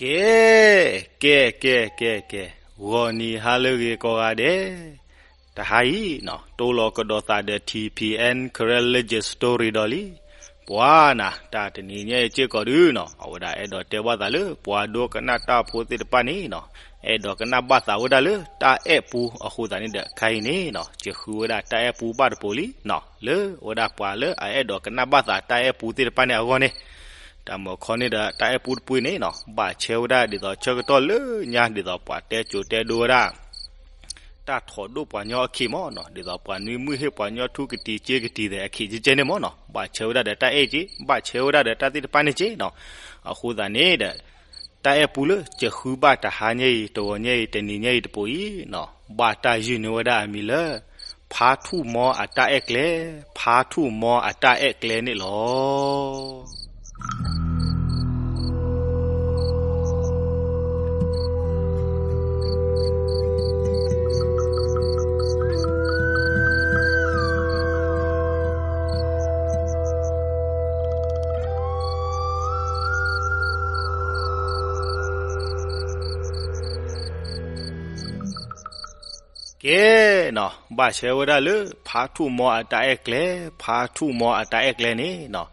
ကဲ, ကဲ, ကဲ, ကဲ, ကဲ, ဂီၤနံၤဟါလၢအဂ့ၤကိးဂၤဒဲး, တဟါအံၤနီၤ တိလီၤကဒီးသးဒီး ထံၣ်ဖံၣ်အဲၣ် Karen Legend Story ဒီးလံ. ပှၤနၤ တၢ်တနံၤညါအံၤစ့ၢ်ကီးဒုနီၤ အဝဲဒၣ်အဲၣ်ဒိးတဲဘၣ်သးလၢ ပှၤဒိကနၣ်တၢ်ဖိသ့ၣ်တဖၣ်န့ၣ်နီၤ အဲၣ်ဒိးကနၣ်ဘၣ်သးဝဲဒၣ်လၢတၢ်အဲၣ်ပူအဃိသတးန့ၣ်ဒီး ခဲအံၤန့ၣ်နီၤ ယဃုဝဲဒၣ်တၢ်အဲၣ်ပူဘၣ်တပိၤလံနီၤ လၢအဝဲဒၣ်ပှၤလၢအအဲၣ်ဒိးကနၣ်ဘၣ်သးတၢ်အဲၣ်ပူသ့ၣ်တဖၣ်န့ၣ်အဂီၢ်န့ၣ် တၢ်မုၢ်ခီန့ၣ်ဒီး တၢ်အဲၣ်ပူတပူန့ၣ်နီၤ ဘၣ်ဆၢဝဲဒၣ်ဒ်သိးဆၢကတီၢ်လၢညါ ဒ်သိးပှၤတဲစိၤတဲဒိဝဲဒၣ် တၢ်ထိးဒိၣ်ပှၤညီအခံးမ့ၢ်နီၤ ဒ်သိးပှၤနွံမုၢ်ဟ့ၣ်ပှၤညီထူကတံၤစ့ကတံၤသဲး အခံးကကဲန့ၣ်မ့ၢ်နီၤ ဘၣ်ဆၢဝဲဒၣ်ဒီးတၢ်အဲၣ်က့ ဘၣ်ဆၢဝဲဒၣ်ဒီးတၢ်သ့ၣ်တဖၣ်န့ၣ်က့နီၤ အဃိသတးန့ၣ်ဒီး တၢ်အဲၣ်ပူလၢယဃုဘၣ်တဟါညါအံၤ တဂီၤညါအံၤ တနံၤညါအံၤတပိၤအံၤနီၤ ဘၣ်တၢ်ယုၢ်န့ၢ်ဝဲဒၣ်အမံၤလၢ ဖါထူၣ်မီအတၢ်အဲၣ်ကျဲ, ဖါထူၣ်မီအတၢ်အဲၣ်ကျဲန့ၣ်လီၤ. ကဲနီၤ ဘၣ်ဆၢဝဲဒၣ်လၢ ဖါထူၣ်မီအတၢ်အဲၣ်ကျဲ, ဖါထူၣ်မီအတၢ်အဲၣ်ကျဲန့ၣ်နီၤ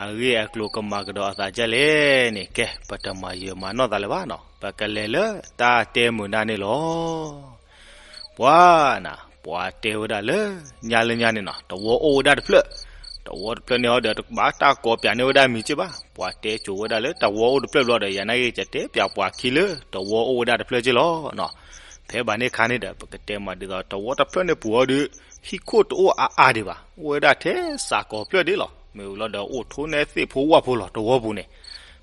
အဂ့ၢ်အကျိၤကမၤကဒီးအသးဒ်လဲၣ်န့ၣ် ကဲ ပတမၤယၢၤမၤနီၢ်သးလၢၤဘၣ်နီၤ ပကလဲၤလၢတၢ်တဲမုာ်ဒၣ်န့ၣ်လီၤ. ပှၤနၤ ပှၤတဲဝဲဒၣ်လၢ ညါလၢညါန့ၣ်နီၤ တဝီအိၣ်ဝဲဒၣ်တဖျၢၣ်, တဝီတဖျၢၣ်န့ၣ်ဟီဒီး တဘၣ်တၢ်ကိးပၠးန့ၢ်ဝဲဒၣ်မံၤက့ဘၣ်, ပှၤတဲစိၤဝဲဒၣ်လၢတဝီအိၣ်တဖျၢၣ်ဘျီဒီး ယၤနာ်က့ ယတဲပၠးပှၤခံလၢ တဝီအိၣ်ဝဲဒၣ်တဖျၢၣ်က့လီၤနီၤ. ဖဲဘၣ်န့ၣ်ခါန့ၣ်ဒီး ပကတဲမးဒ်သိး တဝီတဖျၢၣ်န့ၣ်ပူၤဟီဒီး ဟံၣ်ခိၣ်တအိၣ်အါအါဒံးဘၣ်, အိၣ်ဝဲဒၣ်ထဲစးကိးဖျၢၣ်ဒ်လီၤ. မ့ၢ်ဝံၤလီၤဒီး အိၣ်ထိၣ်နဲသ့ၣ်ဖိဝၣ်ဖိလီၤ တဝီပူၤန့ၣ်.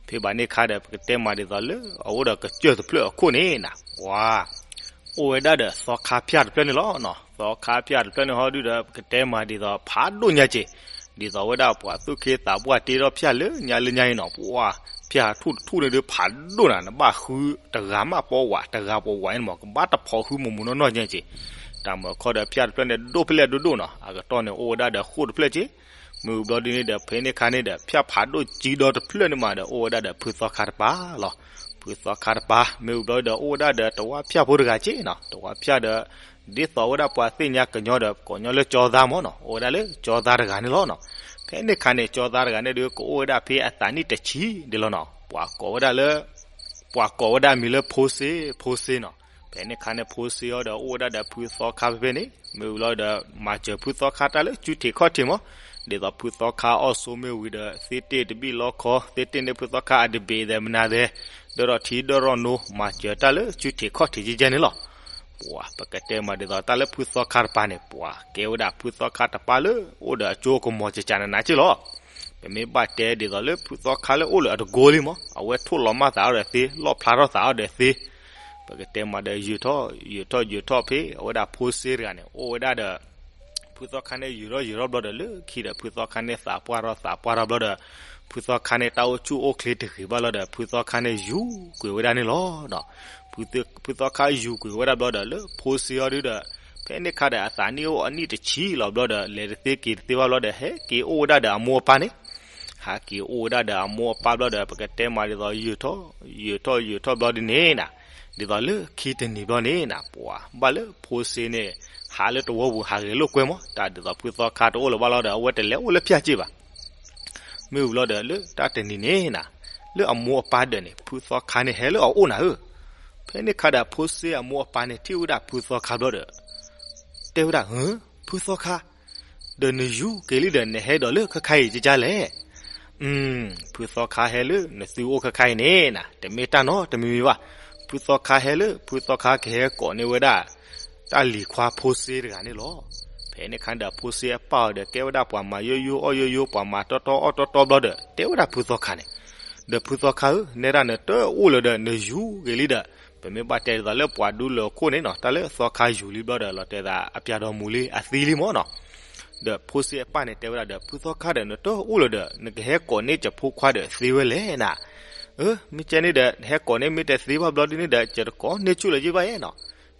ဖဲဘၣ်န့ၣ်ခါဒီး ပကတဲမးဒ်သိးလၢ အအိၣ်ဒီးကစၢၢ်တဖျၢၣ်အခိၣ်န့ၣ်နၤ, ပှၤ အိၣ်ဝဲဒၣ်ဒီးသီခါဖၠၣ်တဖျၢၣ်န့ၣ်လီၤနီၤ. သီခါဖၠၣ်တဖျၢၣ်န့ၣ်ဟီဒုဒီး ပကတဲမးဒ်သိးဖးဒိၣ်ညါက့ၤ, ဒ်သိးဝဲဒၣ်ပှၤသူၣ်က့သးပှၢ်တ့ထီၣ်ဖၠၣ်လၢညါလၢညါအံၤနီၤ, ပှၤ ဖၠၣ်ထူၣ်တထူၣ်န့ၣ်ဒုးဖးဒိၣ်နၤ, နဘၣ်ဃုတဂၤမးပီဝး တဂၤပီဝးန့ၣ်မး ကဘၣ်တဖိးဃုမိၢ်မိၢ်နီၢ်နီၢ်ညါက့ၤ. တၢ်မုၢ်ခီဒီးဖၠၣ်တဖျၢၣ်န့ၣ် ဒိၣ်ဖဲလဲၣ်ဒိၣ်ဒိၣ်နီၤ, အကတီၢ်န့ၣ်အိၣ်ဝဲဒၣ်ဒီးဃိၣ်တဖျၢၣ်က့ၤ. မ့ၢ်ဝံၤဘျီဒ်န့ၣ်ဒီး ဖဲန့ၣ်ခါန့ၣ်ဒီး ဖၠၣ်ဖးဒိၣ်ကံဒီတဖျၢၣ်န့ၣ်မးဒီး အိၣ်ဝဲဒၣ်ဒီးဖုသီခါတပၤလီၤ. ဖုသီခါတပၤ မ့ၢ်ဝံၤဘျီဒီး အိၣ်ဝဲဒၣ်ဒီးတဝါဖၠၣ်ဖိတဂၤက့ၤနီၤ, တဝါဖၠၣ်ဒီး ဒ်သိးဝဲဒၣ်ပှၤသ့ၣ်ညါကညီဒီး ကိးညီလၢကၠီသါမ့ၢ်နီၤ, အိၣ်ဝဲဒၣ်လၢကၠီသါတဂၤန့ၣ်လီၤနီၤ. ဖဲန့ၣ်ခါန့ၣ် ကၠီသါတဂၤန့ၣ်ဒုး ကအိၣ်ဝဲဒၣ်ဖဲအသးနံၣ်တဆံဒ်လီၤနီၤ, ပှၤကိးဝဲဒၣ်လၢ ပှၤကိးဝဲဒၣ်မံၤလၢဖိစ့, ဖိစ့နီၤ. ဖဲန့ၣ်ခါန့ၣ် ဖိစ့အီၤဒီး အိၣ်ဝဲဒၣ်ဒီးဖုသီခါဖဲဖဲန့ၣ်, မ့ၢ်ဝံၤလီၤဒီး မၤစၢၤဖုသီခါတၢ်လၢစုထံးခီၣ်ထံးမး, ဒ်သိးဖုသီခါအီၣ်ဆိမ့ၢ်ဝံၤဒီး သ့တ့ၢ်တဘံၣ်လီခီ, သ့တ့ၢ်န့ၢ်ဖုသီခါအတဘ့ၣ်သဲးမနၤသဲး, ဒီးထံဒီးရီၢ်နိ မၤစၢၤတၢ်လၢစုထံးခီၣ်ထံးကဲကဲန့ၣ်လီၤ. ပှၤ ပကတဲမးဒ်သိးတၢ်လၢဖုသီခါတပၤန့ၣ် ပှၤကဲဝဲဒၣ်ဖုသီခါတပၤလၢ အိၣ်ဒီးအကၠိကမီၤကကးနးနးက့လီၤ. ပမ့ၢ်ဘၣ်တဲဒ်သိးလၢဖုသီခါလၢအိၣ်လၢအတကိလံမး, အဝဲထိၣ်လီၤမၢ်သးအီၤဒီးသ့, လီၣ်ဖျါထီၣ်သးအီၤဒီးသ့. ပကတဲမးဒီးယုာ်ထီၣ် ယုာ်ထီၣ် ယုာ်ထီၣ်ဖဲ အဝဲဒၣ်ဖိစ့တဂၤန့ၣ် အိၣ်ဝဲဒၣ်ဒီး ဖုသီခါန့ၣ် ယုာ်ထီၣ်ယုာ်ထီၣ်ဘျီဒီး လၢခံဒီး ဖုသီခါန့ၣ်သးပှၢ်ထီၣ်သးပှၢ်ထီၣ်ဘျီဒီး ဖုသီခါန့ၣ် တၢ်အိၣ်ဆူၣ်အိၣ်ချ့တဂ့ၤဘၣ်လီၤဒီး ဖုသီခါန့ၣ် ယူၤကွံာ်ဝဲဒၣ်န့ၣ်လီၤ. ဖုသီခါယူၤကွံာ်ဝဲဒၣ်ဘျီဒီး လၢဖိစ့အီၤဒုဒီး ဖဲန့ၣ်ခါဒီး အသးနံၣ်အိၣ်အနံၣ်တဆံလီၤဘျီဒီး လဲၤတသ့က့ၤတသ့ဘၣ်ဘျီဒီး ဟဲက့ၤအိၣ်ဝဲဒၣ်ဒီးအမိၢ်အပၢ်န့ၣ် ဟဲက့ၤအိၣ်ဝဲဒၣ်ဒီးအမိၢ်အပၢ်ဘျီဒီး ပကတဲမးဒ်သိး ယုာ်ထီၣ် ယုာ်ထီၣ် ယုာ်ထီၣ်ဘျီဒ်န့ၣ်နၤ, ဒ်သိးလၢခံတနံၤဘျီန့ၣ်နၤ ပှၤဘၣ်လၢဖိစ့န့ၣ် ဟးလၢတဝီပူၤ ဟးဂဲၤလိာ်ကွဲမး, တၢ်ဒ်သိးဖုသီခါတအိၣ်လၢၤဘၣ်လီၤဒီး အဝဲတလဲၤအိၣ်လၢဖၠၣ်က့ဘၣ်. မ့ၢ်ဝံၤလီၤဒီး လၢတၢ်တနံၤန့ၣ်နၤ လၢအမိၢ်အပၢ်ဒၢးန့ၣ် ဖုသီခါန့ၣ်ဟဲလၢအအိၣ်နၤဧၢ. ဖဲန့ၣ်ခါဒီး ဖိစ့အမိၢ်အပၢ်န့ၣ် ထံၣ်ဝဲဒၣ်ဖုသီခါဘျီဒီး တဲဝဲဒၣ် ဧၢ, ဖုသီခါ ဒီးနယူၤက့ၤလံဒီး နဟဲဒီးလၢခဲခါအံၤကကလဲၣ်. ဖုသီခါဟဲလၢနသုအိၣ်ခဲခါအံၤန့ၣ်နၤ တမ့ၢ်တၢ်နီတမံၤမံၤဘၣ်. ဖုသီခါဟဲလၢ ဖုသီခါကဟဲကိးန့ၢ်ဝဲဒၣ် တၢ်လံၤခွါဖိစ့တဂၤန့ၣ်လီၤ. ဖဲန့ၣ်ခါဒီး ဖိစ့အပၢ်အီၤဒီး ကဲဝဲဒၣ်ပှၤမၤယိယိအီၣ်ယိယိ ပှၤမၤတီတီအီၣ်တီတီဘျီဒီး တဲဝဲဒၣ်ဖုသီခါန့ၣ်, ဒီးဖုသီခါဧၢ, နဲဒၣ်နတအိၣ်လၢၤဒီး နယူၤက့ၤလံဒီး ပမ့ၢ်ဘၣ်တဲဒ်သိးလၢပှၤဒူလၢာ်ခိၣ်န့ၣ်နီၤ တၢ်လၢသီခါယူၤလံဘျီဒီး လီၤတဲာ်သးအပျဲၢ်ဒီးမူၤလံ အသံလံမ့ၢ်နီၤ. ဒီးဖိစ့အပၢ်န့ၣ် တဲဝဲဒၣ်ဒီး ဖုသီခါဒီး နတအိၣ်လၢၤဒီး နကဟဲကိးန့ၢ်ယဖိခွါဒီးသ့ဝဲလဲၣ်နၤ. အၢ မ့ၢ်ကဲန့ၣ်ဒီး ဟဲကိးန့ၢ်မ့ၢ်တသ့ဘၣ်ဘျီဒ်န့ၣ်ဒီး ယတကိးန့ၢ်ဆူၣ်လၢၤယဘၣ်ယဲနီၤ.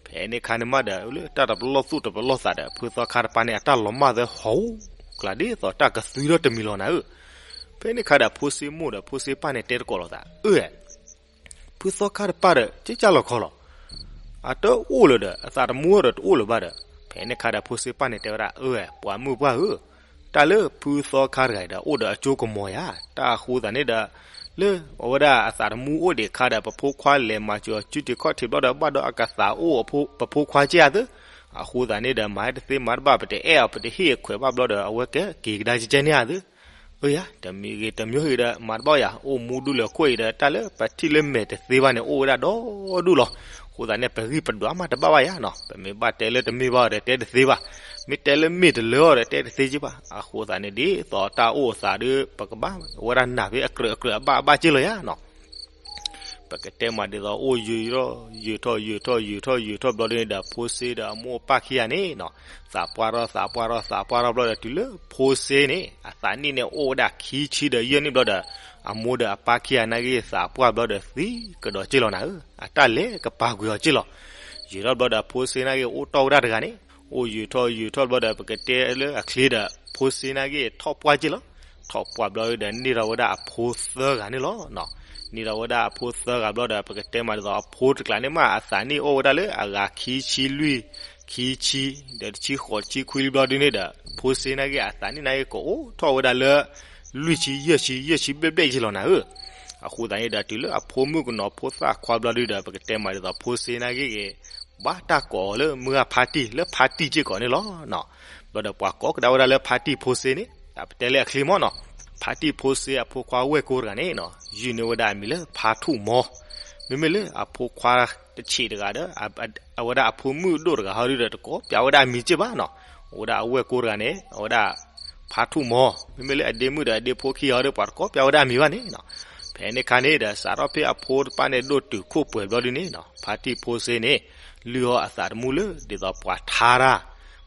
ဖဲန့ၣ်ခါန့ၣ်မးဒီး လၢတၢ်တပလီၢ်သူၣ်တပလီၢ်သးဒီး ဖုသီခါတပၤန့ၣ် အတၢ်လီၤမၢ်သၢဟီၣ်ကျါဒ်သိးတၢ်ကသွံထီၣ်တမံၤလီၤနၤဧၢ. ဖဲန့ၣ်ခါဒီး ဖိစ့မိၢ်ဒီး ဖိစ့ပၢ်န့ၣ် တဲတကိးလိာ်သး အၢ ဖု ဖုသီခါတပၢ်ဒီး ကကၢ်လီၤခီလီၤ. အတအိၣ်လၢၤဒီး အသးတမူဒီးတအိၣ်လၢၤဘၣ်ဒီး ဖဲန့ၣ်ခါဒီးဖိစ့ပၢ်န့ၣ်တဲဝဲဒၣ် အၢ ပှၤမုၣ်ပှၢ်ဧၢ, တၢ်လၢဖုသီခါတဂၤအံၤဒီး အိၣ်ဒီးအကၠိကမီၤယါ, တၢ်အဃိသတးန့ၣ်ဒီး လၢအဝဲဒၣ်အသးတမူအိၣ်ဒံးအခါဒီး ပဖိခွါလဲၤမၤစၢၤအီၤစုတံၤခီၣ်ထံးဘျီဒီး ဘၣ်ဒီးအကသးအိၣ်အဖိခွါက့ၢ်အသၢ, အဃိသတးန့ၣ်ဒီး မၤဟဲတသ့မၤတဘၣ် ပတအဲၣ်အီၤ ပတဟ့ၣ်အခွဲးဘၣ်ဘျီဒီး အဝဲကက့ၤကဒါကဲကဲန့ၢ်အသၢ အၢယါ တမံၤဂ့ၤတမံၤဂ့ၤဒီး မၤတဘၣ်ယါ အိၣ်မူဒူလၢခိၣ်အံၤဒီး တၢ်လၢပထံၣ်လၢမဲာ်တသ့ဘၣ်န့ၣ် အိၣ်ဝဲဒၣ်ဒီဒူၣ်လီၤ. အဃိသတးန့ၣ် ပဂံၢ်ပဒွးမးတဘၣ်ဘၣ်ယါနီၤ, ပမ့ၢ်ဘၣ်တဲလၢတမ့ၢ်ဘၣ်ဒီးတဲတသ့ဘၣ်, မ့ၢ်တဲလၢမ့ၢ်တလၢအီၤဒီးတဲတသ့က့ဘၣ်. အဃိသတးန့ၣ် ဒ်သိးတၢ်အိၣ်အသးဒီး ပကဘၣ်ဝဲဒၣ်နာ်ဖဲအကြၢးအကြၢးအဘၣ်အဘၣ်က့ၢ်လီၤယါနီၤ. ပကတဲမးဒ်သိးအိၣ်ယုာ်ထီၣ် ယုာ်ထီၣ် ယုာ်ထီၣ် ယုာ်ထီၣ်ဘျီဒ်န့ၣ်ဒီး ဖိစ့ဒီးအမိၢ်အပၢ်ခံဂၤန့ၣ်နီၤ, သးပှၢ်ထီၣ် သးပှၢ်ထီၣ် သးပှၢ်ထီၣ်ဘျီဒီး တုၤလၢဖိစ့န့ၣ် အသးနံၣ်န့ၣ်အိၣ်ဝဲဒၣ်ခံဆံဒီးယဲၢ်နံၣ်ဘျီဒီး အမိၢ်ဒီးအပၢ်ခံဂၤနာ်က့ သးပှၢ်ဘျီဒီးသံကဒီးက့ၢ်လီၤနၤဧၢ, အတၢ်လဲၤကပာ်ကွံာ်အီၤက့ၢ်လီၤ. ယုာ်ထီၣ်ဘျီဒီးဖိစ့နာ်က့အိၣ်တီၢ်ဝဲဒၣ်တဂၤန့ၣ်, အိၣ်ယုာ်ထီၣ်ယုာ်ထီၣ်ဘျီဒီး ပကတဲလၢအချ့ဒီး ဖိစ့နာ်က့ထီၣ်ပှၢ်က့ၢ်လီၤ. ထီၣ်ပှၢ်ဘျီဒီး န့ၢ်ထီၣ်ဝဲဒၣ်အဖိသၢဂၤန့ၣ်လီၤ. န့ၢ်ထီၣ်ဝဲဒၣ်အဖိသၢဂၤဘျီဒီး ပကတဲမးဒ်သိးအဖိတကျးန့ၣ်မး အသးနံၣ်အိၣ်ဝဲဒၣ်လၢအဂၤခံဆံလွံၢ် ခံဆံ ဒီးတဆံဃိး တဆံခွံလံဘျီဒ်န့ၣ်ဒီး ဖိစ့နာ်က့အသးနံၣ်နာ်က့ကအိၣ်ထီၣ်ဝဲဒၣ်လၢ လွံၢ်ဆံ ယဲၢ်ဆံ ယဲၢ်ဆံဘျဲၣ်ဘျဲၣ်က့ၢ်လီၤနၤဧၢ. အဃိသတးန့ၣ်ဒီး တုၤလၢအဖိမုၣ်ကနီၤဖိသၣ်ခွါဘျီဒ်ဒီး ပကတဲမးဒ်သိးဖိစ့နာ်က့ဂ့ၤ ဘၣ်တၢ်ကိးအီၤလၢမုၢ်ဂၢ်ဖါတံၢ် လၢဖါတံၢ်စ့ၢ်ကီးန့ၣ်လီၤ. ဘျီဒီးပှၤကိးကဒါဝဲဒၣ်လၢဖါတံၢ်ဖိစ့န့ၣ် ပတဲလၢအချ့မီၢ်နီၤ, ဖါတံၢ်ဖိစ့အဖိခွါဝဲၢ်ကိတဂၤန့ၣ်နီၤ ယုၢ်န့ၢ်ဝဲဒၣ်အမံၤလၢဖါထူၣ်မီ, မ့မ့ၢ်လၢအဖိခွါတဆံးတဂၤဒီး အဝဲဒၣ်အဖိမုၣ်ဒိၣ်တဂၤဟီဒ်ဒီး တကိးပျးဝဲဒၣ်အမံၤက့ၢ်ဘၣ်နီၤ. အိၣ်ဝဲဒၣ်အဝဲၢ်ကိတဂၤန့ၣ် အဝဲဒၣ် ဖါထူၣ်မီ, မ့မ့ၢ်လၢအဒ့မုၣ်ဒီးအဒ့ဖိခံဂၤဟီဒီး ပှၤတကိးပျးဝဲဒၣ်အမံၤဘၣ်န့ၣ်နီၤ. ဖဲန့ၣ်ခါန့ၣ်ဒီး စးထီၣ်ဖဲအဖိတဖၣ်န့ၣ် ဒိၣ်တုာ်ခိၣ်ပှဲၤဘျီဒ်န့ၣ်နီၤ ဖါတံၢ်ဖိစ့န့ၣ် လုၢ်အီၣ်အသးတမူလၢ ဒ်သိးပှၤထါတၢ်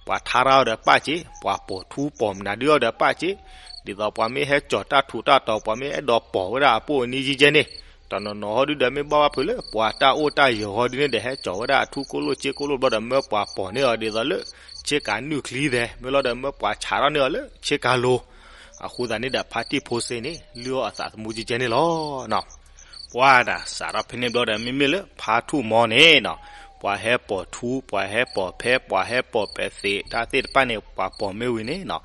ပှၤထါတၢ်အီၤဒီးပာ်စ့, ပှၤပိာ်ထူပိာ်မနုၤဒုးအီၤဒီးပာ်စ့, ဒ်သိးပှၤမ့ၢ်ဟဲကၠီၤတၢ်ထူးတၢ်တီၤ ပှၤမ့ၢ်အဲၣ်ဒိးပိာ်ဝဲဒၣ်အပိၢ်အနံၤကဲကဲန့ၣ်, တနီၤနီၤဟီဒုးဒီးမ့ၢ်ဘၣ်ဘၣ်ဖုးလၢ ပှၤတၢ်အိၣ်တၢ်ယီၤဟီဒုးန့ၣ်ဒီး ဟဲကၠီၤဝဲဒၣ်အထူကိၣ်လိၣ်စ့ကိၣ်လိၣ်ဘျီဒီး မၢပှၤပိာ်န့ၢ်အီၤဒ်သိးလၢ ဆ့ကၤနုာ်ချံသဲး မ့ၢ်လီၤဒီး မၢပှၤဆးထီၣ်န့ၢ်အီၤလၢဆ့ကၤလိၤ. အဃိသတးန့ၣ်ဒီး ဖါတံၢ်ဖိစ့န့ၣ် လုၢ်အီၣ်အသးသမူကဲကဲန့ၣ်လီၤ. ပှၤဒၣ်စးထီၣ်ဖဲန့ၣ်ဘျီဒီး မ့မ့ၢ်လၢဖါထူၣ်မီန့ၣ်နီၤ, ပှၤဟဲပိာ်ထူ ပှၤဟဲပိာ်ဖဲ ပှၤဟဲပိာ်ပဲသ့း တၢ်သ့ၣ်တဖၣ်န့ၣ် ပှၤပိာ်မ့ၢ်ဝံၤန့ၣ်နီၤ,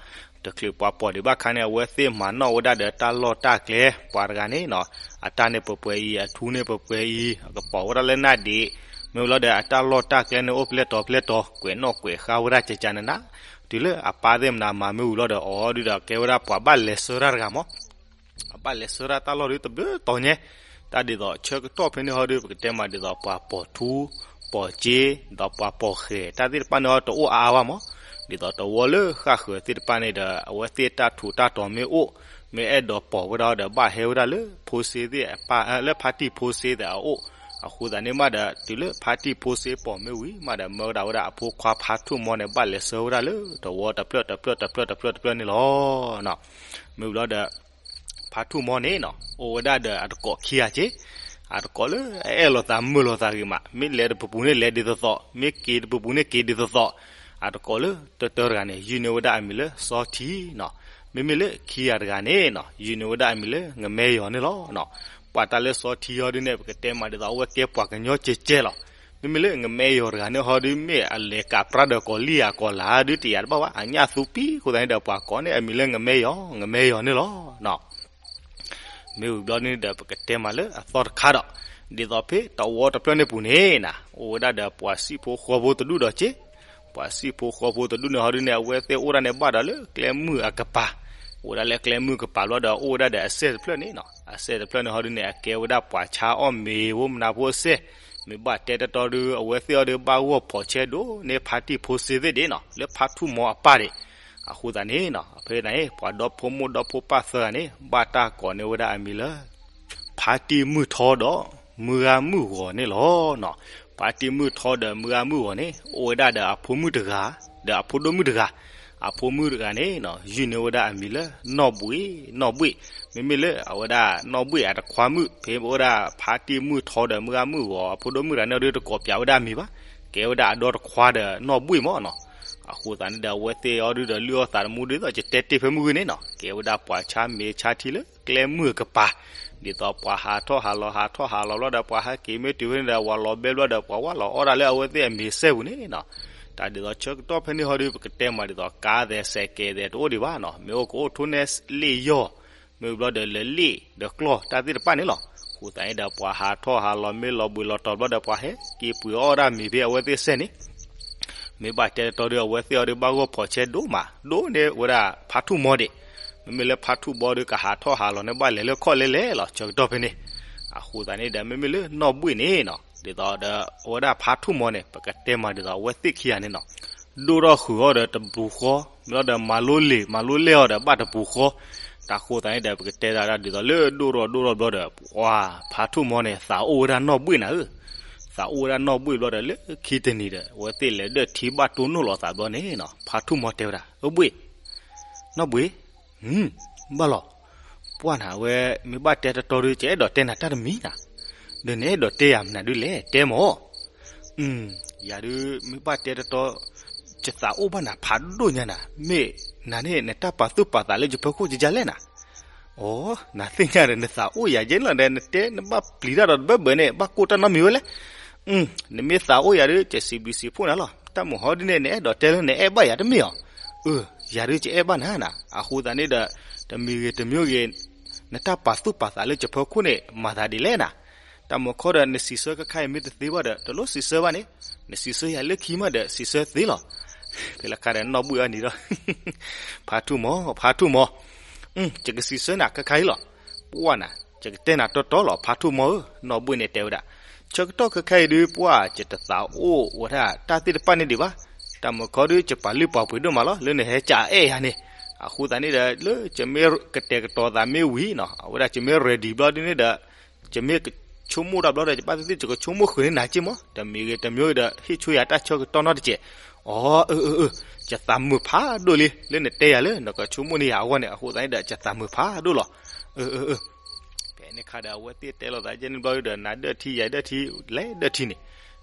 တချုးပှၤပိာ်ဒံးဘၣ်ခါန့ၣ် အဝဲသ့ၣ်မၤနီၣ်ဝဲဒၣ်ဒီးတၢ်လီၢ်တၢ်ကျဲ ပှၤတဂၤန့ၣ်နီၤ, အတၢ်န့ၣ်ပှဲၤပှဲၤအံၤ အထူန့ၣ်ပှဲၤပှဲၤအံၤ အကပိာ်ဝဲဒၣ်လၢနၣ်ဒံး, မ့ၢ်ဝံၤလီၤဒီး အတၢ်လီၢ်တၢ်ကျဲန့ၣ်အိၣ်ဖျဲၣ်တီၤဖျဲၣ်တီၤ ကွဲးနီၣ်ကွဲးဃါဝဲဒၣ်ကကနနၤ, တုၤလၢအပၢ်သ့ၣ်မနုၤမၤမ့ၢ်ဝံၤလီၤဒီး အီၤဒုးဒီးကဲဝဲဒၣ်ပှၤဘၣ်လဲၤဆှၢတၢ်တဂၤမီၤ အဘၣ်လဲၤဆှၢတၢ်တၢ်လီၢ်ဒုးတဘျုးတီၤညါ, တၢ်ဒ်သိးဆၢကတီၢ်ဖဲန့ၣ်ဟီဒုး ပကတဲမးဒ်သိးပှၤပိာ်ထူ ပိာ်စ့ ဒီးပှၤပိာ်ဃဲၤ တၢ်သ့ၣ်တဖၣ်န့ၣ်ဟီတအိၣ်အါအါဘၣ်မီၤ, ဒ်သိးတဝီလၢဃၣ်ဃၢၤသ့ၣ်တဖၣ်န့ၣ်ဒီး အဝဲသ့ၣ်တၢ်ထူးတၢ်တီၤမ့ၢ်အိၣ် မ့ၢ်အဲၣ်ဒိးပိာ်ဝဲဒၣ်ဒီး ဘၣ်ဟဲဝဲဒၣ်လၢဖိစ့သ့ၣ်အပၢ် လၢဖါတံၢ်ဖိစ့သ့ၣ်အအိၣ်, အဃိသတးန့ၣ်မးဒီး တုၤလၢဖါတံၢ်ဖိစ့ပိာ်မ့ၢ်ဝံၤမးဒီး မၢဝဲဒၣ်ဝဲဒၣ်အဖိခွါဖါထူၣ်မီန့ၣ် ဘၣ်လဲၤဆှၢဝဲဒၣ်လၢတဝီတဖျၢၣ်တဖျၢၣ်တဖျၢၣ်တဖျၢၣ်တဖျၢၣ်န့ၣ်လီၤ. မ့ၢ်ဝံၤလီၤဒီး ဖါထူၣ်မီန့ၣ်နီၤ အိၣ်ဝဲဒၣ်ဒီးအတကိးခံဂၤက့, အတကိးလၢအအဲၣ်လိာ်သးမုာ်လိာ်သးဂ့ၤမး, မ့ၢ်လဲၤတပူၤပူၤန့ၣ်လဲၤဒ်သိးသိး, မ့ၢ်က့ၤတပူၤပူၤန့ၣ်က့ၤဒ်သိးသိး, အတကိးလၢတၢတၢတဂၤန့ၣ် ယုၢ်န့ၢ်ဝဲဒၣ်အမံၤလၢစီထံနီၤ, မ့မ့ၢ်လၢခံဂၤတဂၤန့ၣ်နီၤ ယုၢ်န့ၢ်ဝဲဒၣ်အမံၤလၢငမဲယီၤန့ၣ်လီၤ. ပှၤတၢ်လၢစီထံဟီဒုးန့ၣ် ပကတဲမးဒ်သိးအဝဲကဲပှၤကညီကဲကဲလီၤ. မ့မ့ၢ်လၢငမဲယီၤတဂၤန့ၣ်ဟီဒုး မ့ၢ်အလဲၤကးပြါဒီးကီၤလံၢ်ဧါကီၤလၤဧါဒုးတယာ်တဘၣ်ဘၣ်, အညၣ်သူပံၤအဃိသတးန့ၣ်ဒီး ပှၤကိးန့ၢ်အမံၤလၢငမဲယီၤ ငမဲယီၤန့ၣ်လီၤ. မ့ၢ်ဝံၤဘျီန့ၣ်ဒီး ပကတဲမးလၢအသီတခါဒီး, ဒ်သိးဖဲတဝီတဖျၢၣ်န့ၣ်ပူၤန့ၣ်နီၤ အိၣ်ဝဲဒၣ်ဒီးပှၤစံၣ်ဖိဃီဖိတဒူၣ်ဒီးက့, ပှၤစံၣ်ဖိဃီဖိတဒူၣ်န့ၣ်ဟီဒုးန့ၣ် အဝဲသ့ၣ်အိၣ်ဒၣ်န့ၣ်ဘၣ်ဒီးလၢကျဲမုၢ်အကပၤ, အိၣ်ဝဲဒၣ်လၢကျဲမုၢ်ကပၤဘျီဒီး အိၣ်ဝဲဒၣ်ဒီးအစဲၣ်တဖျၢၣ်န့ၣ်နီၤ, အစဲၣ်တဖျၢၣ်န့ၣ်ဟီဒုးန့ၣ် အကဲဝဲဒၣ်ပှၤဆါအီၣ်မ့ၤဖိမနုၤဖိအစဲၣ်, မ့ၢ်ဘၣ်တဲတတီဒုး အဝဲသ့ၣ်အီၤဒုး ဘၣ်ဂီၢ်ဖီၣ်ဆဲးဒိၣ်န့ၢ်ဖါတံၢ်ဖိစ့သ့ၣ်ဒ်နီၤ လၢဖါထူၣ်မီအပၢ်ဒၣ်. အဃိသတးန့ၣ်နီၤ ဖဲန့ၣ် ပှၤဒီဖိမိၢ်ဒီဖိပၢ်သၢဂၤန့ၣ် ဘၣ်တၢ်ကိးန့ၢ်ဝဲဒၣ်အမံၤလၢ ဖါတံၢ်မုၢ်ထီဒီး မုၢ်ဂၤမုၢ်ဂီၤန့ၣ်လီၤ. ဖါတံၢ်မုၢ်ထီဒီးမုၢ်ဂၤမုၢ်ဂီၤန့ၣ် အိၣ်ဝဲဒၣ်ဒီးအဖိမုၣ်တဂၤ ဒီးအဖိဒိၣ်မုၣ်တဂၤ, အဖိမုၣ်တဂၤန့ၣ်နီၤ ယုၢ်န့ၢ်ဝဲဒၣ်အမံၤလၢ နီၢ်ဘှ့ၣ် နီၢ်ဘှ့ၣ်, မ့မ့ၢ်လၢအဝဲဒၣ်နီၢ်ဘှ့ၣ်အတခွါမုၣ် ဖဲအိၣ်ဝဲဒၣ်ဖါတံၢ်မုၢ်ထီဒီးမုၢ်ဂၤမုၢ်ဂီၤ အဖိဒိၣ်မုၣ်တဂၤန့ၣ်ဒီး တကိးပၠးဝဲဒၣ်အမံၤဘၣ်, ကဲဝဲဒၣ်အဒီတခွါဒီးနီၢ်ဘှ့ၣ်မီၢ်နီၤ. အဃိသတးန့ၣ်ဒီး အဝဲသ့ၣ်အီၤဒုဒီး လုၢ်အီၣ်သးတမူဒ်သိး ယတဲတ့ၢ်ဖဲမုၢ်ဂ့ၤန့ၣ်နီၤ, ကဲဝဲဒၣ်ပှၤဆါမ့ၤဆါထံလၢကျဲမုၢ်အကပၤ, ဒ်သိးပှၤဟးထီၣ်ဟးလီၤ ဟးထီၣ်ဟးလီၤဘျီဒီး ပှၤဟဲက့ၤမ့ၢ်တုၤဖဲန့ၣ်ဒီး ဝၤလီၤဘဲဘျီဒီး ပှၤဝဲလီၤအီၣ်ဒၣ်လၢအဝဲသ့ၣ်အမ့ၤစဲပူၤန့ၣ်နီၤ. တၢ်ဒ်သိးဆၢကတီၢ်ဖဲန့ၣ်ဟီဒု ပကတဲမးဒ်သိး ကါသဲးစဲးကဲးသဲးတအိၣ်ဒံးဘၣ်နီၤ, မ့ၢ်အိၣ်ကအိၣ်ထိၣ်နဲလ့ၣ်ယီၢ် မ့ၢ်ဘျီဒီးလၢလ့ၣ်ဒီးကျီၢ်တၢ်သ့ၣ်တဖၣ်န့ၣ်လီၤ. အဃိသတးန့ၣ်ဒီး ပှၤဟးထီၣ်ဟးလီၤ မ့ၢ်လီၤဘှံးလီၤတီၤဘျီဒီး ပှၤဟဲက့ၤပှ့ၤအီၣ်ဒၣ်မ့ၤဖဲအဝဲသ့ၣ်စဲန့ၣ်, မ့ၢ်ဘၣ်တဲတတီၤဒီး အဝဲသ့ၣ်အီၤဒီး ဘၣ်ဂီၢ်ဖီးဆဲဒိၣ်မး ဒိၣ်န့ၢ်ဝဲဒၣ်ဖါထူၣ်မီဒံး, မ့မ့ၢ်လၢဖါထူၣ်ဘီဒီး ကဟးထီၣ်ဟးလီၤန့ၣ် ဘၣ်လဲၤလၢခီၣ်လဲလဲၣ်လီၤ ဆၢကတီၢ်ဖဲန့ၣ်. အဃိသတးန့ၣ်ဒီး မ့မ့ၢ်လၢနီၢ်ဘှံးန့ၣ်နီၤ, ဒ်သိးဒီး အဝဲဒၣ်ဖါထူၣ်မီန့ၣ် ပကတဲမးဒ်သိး အဝဲသ့ၣ်ခံဂၤန့ၣ်နီၤ ဒိၣ်ထီၣ်ဃုာ်အီၤဒီးတပူၤဃီ, မ့ၢ်လီၤဒီးမၤလိလံာ်မၤလိလဲၢ်အီၤဒီးဘၣ်တပူၤဃီ, တၢ်ဃိသတးန့ၣ်ဒီး ပကတဲဒၣ်ဒ်သိးလၢဒိၣ်ထီၣ်ဒိၣ်ထီၣ်ဘျီဒီး ပှၤဖါထူၣ်မီန့ၣ် သးအိၣ်ဝဲဒၣ်နီၢ်ဘှံးနၤဧၢ, သးအိၣ်ဝဲဒၣ်နီၢ်ဘှံးဘျီဒီး လၢခံတနံၤဒီး အဝဲသ့ၣ်လဲၤဒၢၣ်ထံဘၣ်တိၢ်နီၣ်လိာ်သးဘျီန့ၣ်နီၤ ဖါထူၣ်မီတဲဝဲဒၣ် အၢဘှံး, နီၢ်ဘှံး, ဘၣ်လီၤ, ပှၢ်နၤဝဲ မ့ၢ်ဘၣ်တဲတတီၤဒီး ကအဲၣ်ဒိးတဲနၤတၢ်တမံၤနၤ, ဒီးနအဲၣ်ဒိးတဲယၤမနုၤဒုလဲၣ် တဲမၢ် ယၤဒုး မ့ၢ်ဘၣ်တဲတတီၤ ယသးအိၣ်ဘၣ်နၤဖးဒိၣ်ညါနၤ, မ့ၢ်နၤန့ၣ် နတၢ်ပာ်သူၣ်ပာ်သးလၢယဖီခိၣ်ကယါလဲၣ်နၤ. အိ, နသ့ၣ်ညါဒီး နသးအိၣ်ယၤယဲလီၤဒီး နတဲနဘၣ်ပျံၤတၢ်ဒီးတဘၢဘၢန့ၣ် ဘၣ်ကိၢ်တၢ်နီတမံၤဝဲလဲၣ်. နမ့ၢ်သးအိၣ်ယၤဒီး ကစံးဘျုးစံးဖှိၣ်နၤလီၤ. တၢ်မုာ်ဟီဒ်န့ၣ် နအဲၣ်ဒိးတဲလၢနအဲၣ်ဘၣ်ယၤတမ့ၢ်ဧါ. အၢ, ယၤဒုးကအဲၣ်ဘၣ်နၤနၤ. အဃိသတးန့ၣ်ဒီး တမံၤဂ့ၤတမံၤဂ့ၤ နတၢ်ပာ်သူၣ်ပာ်သးလၢယဖီခိၣ်န့ၣ် မၤသးဒ်လဲၣ်နၤ. တၢ်မုာ်ခီဒီး နစံးဆၢခဲခါအံၤမ့ၢ်တသ့ဘၣ်ဒီး တလိၣ်စံးဆၢဘၣ်န့ၣ်, နစံးဆၢယၤလၢခံမးဒီး စံးဆၢသ့လီၤ. ဖဲလၢခါဒီး နီၢ်ဘှံးအီၤနံၤဒီး ဖါထူၣ်မီ, ဖါထူၣ်မီ, ယကစံးဆၢနၤခဲခါအံၤလီၤ. ပှၢ်နၤ, ယကတဲနၤတီတီလီၤ ဖါထူၣ်မီဧၢ, နီၢ်ဘှံးန့ၣ်တဲဝဲဒၣ်. ဆၢကတီၢ်ခဲခါအံၤဒုး ပှၢ်ယတသးအိၣ်ဝဲဒၣ်တၢ်သ့ၣ်တဖၣ်န့ၣ်ဒံးဘၣ်. တၢ်မုာ်ခီဒုး ယပာ်လုၢ်ပာ်ပှ့ၤဒိၣ်မးလီၤ လၢနဟဲကးအဲၣ်ယၤန့ၣ်. အဃိသတးန့ၣ်ဒီး လၢယမ့ၢ်ကတဲာ်ကတီၤသးမ့ၢ်ဝံၤနီၤ, အဝဲဒၣ်ယမ့ၢ် ready ဘျီဒုးန့ၣ်ဒီး ယမ့ၢ်ကဆိကမိၣ်တၢ်ဘျီဒီး ယဘၣ်သ့ၣ်သ့ၣ် ယကဆိကမိၣ်ဃုာ်န့ၢ်နၤက့မီၤ, တမံၤဂ့ၤတမံၤဂ့ၤဒီး ဟ့ၣ်ဆိယၤတၢ်ဆၢကတီၢ်နီတစဲး. အိ, အၢ, အၢ, အၢ, ယသးမုာ်ဖးဒိၣ်လံ လၢနတဲယၤလၢနကဆိကမိၣ်န့ၢ်ယၤအဂီၢ်န့ၣ်, အဃိသတးန့ၣ်ဒီး ယသးမုာ်ဖးဒိၣ်လီၤ. အၢ, အၢ, အၢ. ဖဲန့ၣ်ခါဒီး အဝဲသ့ၣ်တဲလိာ်သးယဲန့ၣ်ဘျီဒီး နၤဒၢၣ်ထံ ယၤဒၢၣ်ထံ လဲၤဒၢၣ်ထံန့ၣ်,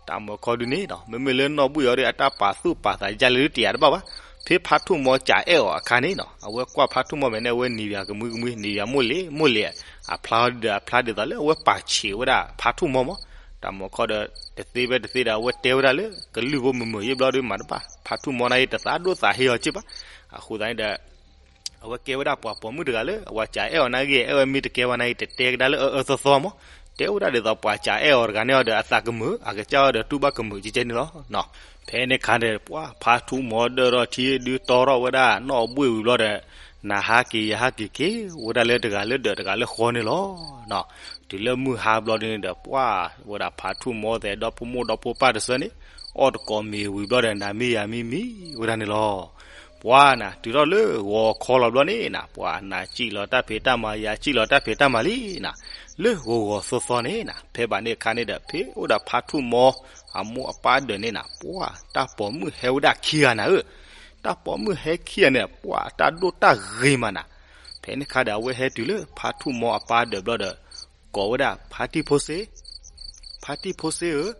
တၢ်မုာ်ခီဒုးန့ၣ်နီၤ, မ့မ့ၢ်လၢနီၢ်ဘှံးအီၤဒီး အတၢ်ပာ်သူၣ်ပာ်သးယါလၢတယာ်တဘၣ်ဘၣ်. ဖဲဖါထူၣ်မီကးအဲၣ်အီၤအခါန့ၣ်နီၤ, အဝဲကွၢ်ဖါထူၣ်မီမဲာ်န့ၣ် အဝဲနံၤယၤကမှံကမှံ နံၤယၤမိၢ်လ့ၤမိၢ်လ့ၤ, အဖျါဒီးအဖျါဒ်သိးလၢအဝဲပာ်ဆံးဝဲဒၣ်ဖါထူၣ်မီမီၤ. တၢ်မုာ်ခီဒီး တသ့ဖဲတသ့ဒီး အဝဲတဲဝဲဒၣ်လၢ ကလုၢ်ဖိမုာ်မုာ်ယ့ၣ်ဘျီဒီးမၤတဘၣ်, ဖါထူၣ်မီန့ၣ် တသးဒိၣ်သးဟ့အီၤက့ဘၣ်. အဃိသတးန့ၣ်ဒီး အဝဲကဲဝဲဒၣ်ပှၤပိာ်မုၣ်တဂၤလၢ အဝဲကးအဲၣ်အီၤနာ်ဂ့ၤ အဲၣ်ဝဲမ့ၢ်တကဲဝဲနာ်ဂ့ၤ တတဲကဒါလၢအအၢသီသီမီၤ, တဲဝဲဒၣ်ဒ်သိးပှၤကးအဲၣ်အီၤတဂၤန့ၣ်အီၤဒီး အသးကမုာ် အကစၢ်အီၤဒီးတူၢ်ဘၣ်ကမုာ်ကဲကဲန့ၣ်လီၤ. ဖဲန့ၣ်ခါန့ၣ် ပှၢ်ဖါထူၣ်မီဒၢၣ်ထီၣ်ထံဒုးတီထီၣ်ဝဲဒၣ်နီၢ်ဘှံးဝံၤဘျီဒီး နဟးက့ၤယဟးက့ၤက့ၤဝဲဒၣ်လၢတဂၤလၢဒီးတဂၤလၢဃီန့ၣ်လီၤ. တုၤလၢမုၢ်ဟါဘျီဒုးန့ၣ်ဒီး ပှၢ်ဝဲဒၣ်ဖါထူၣ်မီသဲးဒီဖိမိၢ်ဒီဖိပၢ်တစၢန့ၣ် အီၣ်တကိးမ့ၤဝံၤဘျီဒီး နၤမံယၤမံမံဝဲဒၣ်န့ၣ်လီၤ. ပှၢ်နၤ တုၤထီၣ်လၢဂီၤခီလီၤဘျီန့ၣ်နၤ, ပှၢ်နၤစံၣ်လီၤတၢ်ဖံးတၢ်မၤ ယၤစံၣ်လီၤတၢ်ဖံးတၢ်မၤလံနၤ, လၢဂီၤဂီၤသီသီန့ၣ်နၤ, ဖဲဘၣ်န့ၣ်အခါန့ၣ်ဒီး ဖဲအိၣ်ဒီးဖါထူၣ်မီအမိၢ်အပၢ်ဒၢးန့ၣ်နၤ, ပှၢ်တၢ်ပိာ်မုၣ်ဟဲဝဲဒၣ်ခံဂၤနၤဧၢ, တၢ်ပိာ်မုၣ်ဟဲခံဂၤန့ၣ် ပှၢ်တၢ်ဒိၣ်တၢ်ဂ့ၤမးနၤ. ဖဲန့ၣ်ခါဒီး အဝဲဟဲတုၤလၢဖါထူၣ်မီအပၢ်ဒၢးဘျီဒီး ကိးဝဲဒၣ်ဖါတံၢ်ဖိစ့, ဖါတံၢ်ဖိစ့ဧၢ,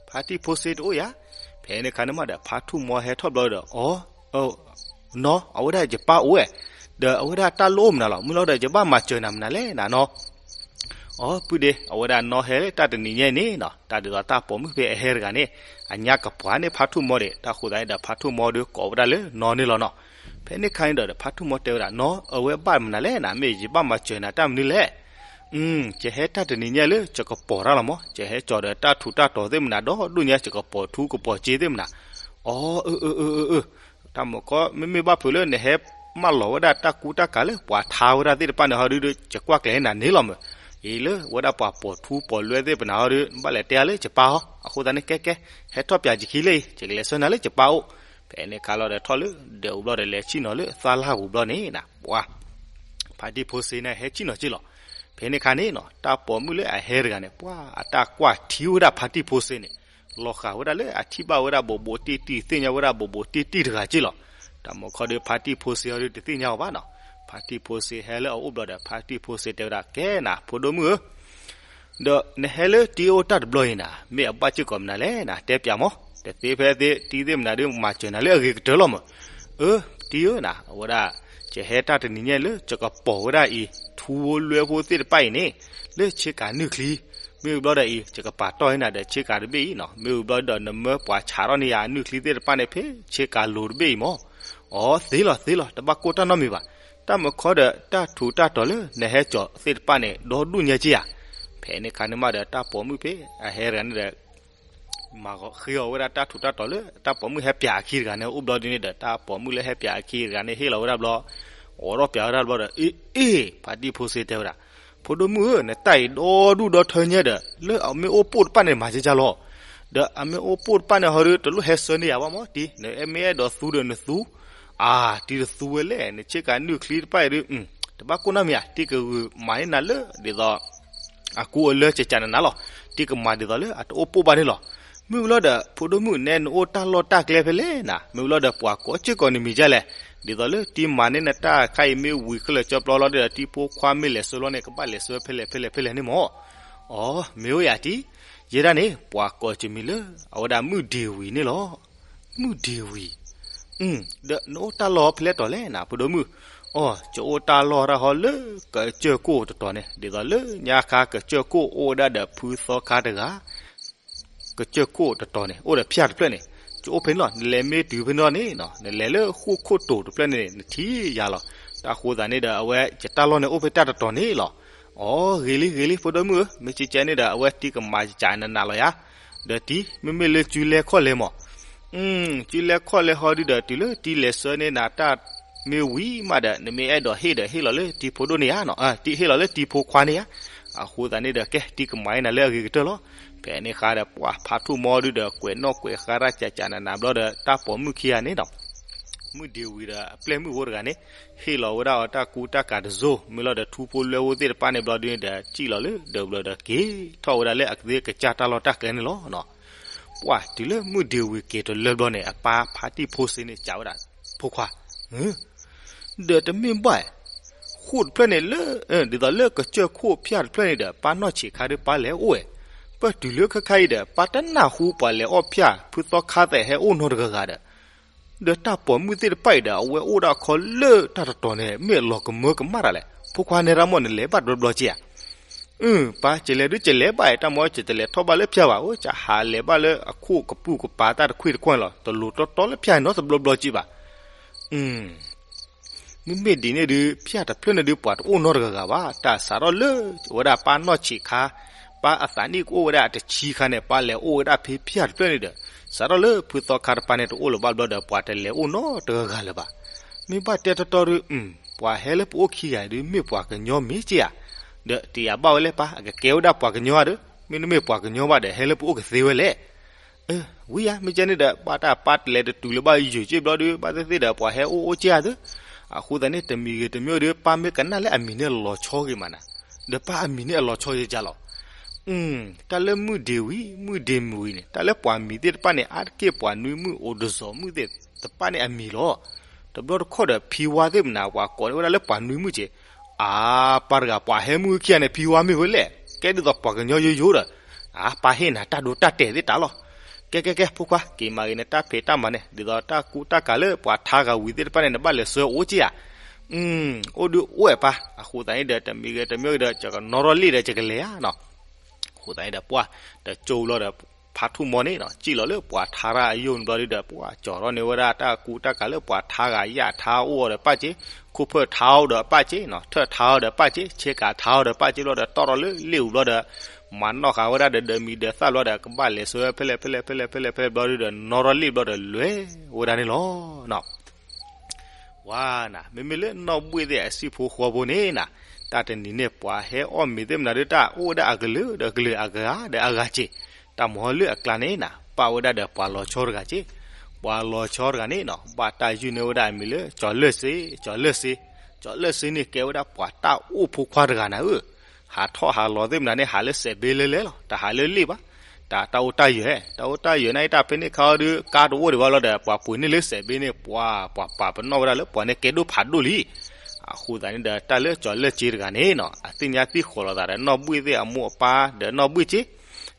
ဖါတံၢ်ဖိစ့တအိၣ်ယၤ. ဖဲန့ၣ်ခါန့ၣ်မးဒီး ဖါထူၣ်မီဟဲထီၣ်ဘျီဒီး အီ, နီၢ် အဝဲဒၣ်ယပၢ်အိၣ်ဝဲ, ဒီးအဝဲဒၣ်တၢ်လိၣ်အိၣ်မနုၤလီၤ, မုၢ်လီၤဒီး ယဘၣ်မၤစၢၤနၤမနုၤလဲၣ်နၤနီၢ်. အီ ပုၢ်ဒ့, အဝဲဒၣ်နီၢ်ဟဲလၢတၢ်တနံၤညါအံၤန့ၣ်နီၤ, တၢ်ဒ်သိးတၢ်ပိာ်မုၣ်ဖဲအဟဲတဂၤန့ၣ် အညါကပှၢ်န့ၢ်ဖါထူၣ်မီဒီး တၢ်ဃိသတးန့ၣ်ဒီး ဖါထူၣ်မီဒီးကိးဝဲဒၣ်လၢနီၢ်န့ၣ်လီၤနီၤ. ဖဲန့ၣ်ခါန့ၣ်ဒီး ဖါထူၣ်မီတဲဝဲဒၣ် နီၢ် အဝဲဘၣ်မနုၤလဲၣ်နၤ, မ့ၢ်ယဘၣ်မၤစၢၤနၤတၢ်မနုၤလဲၣ်. ယဟဲတၢ်တနံၤညါလၢယကပိာ်တၢ်လီၤမး, ယဟဲကၠီၤဒီးတၢ်ထူးတၢ်တီၤသ့ၣ်မနၤ ဒီးဒိၣ်ညါ ယကပိာ်ထူကပိာ်စ့သ့ၣ်မနၤ. အီ အၢ အၢ အၢ အၢ တၢ်မုာ်ခီ မ့မ့ၢ်ဘၣ်ဖုးလၢနဟဲမၢလီၤဝဲဒၣ်တၢ်ကူတၢ်ကၤလၢ ပှၤထါဝဲဒၣ်သ့ၣ်တဖၣ်န့ၣ်ဟီဒုဒီး ယကွၢ်ကျဲၤနၤန့ၣ်လီၤမး. အံၤလၢဝဲဒၣ်ပှၤပိာ်ထူပိာ်လွဲသ့ၣ်ပနၤဟီဒု ဘၣ်လဲၤတဲအါလၢယပၢ်ဟီ, အဃိသတးန့ၣ် ကဲကဲ ဟဲထီၣ်ပၠးယခံလၢအံၤ ယကလဲၤဆှၢနၤလၢယပၢ်အိၣ်. ဖဲန့ၣ်ခါလီၤဒီးထီၣ်လၢဒၢးပူၤဘျီဒီး လဲၤဆ့ၣ်နီၤလၢသၣ်လၣ်ပူၤဘျီန့ၣ်နၤ ပှၤ ဖါတံၢ်ဖိစ့န့ၣ် ဟဲဆ့ၣ်နီၤက့လီၤ. ဖဲန့ၣ်ခါန့ၣ်နီၤ တၢ်ပိာ်မုၣ်လၢအဟဲတဂၤန့ၣ် ပှၤအတၢ်ကွၢ်ထံဝဲဒၣ်ဖါတံၢ်ဖိစ့န့ၣ် လီၤဃာ်ဝဲဒၣ်လၢအထံၣ်ဘၣ်ဝဲဒၣ်ဘူးဘူးတံၢ်တံၢ် သ့ၣ်ညါဝဲဒၣ်ဘူးဘူးတံၢ်တံၢ်တဂၤက့လီၤ. တၢ်မုာ်ခီဒီး ဖါတံၢ်ဖိစ့အီၤဒုတသ့ၣ်ညါအီၤဘၣ်နီၤ. ဖါတံၢ်ဖိစ့ဟဲလၢအအိၣ်ဘျီဒီး ဖါတံၢ်ဖိစ့တဲဝဲဒၣ် ကဲနၤ ဖိဒိၣ်မုၣ်ဧၢ ဒီးနဟဲလၢတံၤအိၣ်တၢ်တဘျီအံၤနၤ မ့ၢ်အဘၣ်စ့ၢ်ကီးမနုၤလဲၣ်နၤ တဲပၠးမး. တသ့ဖဲသ့ တံၤသ့ၣ်မနုၤဒုး မၤစၢၤနၤလၢအဂ့ၤကတၢၢ်လီၤမး. အၢ တံၤဧၢနၤ အဝဲဒၣ် ယဟဲတၢ်တနံၤညါလၢ ယကပိာ်ဝဲဒၣ်အံၤ ထူဖိလွဲဖိသ့ၣ်တဖၣ်အံၤန့ၣ် လၢဆ့ကၤနုၢ်ချံ, မ့ၢ်ဘျီဒီးအံၤ ယကပာ်တီၢ်ဟဲနၤဒီးဆ့ကၤတဘ့ၣ်အံၤနီၤ, မ့ၢ်ဘျီဒီးနမၢပှၤဆးထီၣ်န့ၢ်ယၤအနုၢ်ချံသ့ၣ်တဖၣ်န့ၣ် ဖဲဆ့ကၤလိၤတဘ့ၣ်အံၤမး. အိ သ့လီၤသ့လီၤ တဘၣ်ကိၢ်တၢ်နီတမံၤဘၣ်. တၢ်မုခီဒီး တၢ်ထူးတၢ်တီၤလၢနဟဲကၠီၤသ့ၣ်တဖၣ်န့ၣ် ဒီဒူၣ်ညါက့ဧါ. ဖဲန့ၣ်အခါန့ၣ်မးဒီး တၢ်ပိာ်မုၣ်ဖဲအဟဲတဂၤန့ၣ်ဒီး မၤဃီၤဃ့အီၤဝဲဒၣ်တၢ်ထူးတၢ်တီၤလၢ တၢ်ပိာ်မုၣ်ဟဲပၠးအခံတဂၤန့ၣ် အိၣ်ဘျီဒ်န့ၣ်ဒီး တၢ်ပိာ်မုၣ်လၢဟဲပၠးအခံတဂၤန့ၣ် ဟ့ၣ်လီၤဝဲဒၣ်ဘျီ, အိးထီၣ်ပၠးဝဲဒၣ်ဘျီဒီး အ့ အ့ ဖါတံၢ်ဖိစ့တဲဝဲဒၣ်, ဖိဒိၣ်မုၣ်ဧၢ နတၢ်အံၤဒီဒူၣ်ဒီထၢညါဒီး လၢအမ့ၢ်အိၣ်ပိၢ်တဖၣ်န့ၣ်မၤကကလီၤ. ဒီးအမ့ၢ်အိၣ်ပိၢ်တဖၣ်န့ၣ်ဟီဒီး တလိၣ်ဟဲဆၢန့ၢ်ယၤဘၣ်မးတံၤ, နမ့ၢ်အဲၣ်ဒိးသူဒီးနသူ, အါ တံၤတသူဝဲလဲၣ် နဆ့ကၤနုၢ်ချံတဖၣ်အံၤဒီး တဘၣ်ကိၢ်နီတမံၤဧါ, တံၤကဂုာ်မၤန့ၢ်နၤလၢ ဒ်သိး အကူအလၢကကနနၤလီၤ. တံၤကမၤဒ်သိးလၢအတအိၣ်ပိၢ်ဘၣ်န့ၣ်လီၤ. မုၢ်လီၤဒီး ဖိဒိၣ်မုၣ်နဲနအိၣ်တၢ်လီၢ်တၢ်ကျဲဖဲလဲၣ်နၤ, မ့ၢ်လီၤဒီးပှၤကိးစ့ၢ်ကီးနမံၤဒ်လဲၣ်, ဒ်သိးလၢတံၤမၤန့ၢ်နတၢ်ခါအံၤမ့ၢ်ဝံၤခဲလၢာ်ကၠီပျီလီၤဒီး တံၤဖိခွါမ့ၢ်လဲၤဆှၢလီၤန့ၣ် ကဘၣ်လဲၤဆှၢဖဲလဲၣ်ဖဲလဲၣ်ဖဲလဲၣ်န့ၣ်မး. အိ မ့ၢ်အိၣ်ယၤတံၤ, ယဲဒၣ်န့ၣ် ပှၤကိးကမံၤလၢ အဝဲဒၣ်မုၢ်ဒ့ဝံၤန့ၣ်လီၤ. မုၢ်ဒ့ဝံၤ, ဒီးနအိၣ်တၢ်လီၢ်ဖဲလဲၣ်တီၤလဲၣ်နၤ ဖိဒိၣ်မုၣ်. အိ ယအိၣ်တၢ်လီၢ်တၢ်ဟီလၢ ကစၢၢ်ခိၣ်တတီၤန့ၣ်, ဒ်သိးလၢညါခါကစၢၢ်ခိၣ်အိၣ်ဝဲဒၣ်ဒီးဖုသီခါတဂၤ ကစၢၢ်ခိၣ်တတီၤန့ၣ် အိၣ်ဒီးဖၠၣ်တဖျၢၣ်န့ၣ်, ယအိၣ်ဖဲန့ၣ်လီၤ. နလဲၤမ့ၢ်တုၤဖဲန့ၣ်လီၤန့ၣ်, နလဲၤလၢဃိၣ်ခိၣ်တိၤတဖျၢၣ်န့ၣ် နထံၣ်ယၤလီၤ. တၢ်ဃိသးန့ၣ်ဒီး အဝဲယတၢ်လီၢ်န့ၣ်အိၣ်ဖဲတၢ်တတီၤန့ၣ်လီၤ. အိ ဂ့ၤလံဂ့ၤလံ ဖိဒိၣ်မုၣ်ဧၢ, မ့ၢ်ကကဲန့ၣ်ဒီး အဝဲတံၤကမၤကနနၤလီၤယၤ. ဒီးတံၤ မ့မ့ၢ်လၢစုလဲခီၣ်လဲမး စုလဲခီၣ်လဲဟီဒုဒီး တုၤလၢတံၤလဲၤဆှၢန့ၢ်နၤတၢ်မ့ၢ်ဝံၤမးဒီး နမ့ၢ်အဲၣ်ဒိးဟ့ၣ်ဒီးဟ့ၣ်လီၤလၢတံၤဖိဒိၣ်န့ၣ်ဧါ, တံၤဟ့ၣ်လီၤလၢတံၤဖိခွါန့ၣ်ဧါ. အဃိသတးန့ၣ်ဒီး ကဲ တံၤကမၤန့ၢ်နၤလၢအဂ့ၤကတၢၢ်လီၤ. ဖဲန့ၣ်ဃါဒီး ပှၤဖးထူၣ်မီဒုဒီး ကွဲးနီၣ်ကွဲးဃါတၢ်ကနနၤဘျီဒီး တၢ်ပိာ်မုၣ်ခံဂၤန့ၣ်ဒီး မုၢ်ဒ့ဝံၤဒီးအပျဲၢ်မုၣ်ဖိတဂၤန့ၣ် ဟ့ၣ်လီၤဝဲဒၣ်အီၤတၢ်ကူတၢ်ကၤတစိၢ်, မ့ၢ်လီၤဒီးထူဖိလွဲဖိသ့ၣ်တဖၣ်န့ၣ်ဘျီဒုန့ၣ်ဒီး စံၣ်လီၤလၢဒၢးဘျီဒီး က့ၤထီၣ်ဝဲဒၣ်လၢအကသ့ၣ်ကစၢ်တၢ်လီၢ်တၢ်ကျဲန့ၣ်လီၤ. ပှၤတုၤလၢမုၢ်ဒ့ဝံၤက့ၤတလၢဘျီန့ၣ် အပၢ်ဖါတံၢ်ဖိစ့န့ၣ် စံးဝဲဒၣ်, ဖိခွါ, ဒီးတမ့ၢ်ဘၣ်, ဃိၣ်တဖျၢၣ်န့ၣ်လၢ ဒ်သိးလၢကစၢၢ်ခိၣ်ဖၠၣ်တဖျၢၣ်န့ၣ်ဒီး ပၢ်နီၢ်ဆံးခါဒီးပၢ်လဲၤအိၣ်ဝဲ, ပတုၤလၢခဲခါအံၤဒီး ပၢ်တနၢ်ဟူပှၤလဲၤအီၣ်ဖၠၣ် ဖုသီခါသဲးဟဲအိၣ်နီတဂၤဂၤဒီး ဒီးတၢ်ပိာ်မုၣ်သ့ၣ်တဖၣ်အံၤဒီး အဝဲအိၣ်ဒၣ်ခီလၢတၢ်တတီၤန့ၣ် မ့ၢ်အလီၤကမၢကမၣ်တၢ်လဲၣ်. ဖိခွါနဲဒၣ်မ့ၢ်နလဲၤဘၣ်တဘျီဘျီက့ဧါ. အၢ ပၢ် ကလဲၤဒုးကလဲၤဘၣ်အံၤ တၢ်မ့ၢ်ကတလဲၤထီၣ်ဘၣ်လၢဖၠၣ်ဘၣ်, အိၣ်ကဟးလဲၤဘၣ်လၢအခိၣ်ကပူၤကပၤတၢ်တခွံၣ်တခွါန့ၣ်လီၤ. တလိၤတီတီလၢဖၠၣ်နီတဘျီဘျီက့ဘၣ်. မ့မ့ၢ်ဒ်န့ၣ်ဒုး ဖၠၣ်တဖျၢၣ်န့ၣ်ဒုး ပှၤတအိၣ်နီတဂၤဂၤဘၣ်. တၢ်စးထီၣ်လၢ ဝဲဒၣ်ပၢ်နီၢ်ဆံးခါ, ပၢ်အသးနံၣ်ကအိၣ်ဝဲဒၣ်အတဆံခါန့ၣ် ပၢ်လဲၤအိၣ်ဝဲဒၣ်ဖဲဖၠၣ်တဖျၢၣ်န့ၣ်ဒီး စးထီၣ်လၢဖုသီခါတပၤန့ၣ် တအိၣ်လၢၤဘၣ်ဘျီဒီး ပှၤတလဲၤအိၣ်နီတဂၤဂၤလၢၤဘၣ်. မ့ၢ်ဘၣ်တဲတီတီဒုး ပှၤဟဲလၢပအိၣ်ခံဂၤအံၤဒုး မ့ၢ်ပှၤကညီမ့ၢ်က့ဧါ. ဒီးတယာ်ဘၣ်ဝဲလၢပၢ် အကကဲဝဲဒၣ်ပှၤကညီဧါဒီး မ့တမ့ၢ်ပှၤကညီဘၣ်ဒီး ဟဲလၢပအိၣ်ကသ့ဝဲလဲၣ်. ဝံၤဧါ မ့ၢ်ကဲန့ၣ်ဒီး ဘၣ်တၢ်ပၢ်တလဲၤတတုၤလၢၤဘၣ်ယုာ်က့ဘျီဒုး ဘၣ်သ့ၣ်သ့ၣ်ဒီး ပှၤဟဲအိၣ်အိၣ်က့ဧါသု. အဃိသတးန့ၣ် တမံၤဂ့ၤတမံၤဂ့ၤဒီး ပၢ်မ့ၢ်ကနၣ်လၢအမံၤန့ၣ်အလီၤဆီဂ့ၤမးနၤ, ဒီးပၢ်အမံၤန့ၣ်အလီၤဆီဂ့ၤကၢ်လီၤ. တၢ်လၢမုၢ်ဒ့ဝံၤ မုၢ်ဒ့မုၢ်ဝံၤန့ၣ် တၢ်လၢပှၤမံၤသ့ၣ်တဖၣ်န့ၣ် အါတက့ၢ်ပှၤနွံမုၣ်အိၣ်တစီၤမုၣ်သ့ၣ်တဖၣ်န့ၣ်အမံၤလီၤ. တဘျီတခီၣ်ဒီး ဖံဝါသ့ၣ်မနၤ ပှၤကိးန့ၢ်ဝဲဒၣ်လၢပှၤနွံမုၣ်က့. အါ ပၢ်တဂၤ ပှၤဟဲမုၢ်ခံဂၤန့ၣ် ဖံဝါမ့ၢ်ဝဲလဲၣ်, ကဲဒ်သိးပှၤကညီယိယိဒီး အါ ပၢ်ဟ့ၣ်နၤတၢ်ဒိတၢ်တဲာ်သ့ၣ်တၢ်လီၤ. ကဲကဲကဲ ဖိခွါ က့ၤမၤဂ့ၤနတၢ်ဖံးတၢ်မၤန့ၣ် ဒ်သိးတၢ်ကူတၢ်ကၤလၢပှၤထါဂၤဝံၤသ့ၣ်တဖၣ်န့ၣ် နဘၣ်လဲၤဆှၢအိၣ်က့ဧါ. အိၣ်ဒုးအိၣ်ဝဲပၢ်. အဃိသတးန့ၣ်ဒီး တမံၤဂ့ၤတမံၤဂ့ၤဒီး ယကနီၣ်ထီၣ်လံာ်ဒီး ယကလဲၤဧါနီၤ. အဃိသတးန့ၣ်ဒီး ပှၢ်တကၠိလီၤဒီး ဖါထူၣ်မီန့ၣ်နီၤ စံၣ်လီၤလၢ ပှၤထါတၢ်အယိာ်န့ၣ်ဘျီဒုဒီး ပှၢ်ကၠီၤထီၣ်န့ၢ်ဝဲဒၣ်တၢ်ကူတၢ်ကၤလၢပှၤထါဂၤ ယၣ်ထါအိၣ်အီၤဒီးပၢ်က့, ခိၣ်ဖၢၣ်ထါအိၣ်ဒီးပၢ်က့နီၤ, ထၢၣ်ထါအိၣ်ဒီးပၢ်က့, ဆ့ကၤထါအိၣ်ဒီးပၢ်က့လီၤဒီး တီၣ်ထီၣ်လၢလ့ၣ်အူဘျီဒီး မၤနီၣ်ဃာ်ဝဲဒၣ်ဒီး ဒၢးမံၤဒၢးသၣ်ဘျီဒီး ကဘၣ်လဲၤဆှၢဖဲလဲၣ်ဖဲလဲၣ်ဖဲလဲၣ်ဖဲလဲၣ်ဖဲလဲၣ်ဘျီဒုဒီး နီၣ်ထီၣ်လံာ်ဘျီဒီး လဲၤဝဲဒၣ်န့ၣ်လီၤ. ဝါနၤ မ့မ့ၢ်လၢနီၢ်ဘှ့ၣ်သ့ၣ်အစံၣ်ဖိဃီဖိန့ၣ်နၤ, တၢ်တနံၤန့ၣ် ပှၤဟဲအီၣ်မ့ၤသ့ၣ်မနုၤဒုး တၢ်အိၣ်ဝဲဒၣ်အကလုာ်ဒီးကလုာ် အဂၤဒီးအဂၤက့ၤ, တၢ်မၤဟီလၢအကျါန့ၣ်နၤ ပာ်ဝဲဒၣ်ဒီးပှၤလီၤဆီတဂၤက့, ပှၤလီၤဆီတဂၤန့ၣ်နီၤ ဘၣ်တၢ်ယုၢ်န့ၢ်ဝဲဒၣ်အမံၤလၢ ကၠီၤလၢၢ်စ့, ကၠီၤလၢၢ်စ့, ကၠီၤလၢၢ်စ့န့ၣ် ကဲဝဲဒၣ်ပှၤတၢ်အိၣ်ဖိခွါတဂၤနၤဧၢ ဟးထီၣ်ဟးလီၤသ့ၣ်မနုၤန့ၣ် ဟးလၢစဲးဘ့လဲလဲလီၤ, တဟးလၢလ့ၣ်ဘၣ်, တၢ်တၢ်အိၣ်တၢ်ယၢၤ, တၢ်အိၣ်တၢ်ယၢၤန့ၣ် တၢ်ဖဲန့ၣ်ခါအီၤဒုး ကါတအိၣ်ဒံးဘၣ်လီၤဒီး ပှၤပှ့ၤန့ၢ်လၢစဲးဘ့န့ၣ် ပှၤ ပှၤပာ်ပနီၣ်ဝဲဒၣ်လၢ ပှၤန့ၣ်ကဲဒိၣ်ဖးဒိၣ်လံ. အဃိသတးန့ၣ်ဒီး တၢ်လၢကၠီၤလၢၢ်စ့တဂၤန့ၣ်နီၤ အသ့ၣ်ညါသံၣ်ဃီၤလိာ်သးဒီး နီၢ်ဘှ့ၣ်သ့ၣ်အမိၢ်အပၢ်ဒီး နီၢ်ဘှ့ၣ်က့,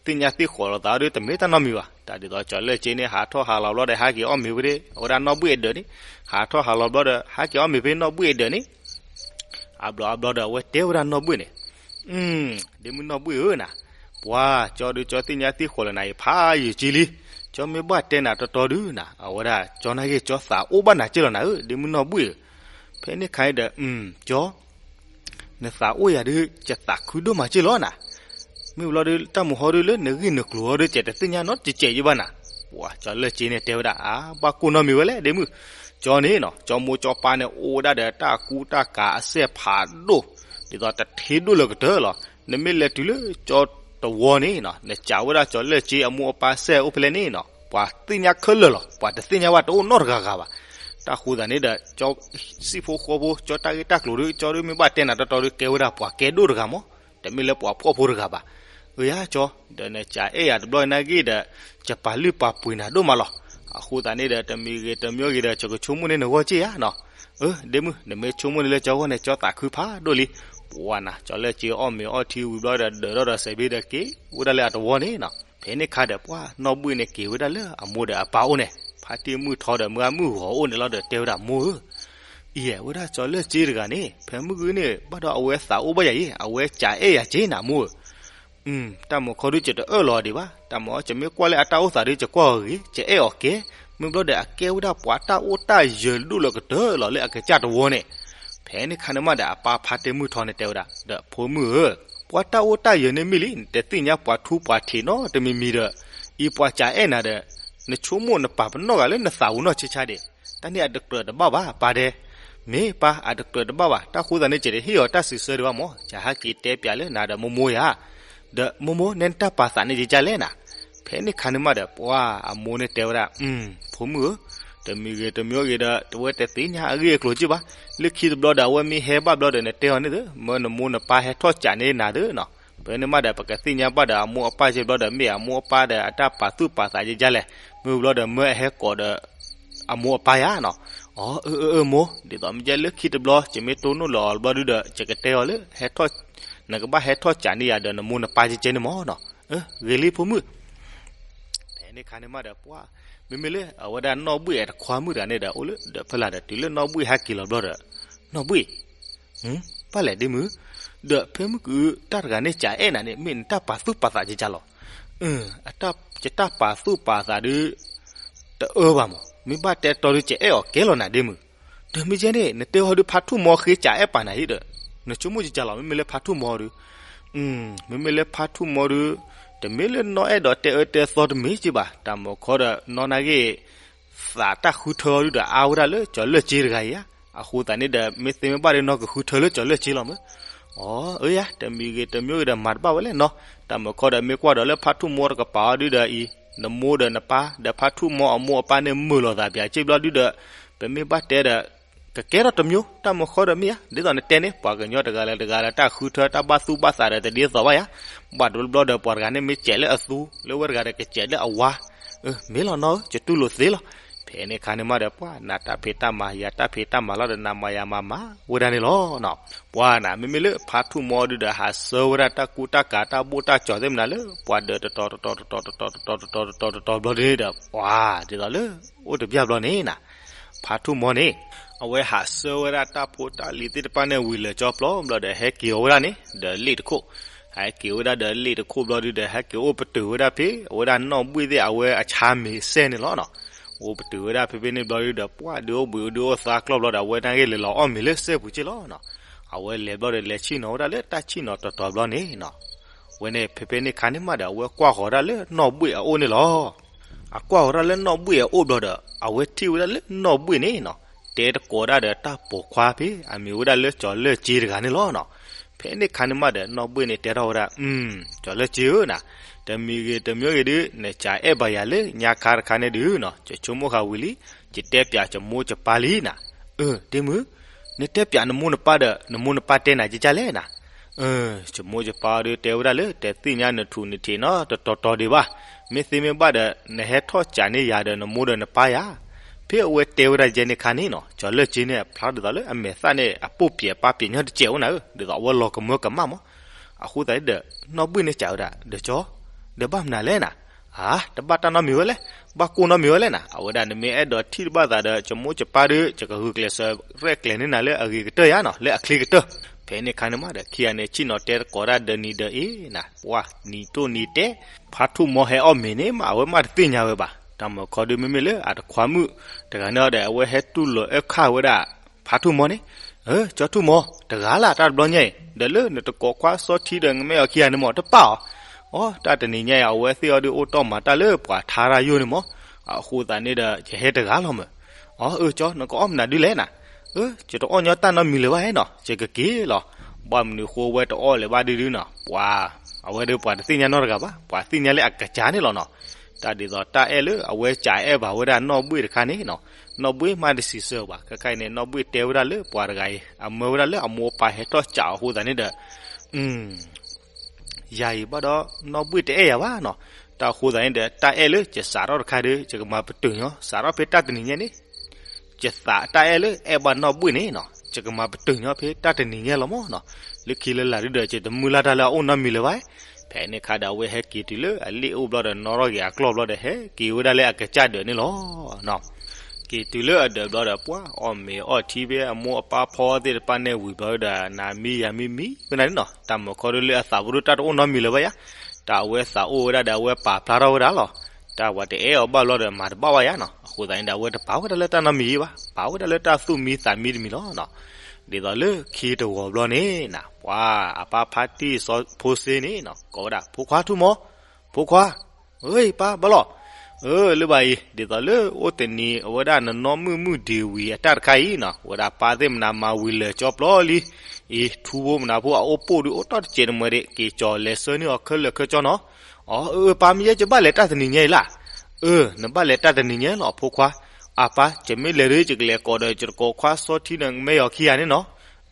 သ့ၣ်ညါသံၣ်ဃီၤလိာ်သးအီၤဒုး တမ့ၢ်တၢ်နီတမံၤဘၣ်. တၢ်ဒ်သိးကၠီၤလၢၢ်က့န့ၣ် ဟးထီၣ်ဟးလီၤဘျီဒီး ဟဲက့ၤအီၣ်မ့ၤဖဲ အဝဲဒၣ်နီၢ်ဘှံၣ်အဒၢးန့ၣ်, ဟးထီၣ်ဟးလီၤဘျီဒီး ဟဲက့ၤအီၣ်မ့ၤဖဲနီၢ်ဘှံၣ်အဒၢးန့ၣ် အဘျီအဘျီဒီး အဝဲတဲဝဲဒၣ်နီၢ်ဘှံၣ်န့ၣ်, ဒ့မုၣ်နီၢ်ဘှံၣ်ဧၢနၤ, ပှၤကၠီဒုး ကၠီသ့ၣ်ညါသံဃိးလၢနၤအံၤ ဖးယံာ်က့လံ, ကၠီမ့ၢ်ဘၣ်တဲနၤတီတီဒုနၤ, အဝဲဒၣ်ကၠီနာ်က့ ကၠီသးအိၣ်ဘၣ်နၤက့လီၤနၤဧၢ ဒ့မုၣ်နီၢ်ဘှံၣ်ဧၢ, ဖဲန့ၣ်ခါအံၤဒီး ကၠီ နသးအိၣ်ယၤဒုး ယသးခုဒိၣ်မးက့လီၤနၤ, မ့ၢ်ဘျီဒုး တၢ်မုၢ်ဟီဒုး လၢနဂ့ၢ်နကျိၤဟီဒုး ယတသ့ၣ်ညါနီတစဲးယဘၣ်နၤ, ပှၤကၠီလၢၢ်က့န့ၣ်တဲဝဲဒၣ် အါ ဘၣ်ကိၢ်နီတမံၤဝဲလဲၣ် ဒ့မုၣ်, ကၠီန့ၣ်နီၤ ကၠီမိၢ်ကၠီပၢ်န့ၣ် အိၣ်ဝဲဒၣ်ဒီးတၢ်ကူတၢ်ကၤအစဲးဖးဒိၣ်, ဒ်သိးတထ့ဒိၣ်လၢကတၢၢ်လီၤ, နမ့ၢ်လဲၤတုၤလၢကၠီတဝီန့ၣ်နီၤ နစံးဝဲဒၣ်ကၠီလၢၢ်က့အမိၢ်အပၢ်စဲးအိၣ်ဖဲလဲၣ်န့ၣ်နီၤ ပှၤသ့ၣ်ညါခဲလၢာ်လီၤ, ပှၤတသ့ၣ်ညါဘၣ်တအိၣ်နီတဂၤဂၤဘၣ်, တၢ်ဃိသးန့ၣ်ဒီး ကၠီ စံၣ်ဖိဃီဖိ ကၠီတၢ်ဂ့ၢ်တၢ်ကျိၤဒုး ကၠီဒုးမ့ၢ်ဘၣ်တဲနၤတီတီဒုး ကဲဝဲဒၣ်ပှၤကဲဒိၣ်တဂၤမး, တမ့ၢ်လၢပှၤဖှီၣ်ဖိတဂၤဘၣ်, အၢယါကၠီ, ဒီးနစံးအဲၣ်ယၤတဘျီနာ်က့ဒီး ယပာ်လုၢ်ပာ်ပှ့ၤနၤဒိၣ်မးလီၤ, အဃိသတးန့ၣ်ဒီး တမံၤဂ့ၤတမံၤဂ့ၤဒီး ယကဆိကမိၣ်န့ၢ်နဂီၢ်က့ယါနီၤ, အၢ ဒ့မုၣ် နမ့ၢ်ဆိကမိၣ်န့ၢ်လၢကၠီဂီၢ်န့ၣ် ကၠီသးခုဖးဒိၣ်လံ, ပှၤနၤ ကၠီလၢၢ်က့အီၣ်မ့ၤအီထံဝံၤဘျီဒီး ဒၢးထီၣ်ဒီးစဲးဘ့ဒီးက့ၤဝဲဒၣ်လၢအတဝီန့ၣ်နီၤ, ဖဲန့ၣ်ခါဒီးပှၤနီၢ်ဘှံၣ်န့ၣ်က့ၤဝဲဒၣ်လၢအမိၢ်ဒီးအပၢ်အိၣ်န့ၣ်, ဖါတံၢ်မုၢ်ထီဒီးမုၢ်ဂၤမုၢ်ဂီၤအိၣ်န့ၣ်လီၤဒီး တဲဝဲဒၣ်မိၢ်ဧၢ, အံၤဝဲဒၣ်ကၠီလၢၢ်က့တဂၤန့ၣ် ဖဲမုၢ်ဂီၤန့ၣ် ဘၣ်ဒီးအဝဲသးအိၣ်ဘၣ်ယၤအံၤ အဝဲစံးအဲၣ်ယၤက့နၤမိၢ်ဧၢ, တၢ်မုၢ်ခီဒုး ယတအၢၣ်လီၤဒံးဘၣ်, တၢ်မုၢ်ခီ ယမ့ၢ်ကွၢ်လၢအတၢ်အိၣ်သးဒီး ယကွၢ်အီၤဂ့ၤ ယအဲၣ်အီၤကဲ, မ့ၢ်ဘျီဒီးအကဲဝဲဒၣ်ပှၤတၢ်အိၣ်တၢ်ယၢၤဒိၣ်လၢကတၢၢ်လီၤလၢအကစၢ်တဝီန့ၣ်, ဖဲန့ၣ်ခါန့ၣ်မးဒီး အပၢ်ဖါတံၢ်မုၢ်ထီန့ၣ်တဲဝဲဒၣ် ဒီးဖိမုၣ်ဧၢ, ပှၤတၢ်အိၣ်တၢ်ယၢၤန့ၣ်မ့ၢ်လံ နတသ့ၣ်ညါပှၤထူပှၤထံးနီတမံၤမံၤဒီး, အံၤပှၤစံးအဲၣ်နၤဒီး, နဆိကမိၣ်နပာ်ပနီၣ်ဂၤလၢနသးပူၤနီၢ်ဆံးဆါဒံး, တၢ်န့ၣ်အတကြၢးတဘၣ်ဘၣ် ပၢ်တဲ မ့ၢ်ပၢ် အတကြၢးတဘၣ်ဘၣ် တၢ်ဃိသတးန့ၣ် ယတဟ့ၣ်အီၤတၢ်စံးဆၢဒံးဘၣ်မး ယဟဲက့ၤတဲပၠးလၢနၤဒီးမိၢ်မိၢ်ယါ, ဒီးမိၢ်မိၢ် နဲနတၢ်ပာ်သးန့ၣ်ယကလဲၣ်နၤ, ဖဲန့ၣ်ခါန့ၣ်မးဒီး ပှၤအမိၢ်န့ၣ်တဲဝဲဒၣ် ဖိမုၣ်ဧၢ, တမံၤဂ့ၤတမံၤဂ့ၤဒီး တဝဲတသ့ၣ်ညါအဂ့ၢ်အကျိၤက့ဘၣ်, လၢခံတဘျီဒီး အဝဲမ့ၢ်ဟဲဘၣ်ဘျီဒီး နတဲအီၤန့ၣ်သ့ မၢနမိၢ်နပၢ်ဟဲထီၣ်စးန့ၢ်နၤသ့နီၤ, ဖဲန့ၣ်မးဒီး ပကသ့ၣ်ညါဘၣ်ဒီးအမိၢ်အပၢ်က့ဘျီဒီး မ့ၢ်အမိၢ်အပၢ်ဒီးအတၢ်ပာ်သူၣ်ပာ်သးယကလဲၣ်, မ့ၢ်ဘျီဒီးမၢအဟဲကိးဒီး အမိၢ်အပၢ်ယါနီၤ, အီ အၢ အၢ အၢ မိၢ် ဒ်သိးမ့ၢ်ကဲလၢခံတဘျီ ယမ့ၢ်တိၢ်နီၣ်လီၤအီၤဘျီဒုဒီး ယကတဲအီၤလၢ ဟဲထီၣ် နကဘၣ်ဟဲထီၣ်စးန့ၢ်ယၤဒီးနမိၢ်နပၢ်ကကဲန့ၣ်မးနီၤ, ဂ့ၤလံဖိမုၣ်, ဖဲန့ၣ်ခါန့ၣ်မးဒီးပှၤ, မ့မ့ၢ်လၢအဝဲဒၣ်နီၢ်ဘှံၣ်အတခွါမုၣ်တဂၤန့ၣ်ဒီး အိၣ်လၢဒီးဖဲလၢ်ဒီးတုၤလၢနီၢ်ဘှံၣ်ဟဲက့ၤလီၤဘျီဒီး, နီၢ်ဘှံၣ် ဘၣ်လဲၣ်ဒ့မုၣ်, ဒီးဖဲမုၢ်ကုတၢ်တဂၤန့ၣ် ကအဲၣ်နၤန့ၣ် မ့ၢ်နတၢ်ပာ်သူၣ်ပာ်သးကကလီၤ, ယတၢ်ပာ်သူၣ်ပာ်သးဒု တအၢဘၣ်မး မ့ၢ်ဘၣ်တဲတီဒု ကအဲၣ်အီၤကဲလီၤနၤဒ့မုၣ်, ဒီးမ့ၢ်ကဲန့ၣ် နတဲဟီဒု ဖါထူၣ်မီဃ့ကအဲၣ်ပာ်နၤဟံၣ်ဒီး, နဆိကမိၣ်ကကလီၤ မ့မ့ၢ်လၢဖါထူၣ်မီဒု မ့မ့ၢ်လၢဖါထူၣ်မီဒု, တမ့ၢ်လၢနီၢ်အဲၣ်ဒိးတဲအၢတဲသီတမ့ၢ်က့ဘၣ် တၢ်မုၢ်ခီဒီးနီၢ်နာ်က့ သးတၢ်ဃုထၢအီၤဒုဒီးအါဝဲဒၣ်လၢကၠီၤလၢၢ်က့တဂၤအံၤဧါ, အဃိသတးန့ၣ်ဒီး မ့ၢ်သ့မ့ၢ်ဘၣ်ဒီးနီၢ်ကဃုထၢလၢကၠီၤလၢၢ်က့လီၤမး, အီ အၢယါ တမံၤဂ့ၤတမံၤဂ့ၤဒီးမၤတဘၣ်ဝဲလဲၣ်နီၤ, တၢ်မုၢ်ခီဒီးမ့ၢ်ကွၢ်ဒီးလၢဖါထူၣ်မီတကပၤအီၤဒုဒီးအံၤ, နမိၢ်ဒီးနပၢ် ဒီးဖါထူၣ်မီအမိၢ်အပၢ်န့ၣ်မုာ်လိာ်သးပၠးက့ဘျီဒုဒီး, ပမ့ၢ်ဘၣ်တဲဒီး ကကဲထီၣ်တမံၤ တၢ်မုၢ်ခီဒီးမ့ၢ်ဧါ, ဒ်သိးနတဲန့ၣ် ပှၤကညီတဂၤလၢတဂၤဒီးတၢ်ဃုထၢတၢ်ဘၣ်သူၣ်ဘၣ်သးဒီးတဒ်သိးဘၣ်ယါ, ဘၣ်တဘျီဘျီဒီးပှၤတဂၤန့ၣ်မ့ၢ်စဲးလၢအသူ လၢဝဲတဂၤဒီးကစဲးလၢအဝါ, မ့ၢ်လီၤနီၤဧၢ ယတူၢ်လိာ်သ့လီၤ, ဖဲန့ၣ်ခါန့ၣ်မးဒီးပှၤ နတၢ်ဖံးတၢ်မၤ ယၤတၢ်ဖံးတၢ်မၤလီၤဒီးနမၤယၤမၤမၤဝဲဒၣ်န့ၣ်လီၤနီၤ, ပှၤနၤ မ့မ့ၢ်လၢဖါထူၣ်မီဒုဒီးဟးဆၢဝဲဒၣ်တၢ်ကူတၢ်ကၤတၢ်ဘိၣ်တၢ်ကၠီၤသ့ၣ်မနုၤလၢ ပှၤဒၢးတတီၤတတီၤတတီၤတတီၤတတီၤတတီၤတတီၤတတီၤဘျီန့ၣ်ဒီး ပှၤဒ်သိးလၢ အိၣ်တဘျၢဘျီန့ၣ်နၤ, ဖါထူၣ်မီန့ၣ် အဝဲဟးဆၢဝဲဒၣ်တၢ်ဖိတၢ်လံၤသ့ၣ်တဖၣ်န့ၣ်ဝံၤလၢာ်ကၠီပျီဘျီဒီး ဟဲက့ၤအီၤဝဲဒၣ်န့ၣ် ဒီးလ့ၣ်တခိၣ်, ဟဲက့ၤဝဲဒၣ်ဒီးလ့ၣ်တခိၣ်ဘျီဒုဒီး ဟဲက့ၤအိၣ်ပတုာ်ဝဲဒၣ်ဖဲ အဝဲဒၣ်နီၢ်ဘှံၣ်သ့ၣ်အဝဲအဆါမ့ၤစဲၣ်န့ၣ်လီၤနီၤ, အိၣ်ပတုာ်ဝဲဒၣ်ဖဲဖဲန့ၣ်ဘျီဒုဒီး ပှၤဒုးအိၣ်ဘှံးဒုးအိၣ်သါကျီၢ်ဘျီဒီး အဝဲနာ်က့လဲၤလီၤအီၣ်မ့ၤလၢစဲပူၤက့လီၤနီၤ, အဝဲလဲၤဘျီဒီးလဲၤဆ့ၣ်နီၤဝဲဒၣ်လၢတၢ်ဆ့ၣ်နီၤတီၤတီၤဘျီန့ၣ်နီၤ, ဝဲန့ၣ် ဖဲဖဲန့ၣ်ခါန့ၣ်မးဒီး အဝဲကွၢ်ဃီၤဒၣ်လၢနီၢ်ဘှံၣ်အအိၣ်န့ၣ်လီၤ. အကွၢ်ဃီၤဒၣ်လၢနီၢ်ဘှံၣ်အအိၣ်ဘျီဒီး အဝဲထံၣ်ဝဲဒၣ်လၢနီၢ်ဘှံၣ်န့ၣ်နီၤ တဲတကိးဒၣ်ဒီးတၢ်ပိာ်ခွါဖဲ အမံၤဝဲဒၣ်လၢကၠီၤလၢၢ်က့တဂၤန့ၣ်လီၤနီၤ. ဖဲန့ၣ်ခါန့ၣ်မးဒီး နီၢ်ဘှံၣ်န့ၣ်တဲထီၣ်ဝဲဒၣ်, ကၠီၤလၢၢ်က့ဧၢနၤ, တမံၤဂ့ၤတမံၤဂ့ၤဒုး နကအဲၣ်ဘၣ်ယၤလၢညါခါတခါန့ၣ်ဒုးနီၤ ယဆိကမိၣ်ဃာ်ဝံၤလံ, ယတဲပၠးယမိၢ်ယပၢ်လံနၤ. အၢ ဒ့မုၣ်, နတဲပၠးနမိၢ်နပၢ်ဒီး နမိၢ်နပၢ်တဲနၤကကလဲၣ်နၤ. ယမိၢ်ယပၢ်ဒုးတဲဝဲဒၣ်လၢ တသ့ၣ်ညါနထူးနထံးနီတတီၤတီၤဒံးဘၣ်. မ့ၢ်သ့မ့ၢ်ဘၣ်ဒီး နဟဲထီၣ်ကးန့ၢ်ယၤဒီးနမိၢ်ဒီးနပၢ်ယၤ. ဖဲအဝဲတဲဝဲဒၣ်ယဲန့ၣ်ခါန့ၣ်နီၤ ကၠီၤလၢၢ်က့န့ၣ် ဖျါဒ်သိးလၢအမဲာ်သၣ်န့ၣ် အပိာ်ပျဲးပာ်ပျဲးညီတစဲးအိၣ်နၤဧၢ, ဒ်သိးအဝဲလီၤကမၢကမၣ်မး. အဃိသတးဒီး နီၢ်ဘှံၣ်န့ၣ်စံးဝဲဒၣ် ဒီးကၠီၤ, ဒီးဘၣ်မနုၤလဲၣ်နၤ. ဧါ, တဘၣ်တၢ်နီတမံၤဝဲလဲၣ်, ဘၣ်ကိၢ်နီတမံၤဝဲလဲၣ်နၤ. အဝဲဒၣ်နမ့ၢ်အဲၣ်ဒိးထံၣ်တဘၣ်သးဒီး ယမိၢ်ယပၢ်ဒီး ယကဂုာ်ကျဲးစၢးရဲၣ်ကျဲၤန့ၢ်နၤလၢအဂ့ၤကတၢၢ်ယါနီၤ, လၢအချ့ကတၢၢ်. ဖဲန့ၣ်အခါန့ၣ်မးဒီး ခံဂၤန့ၣ် ဆ့ၣ်နီၤတဲသကိးတၢ်ဒီးနံၤဒီးအ့ၤနၤ, ပှၤနံၤတိၢ်နံၤတဲ, ဖါထူၣ်မီၤဟဲအီၣ်မ့ၤန့ၣ်မး အဝဲမးတသ့ၣ်ညါဝဲဘၣ်. တၢ်မုၢ်ခီဒုး မ့မ့ၢ်လၢအတခွါမုၣ်တဂၤန့ၣ်ဒီး အဝဲဟဲတူၢ်လိာ်အၢၣ်ခၣ်ဝဲဒၣ် ဖါထူၣ်မီၤန့ၣ်, ကၠီထူၣ်မီၤ တဂၤလၢ်တၢ်တဘျီညါအံၤ ဒီးလၢနတကိးခွါစီထံဒီး နမ့ၢ်အီၤခံဂၤန့ၣ်မး တပၣ်အီၤ. အိ တၢ်တနံၤညါအံၤ အဝဲသ့ၣ်အီၤဒုးအိၣ်တီၢ်မၤတၢ်လၢပှၤထါရၢ်ယိာ်န့ၣ်မး, အဃိသတးန့ၣ်ဒီး ယဟဲတဂၤလီၤမး. အိ အၢ ကၠီ နကအီၣ်မနုၤဒုးလဲၣ်နၤ. အၢ ယတအီၣ်ညီတၢ်နီတမံၤလၢၤဘၣ်ဟဲနီၤ, ယကက့ၤလီၤ. ဘၣ်မနုၤဃိဝဲတအီၣ်လၢၤဘၣ်ဒုးဒုးနီၤ, ပှၤ အဝဲဒီးပှၤတသ့ၣ်ညါနီတဂၤဘၣ်, ပှၤသ့ၣ်ညါလၢအကစၢ်န့ၣ်လီၤနီၤ. တၢ်ဒ်သိးတၢ်အဲၣ်လၢအဝဲကအဲၣ်ဘၣ်ဝဲဒၣ်နီၢ်ဘှ့ၣ်တခါန့ၣ်နီၤ, နီၢ်ဘှ့ၣ်မးတစံးဆၢဘၣ်. ခဲခါအံၤန့ၣ် နီၢ်ဘှ့ၣ်တဲဝဲဒၣ်လၢပှၤတဂၤအံၤ အမၢဝဲဒၣ်လၢအမိၢ်အပၢ်ဟဲထီၣ်ကးအီၤအဃိသတးန့ၣ်ဒီး ယၤအံၤဘၣ်ဒီး နီၢ်ဘှ့ၣ်တအဲၣ်ယၤဘၣ်နီၤ. တၢ်အဃိသတးန့ၣ်ဒီး တၢ်အဲၣ်လၢယစးထီၣ်တခါဒီး ယကမၤပတုာ်ညီ စးထီၣ်ဖဲတၢ်တနံၤညါန့ၣ်, ယသးတၢ်အဲၣ်လၢအဲၣ်ဘၣ်နီၢ်ဘှ့ၣ်န့ၣ်နီၤ, ယကမၤပတုာ်ညီဖဲတၢ်တနံၤညါလီၤမးနီၤ. လၢခံလၢလာ်ဒုးဒီး ယတမုၢ်လၢ်တၢ်လၢအအိၣ်နီတမံၤလၢၤဘၣ်. ဖဲန့ၣ်အခါဒီး အဝဲဟဲက့ၤတုၤလၢအလ့ၣ်အိၣ်ဘျီဒီး နီၣ်ထီၣ်က့ၤအကျီၢ်ဘျီဒီး ဟဲက့ၤဝဲဒၣ်လၢအကစၢ်ဒၢးန့ၣ်လီၤ. က့ၤတုၤလၢအဒၢးဘျီဒီး ပှၤအီၣ်မ့ၤအီထံဖဲအမိၢ်အပၢ်ဖီသ့ၣ်တဖၣ်န့ၣ်ဝံၤဘျီဒီး နၤမံယၤမံမံဝဲဒၣ်န့ၣ်နီၤ. တၢ်မုၢ်ခီဒုးလၢအသးပူၤဒုး တၢ်တအိၣ်နီတမံၤလၢၤဘၣ်ယါ. တၢ်အဝဲသးအိၣ်ဝဲဒၣ်ဒီး အဝဲပာ်ဖျါထီၣ်ဝဲဒၣ်လီၤ. တၢ်ပှၤတအဲၣ်အီၤဘၣ်ဘျီဒီး မၤတဘၣ်ဘၣ်ယါနီၤ. အဃိသတးန့ၣ်ဒီး အဝဲတပာ်ဝဲဒၣ်လၢတၢ်နီတမံၤဘၣ်, ပာ်ဝဲဒၣ်လၢတၢ်သူၣ်မံသးမံတမံၤလီၤနီၤ. ဒ်သိးလၢခံတဂီၤဘျီန့ၣ်နၤ, ပှၤအပၢ်ဖါတံၢ်စီၤဖိစ့န့ၣ်နီၤ ကိးဝဲဒၣ် ဖိခွါထူၣ်မီၤ, ဖိခွါ, အၢ ပၢ်ဘၣ်လီၤ. အၢ လၢဘၣ်အံၤ ဒ်သိးလၢအိၣ်တနံၤ အဝဲဒၣ်နနီၢ်မုၣ်မုၣ်ဒ့ဝံၤအတၢ်တခါအံၤနီၤ, အဝဲဒၣ်ပၢ်သ့ၣ်မနၤမၤဝံၤလၢာ်ကၠီပျီလံ, အံၤ ထူဖိမနၤဖိအအိၣ်ပိၢ်ဒုးအိၣ်တီၢ်တစဲးတမှဲးဒံး က့ၤကၠီၤလဲၤဆှၢန့ၢ်အီၤခဲလၢာ်ခဲဆ့နီၤ. အၢ အၢ အၢ ပၢ် မ့ၢ်ယဲယဘၣ်လဲၤတၢ်တနံၤညါအံၤလၢ်. အၢ နဘၣ်လဲၤတၢ်တနံၤညါလီၤ ဖိခွါ. အပၢ် ယမ့ၢ်လဲၤဒီး ယကလဲၤကိးဒီးယတကိးခွါစီထံဒီး မ့ၢ်အီၤခံဂၤန့ၣ်နီၤ.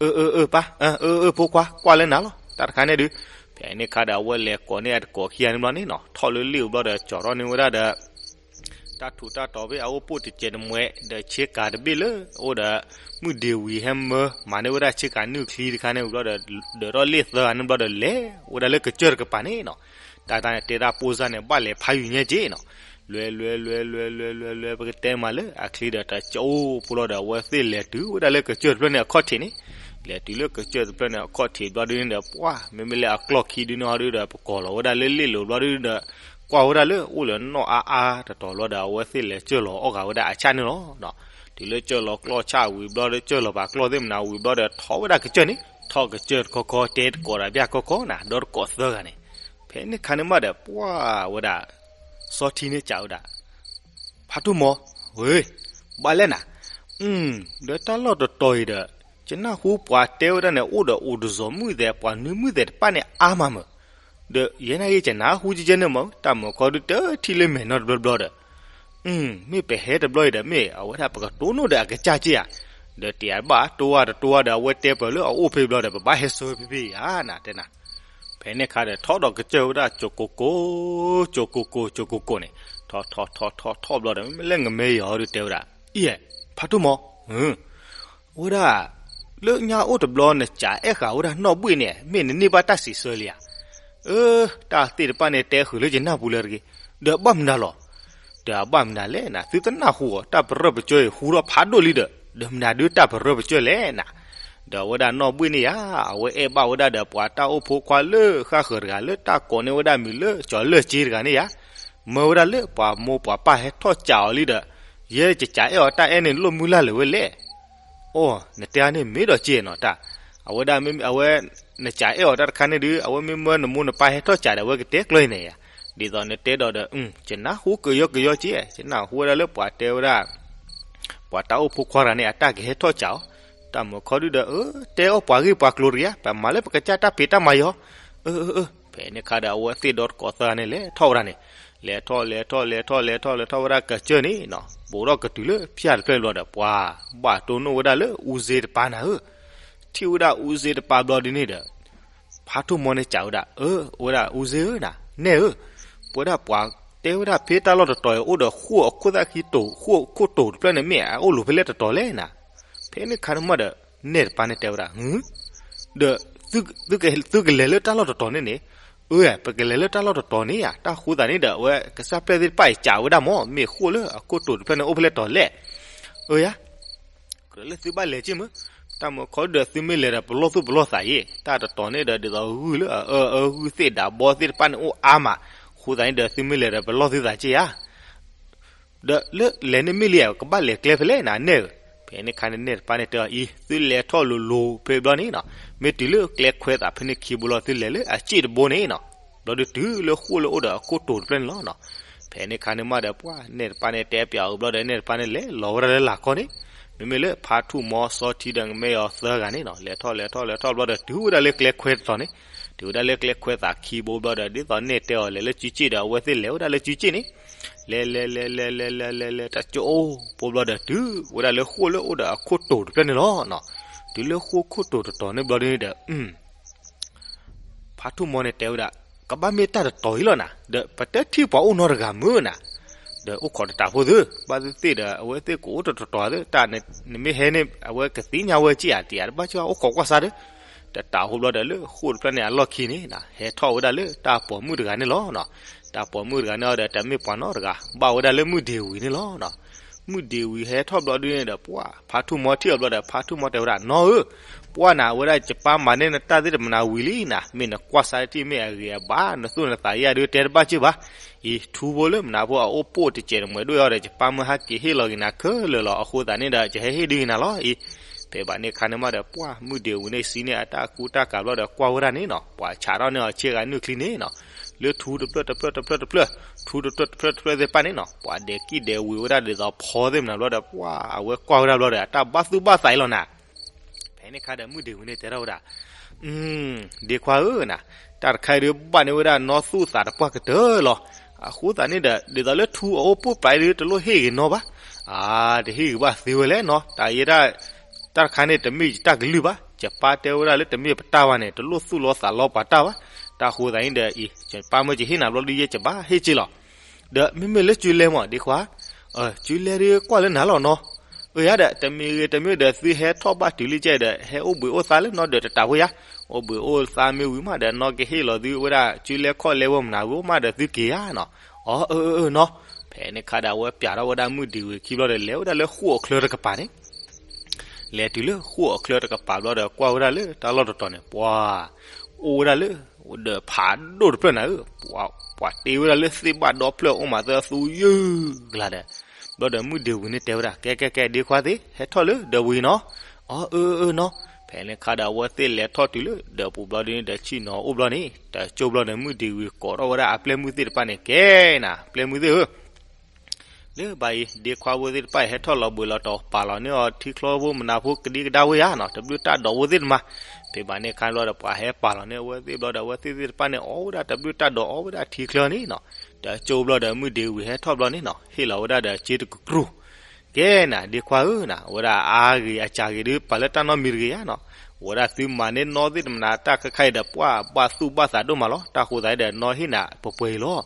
အၢ အၢ အၢ ပၢ်, အၢ အၢ ဖိခွါ ကွၢ်လၢနၤလီၤ တၢ်တခါန့ၣ်ဒုး. ဖဲန့ၣ်အခါဒီး အဝဲလဲၤကိးန့ၢ်အတကိးခံဂၤန့ၣ်ဘျီန့ၣ်နီၤ, ထီၣ်လၢလ့ၣ်အိၣ်ဘျီဒီး ကၠီၤထီၣ်န့ၢ်ဝဲဒၣ်ဒီး တၢ်ထူးတၢ်တီၤဖဲအအိၣ်ပိၢ်တစဲးတမှဲးဒီး ဆ့ကၤတဘ့ၣ်လၢအိၣ်ဒီး မုၣ်ဒ့ဝံၤဟဲမၢမၤန့ၢ်ဝဲဒၣ်ဆ့ကၤနုာ်ချံတခါန့ၣ်ဝံၤဘျီဒီး ဒၢးထီၣ်လ့ၣ်သၢဂၤန့ၣ်ဘျီဒီး လဲၤဝဲဒၣ်လၢကစၢၢ်တကပၤန့ၣ်နီၤ. တၢ်တၢ်န့ၣ်တဲတၢ်ပိၢ်စၢ်န့ၣ် ဘၣ်လဲၤဖးယံၤညါက့နီၤ. လွဲလွဲလွဲလွဲလွဲလွဲလွဲ ပကတဲမးလၢအချံဒီး တၢ်ကၠိဖိလီၤဒီး အဝဲသ့ၣ်လဲၤတုၤဝဲဒၣ်လၢကစၢၢ်တဖျၢၣ်န့ၣ်အခီၣ်ထံးန့ၣ်, လဲၤတုၤလၢကစၢၢ်တဖျၢၣ်န့ၣ်အခီၣ်ထံးဘျီဒုန့ၣ်ဒီး ပှၤ မ့မ့ၢ်လၢအကျီၢ်ခံဒုန့ၣ်ဟီဒုဒီး ပကိးလီၤဝဲဒၣ်လၢလ့ၣ်လိၤဘျီဒုဒီး ကွၢ်ဝဲဒၣ်လၢအိၣ်လၢနီၣ်အါအါတတီၤဘျီဒီး အဝဲသ့ၣ်လဲၤစၢၢ်လီၤအီၣ်ဂၤဝဲဒၣ်အဆၣ်န့ၣ်လီၤ. တုၤလၢစၢၢ်လီၤကျီၢ်ဆၣ်ဝံၤဘျီဒီး စၢၢ်လီၤပာ်ကျီၢ်သ့ၣ်မနၤဝံၤဘျီဒီး ထီၣ်ဝဲဒၣ်ကစၢၢ်န့ၣ်, ထီၣ်ကစၢၢ်တခီခီ တဲတကိးတၢ်ဘၣ်ခီခီနၤ ဒီတကိးသၢဂၤန့ၣ်. ဖဲန့ၣ်ခါန့ၣ်မးဒီး ပှၤဝဲဒၣ် စီထံန့ၣ်စံးဝဲဒၣ် ဖါထူၣ်မီၤ, ဝ့ၢ်, ဘၣ်လဲၣ်နၤ, ဒီးတၢ်လီၢ်တတီၤအံၤဒီး ယနၢ်ဟူပှၤတဲဝဲဒၣ်န့ၣ် အိၣ်ဒီးအိၣ်တစီၤမုၣ်သဲး ပှၤနွံမုၣ်သဲးတဖၣ်န့ၣ်အါမးမး, ဒီးယဲနာ်က့ ယနၢ်ဟူကဲကဲန့ၣ်မး တၢ်မုၢ်ခီဒုးတထံၣ်လၢမဲာ်နီတဘျီဘျီဒီး, မ့ၢ်ပဟဲတဘျီအံၤဒီး မ့ၢ်အဝဲဒၣ်ပကတိၢ်နီၣ်ဒီးအကစၢ်က့ဧါ, ဒီးတယၤဘၣ်တိၢ်ဝဲတတိၢ်ဝဲဒီး အဝဲတဲပၢၢ်လၢအအိၣ်ဖဲဘျီဒီး ပဘၣ်ဟဲဆၢဖဲဖဲဧါနၤတဲနၤ. ဖဲန့ၣ်ခါဒီး ထီၣ်ဒီးကစၢၢ်ဝဲဒၣ် ကၠိကိကိ, ကၠိကိကိ ကၠိကိကိန့ၣ်, ထီၣ်ထီၣ်ထီၣ်ထီၣ်ထီၣ်ဘျီဒီး မ့မ့ၢ်လၢနမဲာ်ယီၤဒုးတဲဝဲဒၣ်, အံၤ, ဖါထူၣ်မီၤ, ဝဲဒၣ်, လၢညါအိၣ်တဘျီ နစံးအဲၣ်ဃာ်ဝဲဒၣ်နီၢ်ဘှ့ၣ်န့ၣ် မ့ၢ်နန့ၢ်ဘၣ်တၢ်စံးဆၢလံဧါ. အၢ, တၢ်သ့ၣ်တဖၣ်န့ၣ် တဲဃုာ်လၢယနၢ်ပူၤလၢတဂ့ၤ, ဒီးအဘၣ်မနုၤလီၤ. ဒီးအဘၣ်မနုၤလဲၣ်နၤ သုတနၢ်ဟူဧါ, တၢ်ပရၢပကၠီအံၤ ဟူထီၣ်ဖးဒိၣ်လံဒီး, ဒီးမနုၤဒုးတၢ်ပရၢပကၠီလဲၣ်နၤ. ဒီးအဝဲဒၣ်နီၢ်ဘှ့ၣ်န့ၣ်ဧါ, အဝဲအဲၣ်ဘၣ်ဝဲဒၣ်ဒီးပှၤတၢ်အိၣ်ဖိခွါလၢဃၣ်ဃၢၤတဂၤလၢတၢ်ကိးန့ၢ်ဝဲဒၣ်မံၤလၢကၠီၤလၢၢ်က့တဂၤန့ၣ်ဧါ. မၢဝဲဒၣ်လၢပှၤမိၢ်ပှၤပၢ်ဟဲထီၣ်ကးအီၤလံဒီး, ယဲယကးအဲၣ်အီၤတၢ်အဲၣ်န့ၣ်လိၣ်မုၢ်လၢ်လၢၤဝဲလဲၣ်. အိ, နတဲအါန့ၣ်မ့ၢ်ဒီးက့နီၤတၢ်, အဝဲဒၣ်မ့ၢ်အဝဲ, နကးအဲၣ်အီၤတၢ်တခါန့ၣ်ဒုး အဝဲမ့ၢ်မၢနမိၢ်နပၢ်ဟဲထီၣ်ကးဒီး အဝဲကတဲကျၢၤန့ၣ်ဧါ. ဒ်သိးနတဲဒီးဒီး, ယနၢ်ဟူကယီကယီက့, ယနၢ်ဟူဝဲဒၣ်လၢပှၤတဲဝဲဒၣ် ပှၤတၢ်အိၣ်ဖိခွါတဂၤန့ၣ် အတၢ်ကဟဲထီၣ်ကးအီၤ, တၢ်မုၢ်ခီဒုဒီး အၢ, တဲအီၣ်ပှၤဂ့ၢ်ပှၤကျိၤတဂ့ၤဧါ, ပမၤလၢပကစၢ်တၢ်ဖံးတၢ်မၤယီၤ. အၢ, အၢ, အၢ, ဖဲန့ၣ်ခါဒီး အဝဲသ့ၣ်ဒီတကိးသၢဂၤန့ၣ် လဲၤထီၣ်ဝဲဒၣ်န့ၣ်, လဲၤထီၣ်လဲၤထီၣ်လဲၤထီၣ်လဲၤထီၣ်လဲၤထီၣ်ဝဲဒၣ်ကစၢၢ်န့ၣ်နီၤ, ဘူးထီၣ်ကတုၤလၢဖၠၣ်တဖျၢၣ်ဘျီဒီး ပှၤဘၣ်တိၢ်နီၣ်ဝဲဒၣ်လၢအူစ့တပၤနၤဧၢ. ထံၣ်ဝဲဒၣ်အူစ့တပၤဘျီဒ်န့ၣ်ဒီး ဖါထူၣ်မီၤန့ၣ်စံးဝဲဒၣ်, အၢ, ဝဲဒၣ်အူစ့ဧၢနၤ, နဲၣ်ဧၢ, ပဝဲဒၣ်ပှၤတဲဝဲဒၣ်ဖဲတၢ်လီၢ်တတီၤအံၤ အိၣ်ဒီးဃိၣ်အခိၣ်သၣ်ခံတိၤ, ဃိၣ်ခိၣ်တိၤတဖျၢၣ်န့ၣ် မ့ၢ်အအိၣ်လူၤဖဲလဲၣ်တတီၤလဲၣ်နၤ. ဖဲန့ၣ်ခါန့ၣ်မးဒီး နဲၣ်တပၤန့ၣ်တဲဝဲဒၣ်, ဒီး သုကလဲၤလၢတၢ်လီၢ်တတီၤန့ၣ်န့ၣ်, အၢ ပကလဲၤလၢတၢ်လီၢ်တတီၤန့ၣ်ဧါ, တၢ်ဃိသးန့ၣ်ဒီး အဝဲကစၢ်ပျဲၢ်သ့ၣ်တဖၣ်အံၤ ကးဝဲဒၣ်မၢ်, မ့ၢ်ဃိၣ်လၢအခိၣ်တိၤတဖျၢၣ်န့ၣ် အိၣ်ဖဲလဲၣ်တီၤလဲၣ်. အၢယါ, ကြၢးလၢသုဘၣ်လဲၤက့ၢ်မၢ်, တၢ်မုခီဒီးသုမ့ၢ်လဲၤဒီးပလီၢ်သူၣ်ပလီၢ်သးအံၤ, တၢ်တတီၤန့ၣ်ဒီးဒ်သိးဂုၢ်လၢအအၢအဂုၢ်သ့ၣ်ဒးဘီသ့ၣ်တဖၣ်န့ၣ်အိၣ်အါမး, အဃိသတးန့ၣ်ဒီးသုမ့ၢ်လဲၤဒီးပလီၢ်သုသးက့ၢ်ဧါ ဒီးလၢလဲၤန့ၣ်မ့ၢ်လံဧါ, ကဘၣ်လဲၤကျဲဖဲလဲၣ်နၤနဲၣ်ဧၢ. ဖဲန့ၣ်ခါန့ၣ်နဲၣ်တဖၣ်န့ၣ်တဲအီၤအံၤ, သုလဲၤထီၣ်လိၤလိၤဖဲဘျီန့ၣ်နီၤ, မ့ၢ်တုၤလၢကျဲခွဲသးဖဲန့ၣ်ခံဘိလီၤ သုလဲၤလၢအစ့ၣ်တဘိန့ၣ်နီၤ, ဘျီဒုးတုၤလၢဃိၣ်လၢအိၣ်ဒီးအခိၣ်တိၤတဖျၢၣ်န့ၣ်လီၤနီၤ. ဖဲန့ၣ်ခါန့ၣ်မးဒီးပှၤနဲၣ်တဖၣ်န့ၣ်တဲပၠးအီၤဘျီဒီး နဲၣ်တဖၣ်န့ၣ်လဲၤလီၤဝဲဒၣ်လၢလာ်ခီန့ၣ်, မ့မ့ၢ်လၢဖါထူၣ်မီစီထံဒီးကမဲအီၤသၢဂၤန့ၣ်နီၤ, လဲၤထီၣ်လဲၤထီၣ်လဲၤထီၣ်ဘျီဒီးတုၤဝဲဒၣ်လၢကျဲခွဲတတီၤန့ၣ်, တုၤဝဲဒၣ်လၢကျဲခွဲသးခံဘိဘျီဒီး ဒ်သိးနဲၣ်တဲအီၤလဲၤလၢစုစ့ၣ်ဒီး အဝဲသ့ၣ်လဲၤဝဲဒၣ်လၢစုစ့ၣ်န့ၣ်, လဲၤလဲၤလဲၤလဲၤလဲၤလဲၤလဲၤလဲၤတကၠိဖိဘျီဒီး တုၤဝဲဒၣ်လၢဃိၣ်လၢအိၣ်ဒီးအခိၣ်တိၤတဖျၢၣ်န့ၣ်လီၤနီၤ. တုၤလၢဃိၣ်ခိၣ်တိၤတတီၤန့ၣ်ဘျီဒုးန့ၣ်ဒီး ဖါထူၣ်မီန့ၣ်တဲဝဲဒၣ်, ကဘၣ်မ့ၢ်တၢ်တတီၤအံၤလီၤနၤ, ဒီးပတထံၣ်ပှၤအိၣ်နီတဂၤမုၢ်နၤ, ဒီးအိၣ်ခိးတတးဖိသု, ဘၣ်သ့ၣ်သ့ၣ်ဒီး အဝဲသ့ၣ်ကအိၣ်တတတီၤသု, တၢ်နမ့ၢ်ဟဲန့ၣ် အဝဲကသ့ၣ်ညါဝဲက့ၢ်ဧါ, တယၤတဘၣ်ကၢ်အိၣ်ခိးကွၢ်စါဒီး, တတးဖိဘျီဒီးလၢဃိၣ်တဖျၢၣ်န့ၣ်အလီၢ်ခံန့ၣ် ဟဲထီၣ်ဝဲဒၣ်လၢတၢ်ပိာ်မုၣ်တဂၤန့ၣ်လီၤနီၤ. တၢ်ပိာ်မုၣ်တဂၤန့ၣ်အီၤဒီး တမ့ၢ်ပှၤနီတဂၤ, ဘၣ်ဝဲဒၣ်လၢမုၢ်ဒ့ဝံၤန့ၣ်လီၤနီၤ. မုၢ်ဒ့ဝံၤဟဲထီၣ်ဘျီဒုးန့ၣ်ဒီး ပှၤဖါထူၣ်မီထံၣ်အီၤဘျီဒီး ဖါထူၣ်မီတဲဝဲဒၣ်, နီၢ်ဧၢ, ပှၢ်နၤ အဝဲဒၣ်ယပၢ်မၤန့ၢ်နတၢ်သ့ၣ်တမနၤဝံၤလံနၤ, မ့ၢ်နကွၢ်စါတထံၣ်မ့ၢ်အဂ့ၤအဘၣ် နသူၣ်နသးယါဒုးတဲတဘၣ်ကၢ်ဘၣ်. အံၤ ထူဖိလၢမနၤဖိအအိၣ်ပိၢ်တစဲးတမှဲၤဒိၣ်အီၤဒီး ယပၢ်မၢဟဲက့ၤဟ့ၣ်လီၤက့ၤနၤခဲလၢာ်လီၤ, အဃိသတးန့ၣ်ဒီး ယဟဲဟ့ၣ်ဒုးက့ၤနၤလီၤအံၤ. ဖဲဘၣ်န့ၣ်ခါန့ၣ်မးဒီး ပှၢ်မုၢ်ဒ့ဝံၤန့ၣ် စံးန့ၢ်အတၢ်ကူတၢ်ကၤဘျီဒီး ကွၢ်ဝဲဒၣ်န့ၣ်နီၤ, ပှၤဆးထီၣ်န့ၢ်အီၤဆ့ဂၤနုၢ်ချံန့ၣ်နီၤ, လၢထူတဖျၢၣ်တဖျၢၣ်တဖျၢၣ်တဖျၢၣ်, ထူတဖျၢၣ်တဖျၢၣ်တဖျၢၣ်သ့ၣ်တဖၣ်န့ၣ်နီၤ, ပှၤဒဲးကံၣ်ဒဲးဝံၤဝဲဒၣ်ဒ်သိးဖီသ့ၣ်မနၤဘျီဒီး ပှၢ်အဝဲကွၢ်ဝဲဒၣ်ဘျီဒီး အတၢ်ဘၣ်သူၣ်ဘၣ်သးအံၤလီၤနၤ. ဖဲန့ၣ်ခါဒီးမုၢ်ဒ့ဝံၤန့ၣ်တဲထီၣ်ဝဲဒၣ်, ဒ့ခွါဧၢနၤ, တၢ်တခါအံၤဒုးဘၣ်န့ၢ်ဝဲဒၣ်နီၢ်သူၣ်သးတပှၢ်ကတၢၢ်လီၤ. အဃိသတးန့ၣ်ဒီး ဒ်သိးလၢထူအအိၣ်ပိၢ်ပာ်အံၤဒုး တလိၣ်ဟ့ၣ်ဂ့ၤနီၢ်ဘၣ်. အါ, တဟ့ၣ်ဂ့ၤဘၣ်သ့ဝဲလဲၣ်နီၤ, တၢ်ယဲဒၣ် တၢ်တခါန့ၣ် တမ့ၢ်ယတၢ်ကလုၢ်ဘၣ်, ယပၢ်တဲဝဲဒၣ်လၢတမ့ၢ်ပတၢ်ဘၣ်န့ၣ် တလိၣ်သူၣ်လီၤသးလီပှၤတၢ်ဘၣ်. တၢ်ဃိသတးန့ၣ်ဒီး အံၤ ယပၢ်မၢယဟ့ၣ်နၤဘျီဒုး ယဲယဘၣ်ဟ့ၣ်က့ၤလီၤ. ဒီးမ့မ့ၢ်လၢစုလဲမး ဒ့ခွါ, စုလဲဒုးကွၢ်လၢနၤလီၤနီၤ. အၢ ယၤဒီး တမ့ၢ်ဂ့ၤတမ့ၢ်ဒီး သုဟဲထီၣ်ဘၣ်တုၤလံကဲဒီး ဟဲအိၣ်ဘှံးအိၣ်သါလၢနီၢ်ဒီးတတးဖိယါ, အိၣ်ဘှံးအိၣ်သါမ့ၢ်ဝံၤမးဒီး နီၢ်ကဟ့ၣ်လီၤသုဝဲဒၣ် စုလဲခီၣ်လဲဝဲမနၤဝံၤမးဒီး သုက့ၤယါနီၤ. အီ အၢ အၢ အၢ နီၤ. ဖဲန့ၣ်ခါဒီး အဝဲပၠးထီၣ်ဝဲဒၣ်မုၢ်ဒ့ဝံၤခံဘျီဒီး လဲၤဝဲဒၣ်လၢဃိၣ်အချၢတကပၤန့ၣ် လဲၤတုၤလၢဃိၣ်အချၢတကပၤဘျီဒီး ကွၢ်ဝဲဒၣ်လၢတၢ်လီၢ်တတီၤန့ၣ် ပှၤ အိၣ်ဝဲဒၣ်လၢ ဒီးဖးဒိၣ်တဖျၢၣ်နၤဧၢ, ပှၤတ့ဝဲဒၣ်လၢသ့ၣ်ဘၣ်ဒီဖျၢၣ်အိၣ်မးသၢသူယုၢ်ကလၤဒီး ဘျီဒီးမုၢ်ဒ့ဝံၤန့ၣ်တဲဝဲဒၣ် ကဲ ကဲ ကဲ ဒ့ခွါသ့ၣ် ဟဲထီၣ်လၢဒၢးပူၤအံၤနီၤ. အီ အၢ အၢ နီၤ. ဖဲန့ၣ်ခါဒီး အဝဲသ့ၣ်လဲၤထီၣ်တုၤလၢဒၢးပူၤဘျီဒုးန့ၣ်ဒီး ဆ့ၣ်နီၤအိၣ်ဘျီန့ၣ် တကၠိဘျီန့ၣ် မုၢ်ဒ့ဝံၤကိးထီၣ်ဝဲဒၣ်အပျဲၢ်မုၢ်သ့ၣ်တဖၣ်န့ၣ် ကဲနၤ ပျဲၢ်မုၢ်သ့ၣ်ဧၢ လၢဘၣ်အံၤ ဒ့ခွါဖိသ့ၣ်တဖၣ်အံၤ ဟဲထီၣ်လီၤဘှံးလီၤတီၤ ပာ်လီၤန့ၢ်အီၤထံချၢဖိမနၤဖိကဒံကဒါဝဲယါနီၤ, တဘျုးတၢ်ဒိးဖိသ့ၣ်တမး. ဖဲဘၣ်န့ၣ်ခါဘျီဒီး ပှၤဟဲပာ်လီၤန့ၢ်အဝဲသ့ၣ်ဘျီဒီး အဝဲသ့ၣ်သ့ၣ်တဖၣ်န့ၣ် အီၣ်ဝဲဒၣ်တဘျုးတၢ်ဒိးအီၣ်ဝဲဒၣ်ထံချၢန့ၣ်နီၤ. တကၠိဘျီဒီး မုၢ်ဒ့ဝံၤဟဲထီၣ်ဘျီန့ၣ်နီၤ ဟ့ၣ်လီၤဝဲဒၣ်ဒီးစ့တကကြူၢ် ကဲနၤ ဒ့ခွါဧၢနၤ, အဝဲဒၣ်အါဂ့ၤအစှၤဂ့ၤဒုး ပာ်လၢတၢ်နီတမံၤတဂ့ၤယါနီၤ. အဝဲဒၣ်သုမၤန့ၢ်နီၢ်သ့ၣ်တမနၤ တၢ်ခဲခါအံၤဒီး ပှၤဘၣ်သူၣ်ဘၣ်သးဒိၣ်မးလီၤ. တၢ်ဃိသတးဒီး နီၢ်ဟ့ၣ်နၤပှဲၤပှဲၤအံၤလီၤ.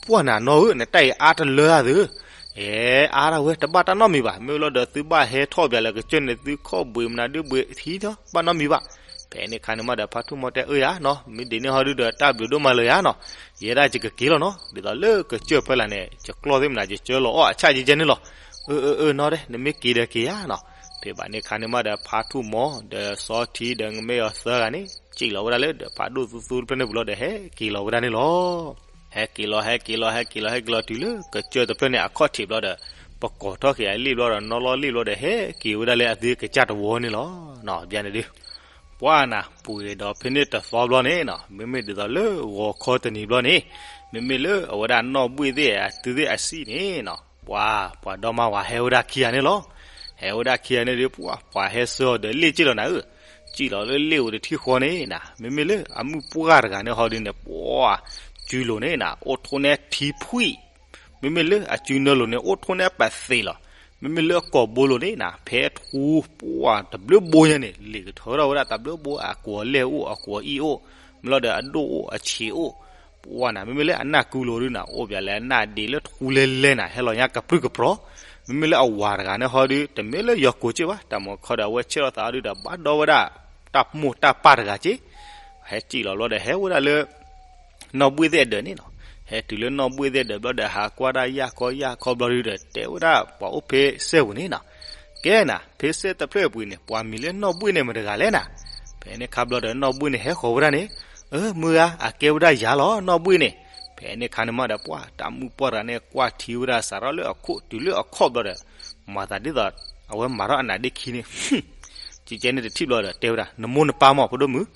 ပှၢ်နၤနီၢ်ဧၢ, နတၢ်အံၤအါတလၢအသၢ, အဲ အါဒၣ်ဝဲ တဘၣ်တၢ်နီတမံၤဘၣ်. မ့ၢ်လီၤဒီးသုဘၣ်ဟဲထီၣ်ပၠးလၢကစၢၢ်န့ၣ် သုခီၣ်ဘှံးမနၤဒုးဘှံးထံထီၣ် ဘၣ်နီတမံၤဘၣ်. ဖဲန့ၣ်ခါန့ၣ်မးဒီး ဖါထူၣ်မီတဲအၢယါနီၤ, မ့ၢ်ဒ်န့ၣ်ဟီဒုးဒီး တၢ်ဘျုးဒိၣ်မးလၢယါနီၤ, ယဲဒၣ်ယကက့ၤလီၤနီၤ. ဒ်သိးလၢကစၢၢ်ဖဲလၢ်န့ၣ် ယကျီၢ်သ့ၣ်မနၤ ယကၢလီၤအီၣ်အဆၣ်ယဲကဲန့ၣ်လီၤ. အၢ အၢ အၢ နီၤဒဲး နမ့ၢ်က့ၤဒီးက့ၤယါနီၤ. ဖဲဘၣ်န့ၣ်ခါန့ၣ်မးဒီး ဖါထူၣ်မီဒီးစီထံဒီးငမဲအီၤသၢဂၤန့ၣ် စံၣ်လီၤဝဲဒၣ်လၢဒီးဖးဒိၣ်သူသူတဖျၢၣ်န့ၣ်ပူၤလီၤ ဒီးဟဲက့ၤလီၤဝဲဒၣ်န့ၣ်လီၤ. ဟဲက့ၤလီၤ ဟဲက့ၤလီၤ ဟဲက့ၤလီၤ ဟဲက့ၤလီၤတုၤလၢကစၢၢ်တဖျၢၣ်န့ၣ် အခီၣ်ထံးဘျီဒီး ပကိးထီၣ်က့ၤအလ့ၣ်ဘျီဒီး နီၣ်လီၢ်လ့ၣ်ဘျီဒီး ဟဲက့ၤဝဲဒၣ်လၢအသုကစၢ်တဝီန့ၣ်လီၤ. ဘၣ်န့ၣ်ဒုး ပှၢ်နၤ ပှ့ၤဒီးဖဲန့ၣ်တသီဘျီန့ၣ်နီၤ, မ့မ့ၢ်ဒ်သိးလၢဂီၤခီတနံၤဘျီန့ၣ် မ့မ့ၢ်လၢအဝဲဒၣ်နီၢ်ဘှံၣ်သ့ၣ် အသုသ့ၣ်အစံၣ်န့ၣ်နီၤ, ပှၤ ပှၤဒီမါဝၤဟဲဝဲဒၣ်ခံဂၤန့ၣ်လီၤ. ဟဲဝဲဒၣ်ခံဂၤန့ၣ်ဒီး ပှၤ ပှၤဟဲဆှၢအီၤဒီးလ့ၣ်က့ၢ်လီၤနၤဧၢ, စံၣ်လီၤလၢလ့ၣ်ဧိၤတထံၣ်ဃီန့ၣ်နၤ, မ့မ့ၢ်လၢအမုၢ်ပှၢ်တဂၤန့ၣ်ဟီဒုးန့ၣ် ပှၤ စုလိၤန့ၣ်နၤ အိၣ်ထိးန့ၢ်ထံဖှံၣ် မ့မ့ၢ်လၢအစုနၢလိၤန့ၣ် အိၣ်ထိးန့ၢ်ပသ့ၣ်လီၤ. မ့မ့ၢ်လၢအကိာ်ဘိလိၤန့ၣ်နၤ ဖဲထူ ပှၤတဘျုးဘိညါန့ၣ် လ့ၣ်ကထၢထီၣ်ဝဲဒၣ်တဘျုးဘိ အကွီၤလဲၢ်အိၣ် အကွီၤအံၣ်အိၣ် မ့ၢ်လီၤဒီးအဒိၣ်အိၣ်အဆံးအိၣ် ပှၢ်နၤ မ့မ့ၢ်လၢအနၢ်ကူလိၤဒုးနၤ အိၣ်ပၠးလၢအနၢ်ဒံးလၢထူလဲလဲနၤ ဟဲလီၤညါကပြုၢ်ကပြီၤ, မ့မ့ၢ်လၢအဝၤတဂၤန့ၣ်ဟီဒုး တမ့ၢ်လၢယီၤကိာ်က့ၢ်ဘၣ် တၢ်မူခီဒီးအဝဲဆဲးလီၤသးအီၤဒုးဒီး ဘၣ်ဒီဝဲဒၣ် တၢ်မိၢ်တၢ်ပၢ်တဂၤက့ၢ် ဟဲစံၣ်လီၤဘျီဒီး ဟဲဝဲဒၣ်လၢ နီၢ်ဘှ့ၣ်သ့ၣ်အဒၢးန့ၣ်နီၤ. ဟဲတုၤလၢနီၢ်ဘှ့ၣ်သ့ၣ်အဒၢးဘျီဒီး ဟးကွၢ်ဒၣ်ယၢ်ခီယၢ်ခီဘျီဒုဒီး တဲဝဲဒၣ်ပှၤအိၣ်ဖဲစဲပူၤန့ၣ်နီၤ. ကဲနၤ ဖဲစဲတဖျၢၣ်အပူၤန့ၣ် ပှၤမံၤလၢနီၢ်ဘှ့ၣ်န့ၣ်မတဂၤလဲၣ်နၤ. ဖဲန့ၣ်ခါဘျီဒီး နီၢ်ဘှ့ၣ်န့ၣ်ဟဲဃီၤဝဲဒၣ်န့ၣ်, အၢ မုၢ်ဂၤ အကဲဝဲဒၣ်ယၤလီၤ နီၢ်ဘှ့ၣ်န့ၣ်. ဖဲန့ၣ်ခါန့ၣ်မးဒီး ပှၤတၢ်မုၣ်ပှၢ်တဂၤန့ၣ် ကွၢ်ထံဝဲဒၣ်စးထီၣ်လၢအခိၣ်တုၤလၢအခီၣ်ဘျီဒီး မၤသးဒ်သိး အဝဲမၤထီၣ်အနးဒ့ခံန့ၣ်, ကကဲန့ၣ်တထံၣ်ဘျီဒီး တဲဝဲဒၣ် နမိၢ်နပၢ်မး ဖိဒိၣ်မုၣ်.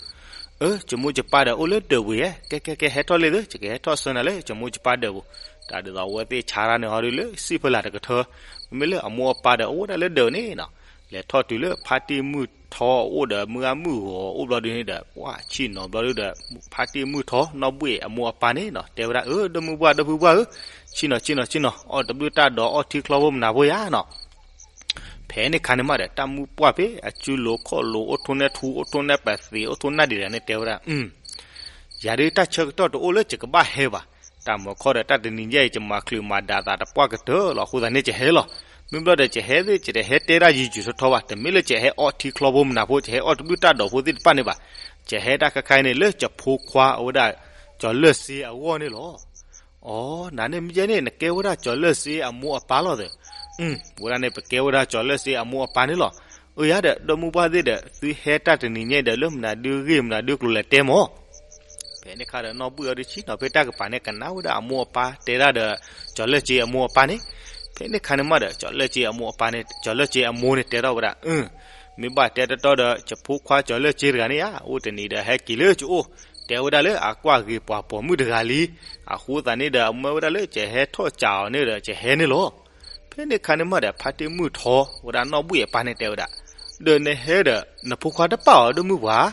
အၢ ယမိၢ်ယပၢ်ဒီးအိၣ်လၢဒၢးပူၤဧါ. ကဲကဲကဲ ဟဲထီၣ်လံသု ယကဟဲထီၣ်ဆှၢနၤလၢယမိၢ်ယပၢ်ဒၢးပူၤ. တၢ်ဒ်သိးအဝဲသ့ၣ်ဆါတၢ်န့ၣ်ဟီဒုလၢစံၣ်ဖီလာ်တကထၢ, မ့မ့ၢ်လၢအမိၢ်အပၢ်ဒီးအိၣ်ဝဲဒၣ်လၢဒၢးန့ၣ်နီၤ. လဲၤထီၣ်တုၤလၢဖါတံၢ်မုၢ်ထီအအိၣ်ဒီး မုၢ်ဂၤမုၢ်ဂီၤအိၣ်ဘျီဒုန့ၣ်ဒီး ပှၤဆ့ၣ်နီၤဘျီဒုဒီး ဖါတံၢ်မုၢ်ထီ နီၢ်ဘှ့ၣ်အမိၢ်အပၢ်န့ၣ်နီၤ တဲဝဲဒၣ် အၢ ဒီပုၢ်ဝဲၢ် ဒီပုၢ်ဝဲၢ်ဧၢ, ဆ့ၣ်နီၤဆ့ၣ်နီၤဆ့ၣ်နီၤ အီၣ်တဘျုးတၢ်ဒိးအီထံချီဖိမနၤဖိယၤနီၤ. ဖဲန့ၣ်ခါန့ၣ်မးဒီး တၢ်မုၣ်ပှၢ်ဖဲအစုလိၤခီၣ်လိၤ အိၣ်ထိၣ်နဲၣ်ထူ အိၣ်ထိၣ်နဲၣ်ပသံး အိၣ်ထိၣ်နဲၣ်ဒံးတဂၤန့ၣ် တဲဝဲဒၣ် ယၤဒုတၢ်ဆၢကတီၢ်တအိၣ်လၢယကဘၣ်ဟဲဘၣ်. တၢ်မၤခီဒီးတၢ်တနံၤညါအံၤ ယမၤချုးမၤဒးသးတပှၢ်ကတၢၢ်လီၤ. အဃိသတးန့ၣ် ယဟဲလီၤ. မ့ၢ်ဘျီဒီး ယဟဲသ့ၣ် ယတဟဲတဲဒၣ်ယံာ်ယံာ်ထီထီဘၣ်. တမ့ၢ်လၢယဟဲအီထံချီဖိမနၤဖိ ယဟဲအီၣ်တဘျုးတၢ်ဒိးဖိသ့ၣ်တဖၣ်န့ၣ်ဘၣ်. ယဟဲတၢ်ခဲခါအံၤန့ၣ် လၢယဖိခွါအဝဲဒၣ် ကၠီၤလၢၢ်စ့အဂီၢ်န့ၣ်လီၤ. အိ နၤန့ၣ်မ့ၢ်ကဲန့ၣ် နကဲဝဲဒၣ်ကၠီၤလၢၢ်စ့အမိၢ်အပၢ်လီၤသၢ. ဝဲဒၣ်န့ၣ် ပကဲဝဲဒၣ်ကၠီၤလၢၢ်စ့အမိၢ်အပၢ်န့ၣ်လီၤ. အၢ ယၤဒီး ဒီမုၢ်ဘၣ်သ့ၣ်ဒီး သုဟဲတၢ်တနံၤညါဒီး လၢမနုၤဒုဂ့ၢ်မနုၤဒုကျိၤလဲၤတဲမၢ်. ဖဲန့ၣ်ခါဒီး နီၢ်ဘှ့ၣ်အီၤဒုးဆ့ၣ်နီၤဖဲတၢ်ကပၤန့ၣ် ကနၣ်ဝဲဒၣ်အမိၢ်အပၢ်တဲဒၣ်ဒီး ကၠီၤလၢၢ်စ့အမိၢ်အပၢ်န့ၣ်. ဖဲန့ၣ်ခါန့ၣ်မးဒီး ကၠီၤလၢၢ်စ့အမိၢ်အပၢ်န့ၣ် ကၠီၤလၢၢ်စ့အမိၢ်န့ၣ် တဲထီၣ်ဝဲဒၣ် အၢ မ့ၢ်ဘၣ်တဲတတီဒီး ယဖိခွါကၠီၤလၢၢ်စ့တဂၤန့ၣ်ဧါ အိၣ်တနံၤဒီးဟဲက့ၤလၢယအိၣ်, တဲဝဲဒၣ်လၢအကွၢ်ဂ့ၤပှၤပိာ်မုၣ်တဂၤလံ. အဃိသတးန့ၣ်ဒီး မၢဝဲဒၣ်လၢယဟဲထီၣ်ကးအီၤန့ၣ်ဒီး ယဟဲန့ၣ်လီၤ. ဖဲန့ၣ်ခါန့ၣ်မးဒီး ဖါတံၢ်မုၢ်ထီ ဝဲဒၣ်နီၢ်ဘှ့ၣ်အပၢ်န့ၣ်တဲဝဲဒၣ်, ဒီးနဟဲဒီး နဖိခွါတပာ်အီၤ ဒီမုၢ်ပှၢ်.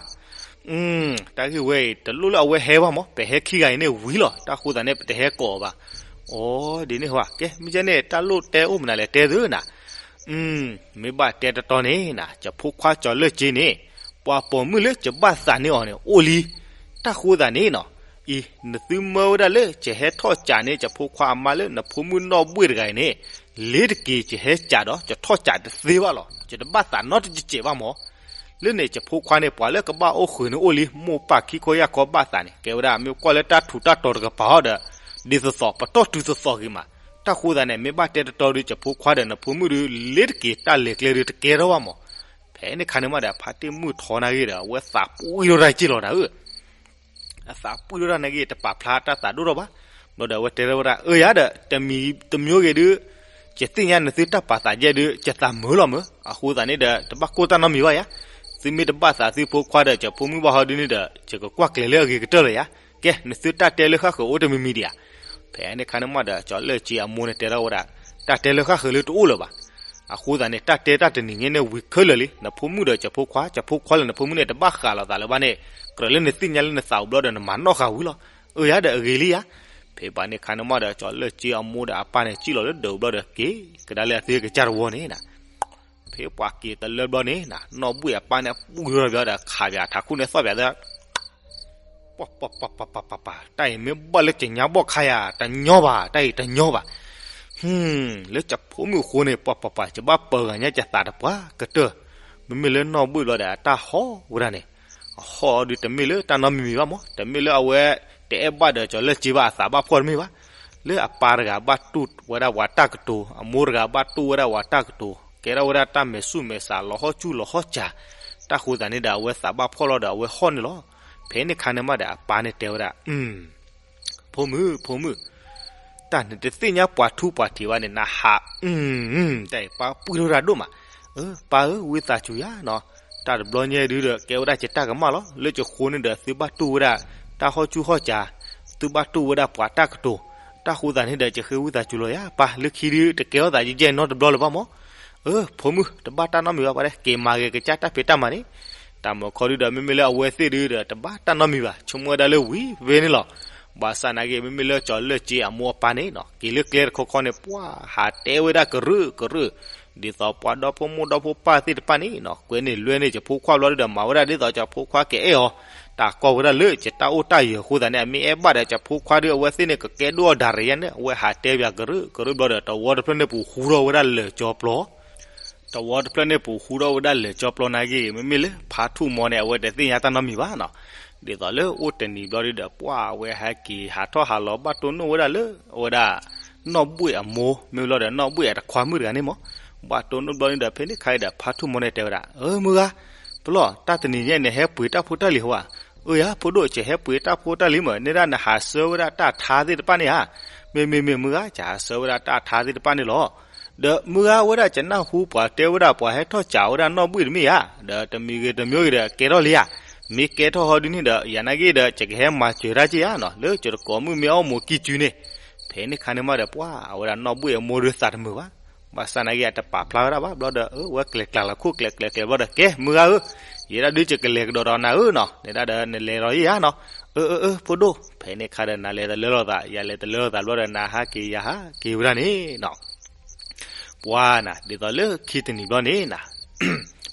တၢ်ဂ့ၢ်ဝဲအံၤ တလိၣ်လၢအဝဲဟဲဘၣ်မၢ်, ပဟဲခံဂၤအံၤန့ၣ်ဝံၤလီၤ. တၢ်ဃိသတးန့ၣ် ပတဟဲကိးအီၤဘၣ်. အိ ဒ်န့ၣ်ဟါ ကဲ မ့ၢ်ကဲန့ၣ် တၢ်လိၣ်တဲအိၣ်မနုၤလဲၣ် တဲသုနၤ. မ့ၢ်ဘၣ်တဲတတီန့ၣ်နၤ ယဖိခွါကၠီၤလၢၢ်စ့န့ၣ် ပှၤပိာ်မုၣ်လၢယဘၣ်သးန့ၢ်အီၤန့ၣ် အိၣ်လံ. တၢ်ဃိသတးန့ၣ်နီၤ, အံၤ နသုမၢဝဲဒၣ်လၢ ယဟဲထီၣ်ကးန့ၢ် ယဖိခွါအမါလၢနဖိမုၣ်နီၢ်ဘှ့ၣ်တဂၤအံၤန့ၣ် လ့ၤတက့ၤ ယဟဲကးဒီး ယထီၣ်ကးတသ့ဘၣ်လီၤ. ယတဘၣ်သးနီတစဲးဘၣ်မၢ်. လၢန့ၣ် ယဖိခွါန့ၣ် ပှၤလၢကဘၣ်အိၣ်ဃုာ်န့ၣ်အိၣ်လံ, မိၢ်ပၢ်ခံခီယၢ်ခီဘၣ်သးန့ၣ် ကဲဝဲဒၣ် မ့ၢ်ကွၢ်လၢတၢ်ထူးတၢ်တီၤတကပၤအီၤဒီး ဒ်သိးသိး ပတီၢ်တုၤသိးသိးဂ့ၤမး. တၢ်ဃိသတးန့ၣ် မ့ၢ်ဘၣ်တဲတတီဒီး ယဖိခွါဒီးနဖိမုၣ်ဒီး လ့ၤတက့ၤ တၢ်လဲၤကျဲဒီးတကဲထီၣ်ဘၣ်မၢ်. ဖဲန့ၣ်ခါန့ၣ်မးဒီး ဖါတံၢ်မုၢ်ထီနၤဂ့ၤဒီး အဝဲသးပှံၢ်ထီၣ်တၢ်က့ၢ်လီၤတၢ်ဧၢ အသးပှံၢ်ထီၣ်တၢ်န့ၣ်ဂ့ၤ တပာ်ဖျါတၢ်သးဒိၣ်ထီၣ်ဘၣ်. ဘျီဒီးအဝဲတဲထီၣ်ဝဲဒၣ် အၢ ယၤဒီး တမံၤတမံၤဂ့ၤဒုး ယသ့ၣ်ညါနသုတၢ်ပာ်သးယဲၢ်ဒုး ယသးမုာ်လီၤမုာ်. အဃိသတးန့ၣ်ဒီး တဘၣ်ကိၢ်တၢ်နီတမံၤဘၣ်ယၤ. သုမ့ၢ်တဘၣ်သးသုဖိခွါဒီး ယဖိမုၣ်ဘၣ်ဟီဒုးန့ၣ်ဒီး ယကကွၢ်ကျဲၤလၢအဂ့ၤကတၢၢ်လၢၤယၤ. ကဲ နသုတၢ်တဲလၢဃၣ်ဃၢၤအိၣ်တမံၤမံၤဒံးဧါ. ဖဲန့ၣ်ခါန့ၣ်မးဒီး ကၠီၤလၢၢ်စ့အမိၢ်န့ၣ်တဲထီၣ်ဝဲဒၣ် တၢ်တဲလၢဃၣ်ဃၢၤလၢတအိၣ်လၢၤဘၣ်. အဃိသတးန့ၣ် တၢ်တဲတၢ်တနံၤညါန့ၣ်ဝံၤခဲလၢာ်လံ. နဖိမုၣ်ဒီးယဖိခွါ, ယဖိခွါလၢနဖိမုၣ်န့ၣ် တဘၣ်ဃးလိာ်သးလၢၤဘၣ်န့ၣ်, ကြၢးလၢနသ့ၣ်ညါလၢနသးအိၣ်ဘျီဒီး နမၤနီၣ်ဃာ်ဝံၤလီၤ. အၢ ယၤဒီးအဂ့ၤလံယၤ. ဖဲဘၣ်န့ၣ်ခါန့ၣ်မးဒီး ကၠီၤလၢၢ်စ့အမိၢ်ဒီးအပၢ်န့ၣ် စံၣ်လီၤလၢဒၢးဘျီဒီးက့ၤကဒါလၢအသုကစၢ်တဝီန့ၣ်နၤ. ဖဲပှၤက့ၤတလၢဘျီန့ၣ်နၤ, နီၢ်ဘှ့ၣ်အပၢ်န့ၣ် ပှံၢ်ထီၣ်ဘျီဒီး ခးပၠးထးခိၣ်န့ၣ်သီၣ်ပၠးသၢ ပှၤပှၤပှၤပှၤပှၤပှၤ, တၢ်အံၤမ့ၢ်ဘၣ်လၢကညီဘီၣ်ခါယၤ, တညီဘၣ်, တၢ်အံၤတညီဘၣ်. လၢယဖိမုၣ်အဃိန့ၣ် ပှၤပှၤပှၤ, ယဘၣ်ပၢၤဂၤညါယသးတပှၢ်ကတၢၢ်. မ့မ့ၢ်လၢနီၢ်ဘှ့ၣ်ဘျီဒီး အတၢ်ဟီၣ်ဝဲဒၣ်န့ၣ်, အဟီၣ်ဒုးတမ့ၢ်လၢတၢ်နီတမံၤမံၤဘၣ်မး, တမ့ၢ်လၢအဝဲတအဲၣ်ဘၣ်ဒီးကၠီၤလၢၢ်စ့ဘၣ်အသးဘၣ်ဖှီၣ်တမ့ၢ်ဘၣ်. လၢအပၢ်တဂၤဘၣ်တူၢ်ဝဲဒၣ်ပှၤတၢ်ကတိၤ, အမိၢ်တဂၤဘၣ်တူၢ်ဝဲဒၣ်ပှၤတၢ်ကတိၤ, ကဲထီၣ်ဝဲဒၣ်တၢ်မဲာ်ဆူၣ်မဲာ်ဆး လီၤဟီၣ်ဆူၣ်လီၤဟီၣ်စၢ်. တၢ်ဃိသတးန့ၣ်ဒီး အဝဲသးဘၣ်ဖှီၣ်လီၤဒီး အဝဲဟီၣ်န့ၣ်လီၤ. ဖဲန့ၣ်ခါန့ၣ်မးဒီး အပၢ်န့ၣ်တဲဝဲဒၣ် ဖိမုၣ်, ဖိမုၣ်, တၢ်နတသ့ၣ်ညါပှၤထူးပှၤထံးဘၣ်န့ၣ် နဟး, တၢ်အံၤပၢ်ပှံၢ်ထီၣ်တၢ်ဒိၣ်မး. အၢ ပၢ်ဧၢ, ဝံသးစူၤယၤနီၤ, တၢ်တဘျီညါဒုဒီး ကဲဝဲဒၣ်ယတၢ်ကမၣ်လီၤ. လၢယဃိန့ၣ်ဒီး သုဘၣ်တူၢ်ဝဲဒၣ်တၢ်ဟီၣ်ဆူၣ်ဟီၣ်စၢ်, သုဘၣ်တူၢ်ဝဲဒၣ်ပှၤတၢ်ကတိၤ. တၢ်ဃိသတးန့ၣ်ဒီး ယဃ့ဝံသးစူၤလီၤယၤပၢ်, လၢခံဒုတကဲထီၣ်သးယဲၢ်နီတဘျီလၢၤဘၣ်မး. အၢ ဖိမုၣ်, တဘၣ်တၢ်နီတမံၤဘၣ်, ပှၤတဲ က့ၤမၤဂ့ၤကစၢ်တၢ်ဖံးတၢ်မၤန့ၣ်. တၢ်မၤခီဒုဒီး မ့မ့ၢ်လၢအဝဲသ့ၣ်ဒုဒီး တဘၣ်တၢ်နီတမံၤဘၣ်, ဆိကမိၣ်ဝဲဒၣ်လၢဝံၤဖဲန့ၣ်လီၤ. ဘၣ်ဆၣ်နာ်က့ မ့မ့ၢ်လၢကၠီၤလၢၢ်စ့အမိၢ်အပၢ်န့ၣ်နီၤ, က့ၤလၢကျဲတခီခီန့ၣ် ပှၤဟးတဲဝဲဒၣ်ကရၢကရၢ, ဒ်သိးပှၤဒီဖိမိၢ်ဒီဖိပၢ်သ့ၣ်တဖၣ်န့ၣ်နီၤ, ကွဲန့ၢ်လွဲန့ၢ် ယဖိခွါဘျီဒုဒီး မၤဝဲဒၣ်ဒ်သိးယဖိခွါကအဲၣ်အီၤ, တၢ်ကီဝဲဒၣ်လၢယတၢ်အိၣ်တၢ်ယၢၤအဃိသတးန့ၣ် အမ့ၢ်အဲၣ်ဘၣ်ဒီးယဖိခွါဒု အဝဲသ့ၣ်န့ၣ် ကကဲဒိၣ်အီၤဒၣ်ရံၣ်ယါန့ၣ်, အဝဲဟးတဲပၠးကရၢကရၢဘျီဒီး တဝီတဖျၢၣ်န့ၣ်ပူၤဟူထီၣ်ဝဲဒၣ်လၢာ်ကၠီပျီ တဝီတဖျၢၣ်န့ၣ်ပူၤဟူထီၣ်ဝဲဒၣ်လၢာ်ကၠီပျီနာ်က့ မ့မ့ၢ်လၢဖါထူၣ်မီၤန့ၣ် အဝဲတသ့ၣ်ညါတၢ်နီတမံၤဘၣ်နီၤ. ဒ်သိးလၢအိၣ်တနံၤဘျီဒုဒီး ပှၢ်အဝဲဟဲက့ၤဟးထီၣ်ဟးလီၤ ဘၣ်တိၢ်နီၣ်ဝဲဒၣ်လၢ အဝဲဒၣ် နီၢ်ဘှ့ၣ်အမိၢ် မ့ၢ်လီၤဒီး နီၢ်ဘှ့ၣ်အတခွါမုၣ်တဂၤန့ၣ်မး, ဘၣ်တိၢ်နီၣ်ဘျီဒုဒီး ဖဲန့ၣ်ခါဒီး ဖါထူၣ်မီန့ၣ်တဲဝဲဒၣ်, အၢ မုၢ်ဂၤ, ပလီၢ် တၢ်တနံၤညါ နဟဲပှ့ၤတၢ်ဖိတၢ်လံၤဟီဧါ. အၢ ယၤ ဖိဒိၣ် ကဟဲပှ့ၤတၢ်ဖိတၢ်လံၤမး, န့ၣ်ဒၣ်နဟးဆှၢဝဲဒၣ်တၢ်ထါသ့ၣ်တဖၣ်န့ၣ်ဧါ. မ့ၢ်မ့ၢ်မ့ၢ် မုၢ်ဂၤ, ကဟးဆှၢဝဲဒၣ်တၢ်ထါသ့ၣ်တဖၣ်န့ၣ်လီၤ. ဒီးမုၢ်ဂၤဝဲဒၣ် ကနၢ်ဟူပှၤတဲဝဲဒၣ် ပှၤဟဲထီၣ်စးဝဲဒၣ်နီၢ်ဘှ့ၣ်တမ့ၢ်ဧါ, ဒီးတမံၤဂ့ၤတမံၤဂ့ၤဒီး ကဲထီၣ်လံဧါ. မ့ၢ်ကဲထီၣ်ဟီဒုန့ၣ်ဒီး ယၤနာ်က့ဒီး ကကဟဲမၤစၢၤတၢ်က့ဧါနီၤ, လၢကတကိးမုၣ်မ့ၢ်အီၣ်မိၢ်ကံစုန့ၣ်. ဖဲန့ၣ်ခါန့ၣ်မးဒီး ပှၢ်အဝဲဒၣ်နီၢ်ဘှ့ၣ်အမိၢ်ဒုးသးတမုာ်ဘၣ်. ဘၣ်ဆၣ်နာ်က့ အတပာ်ဖျါဝဲဒၣ်ဘၣ် ဘျီဒီး အဝဲကျဲၤကျါလီၤခိၣ်ကျဲၤကျဲၤကျဲၤဘျီဒီး ကဲ မုၢ်ဂၤဧၢ, ယဲဒၣ်ဒုး ယကလဲၤကဒီးဒီးနၤဧၢနီၤ, နဲဒၣ်ဒီးနလဲၤဒီးယၤနီၤ. အၢ အၢ အၢ ဖိဒိၣ်, ဖဲန့ၣ်ခါဒီး နၤလဲၤတလၢလိာ်သး ယၤလဲၤတလၢလိာ်သးဘျီဒီး နၤဟးက့ၤယၤဟးက့ၤဝဲဒၣ်န့ၣ်နီၤ. ပှၢ်နၤ ဒ်သိးလၢခံတနံၤဘျီန့ၣ်နၤ,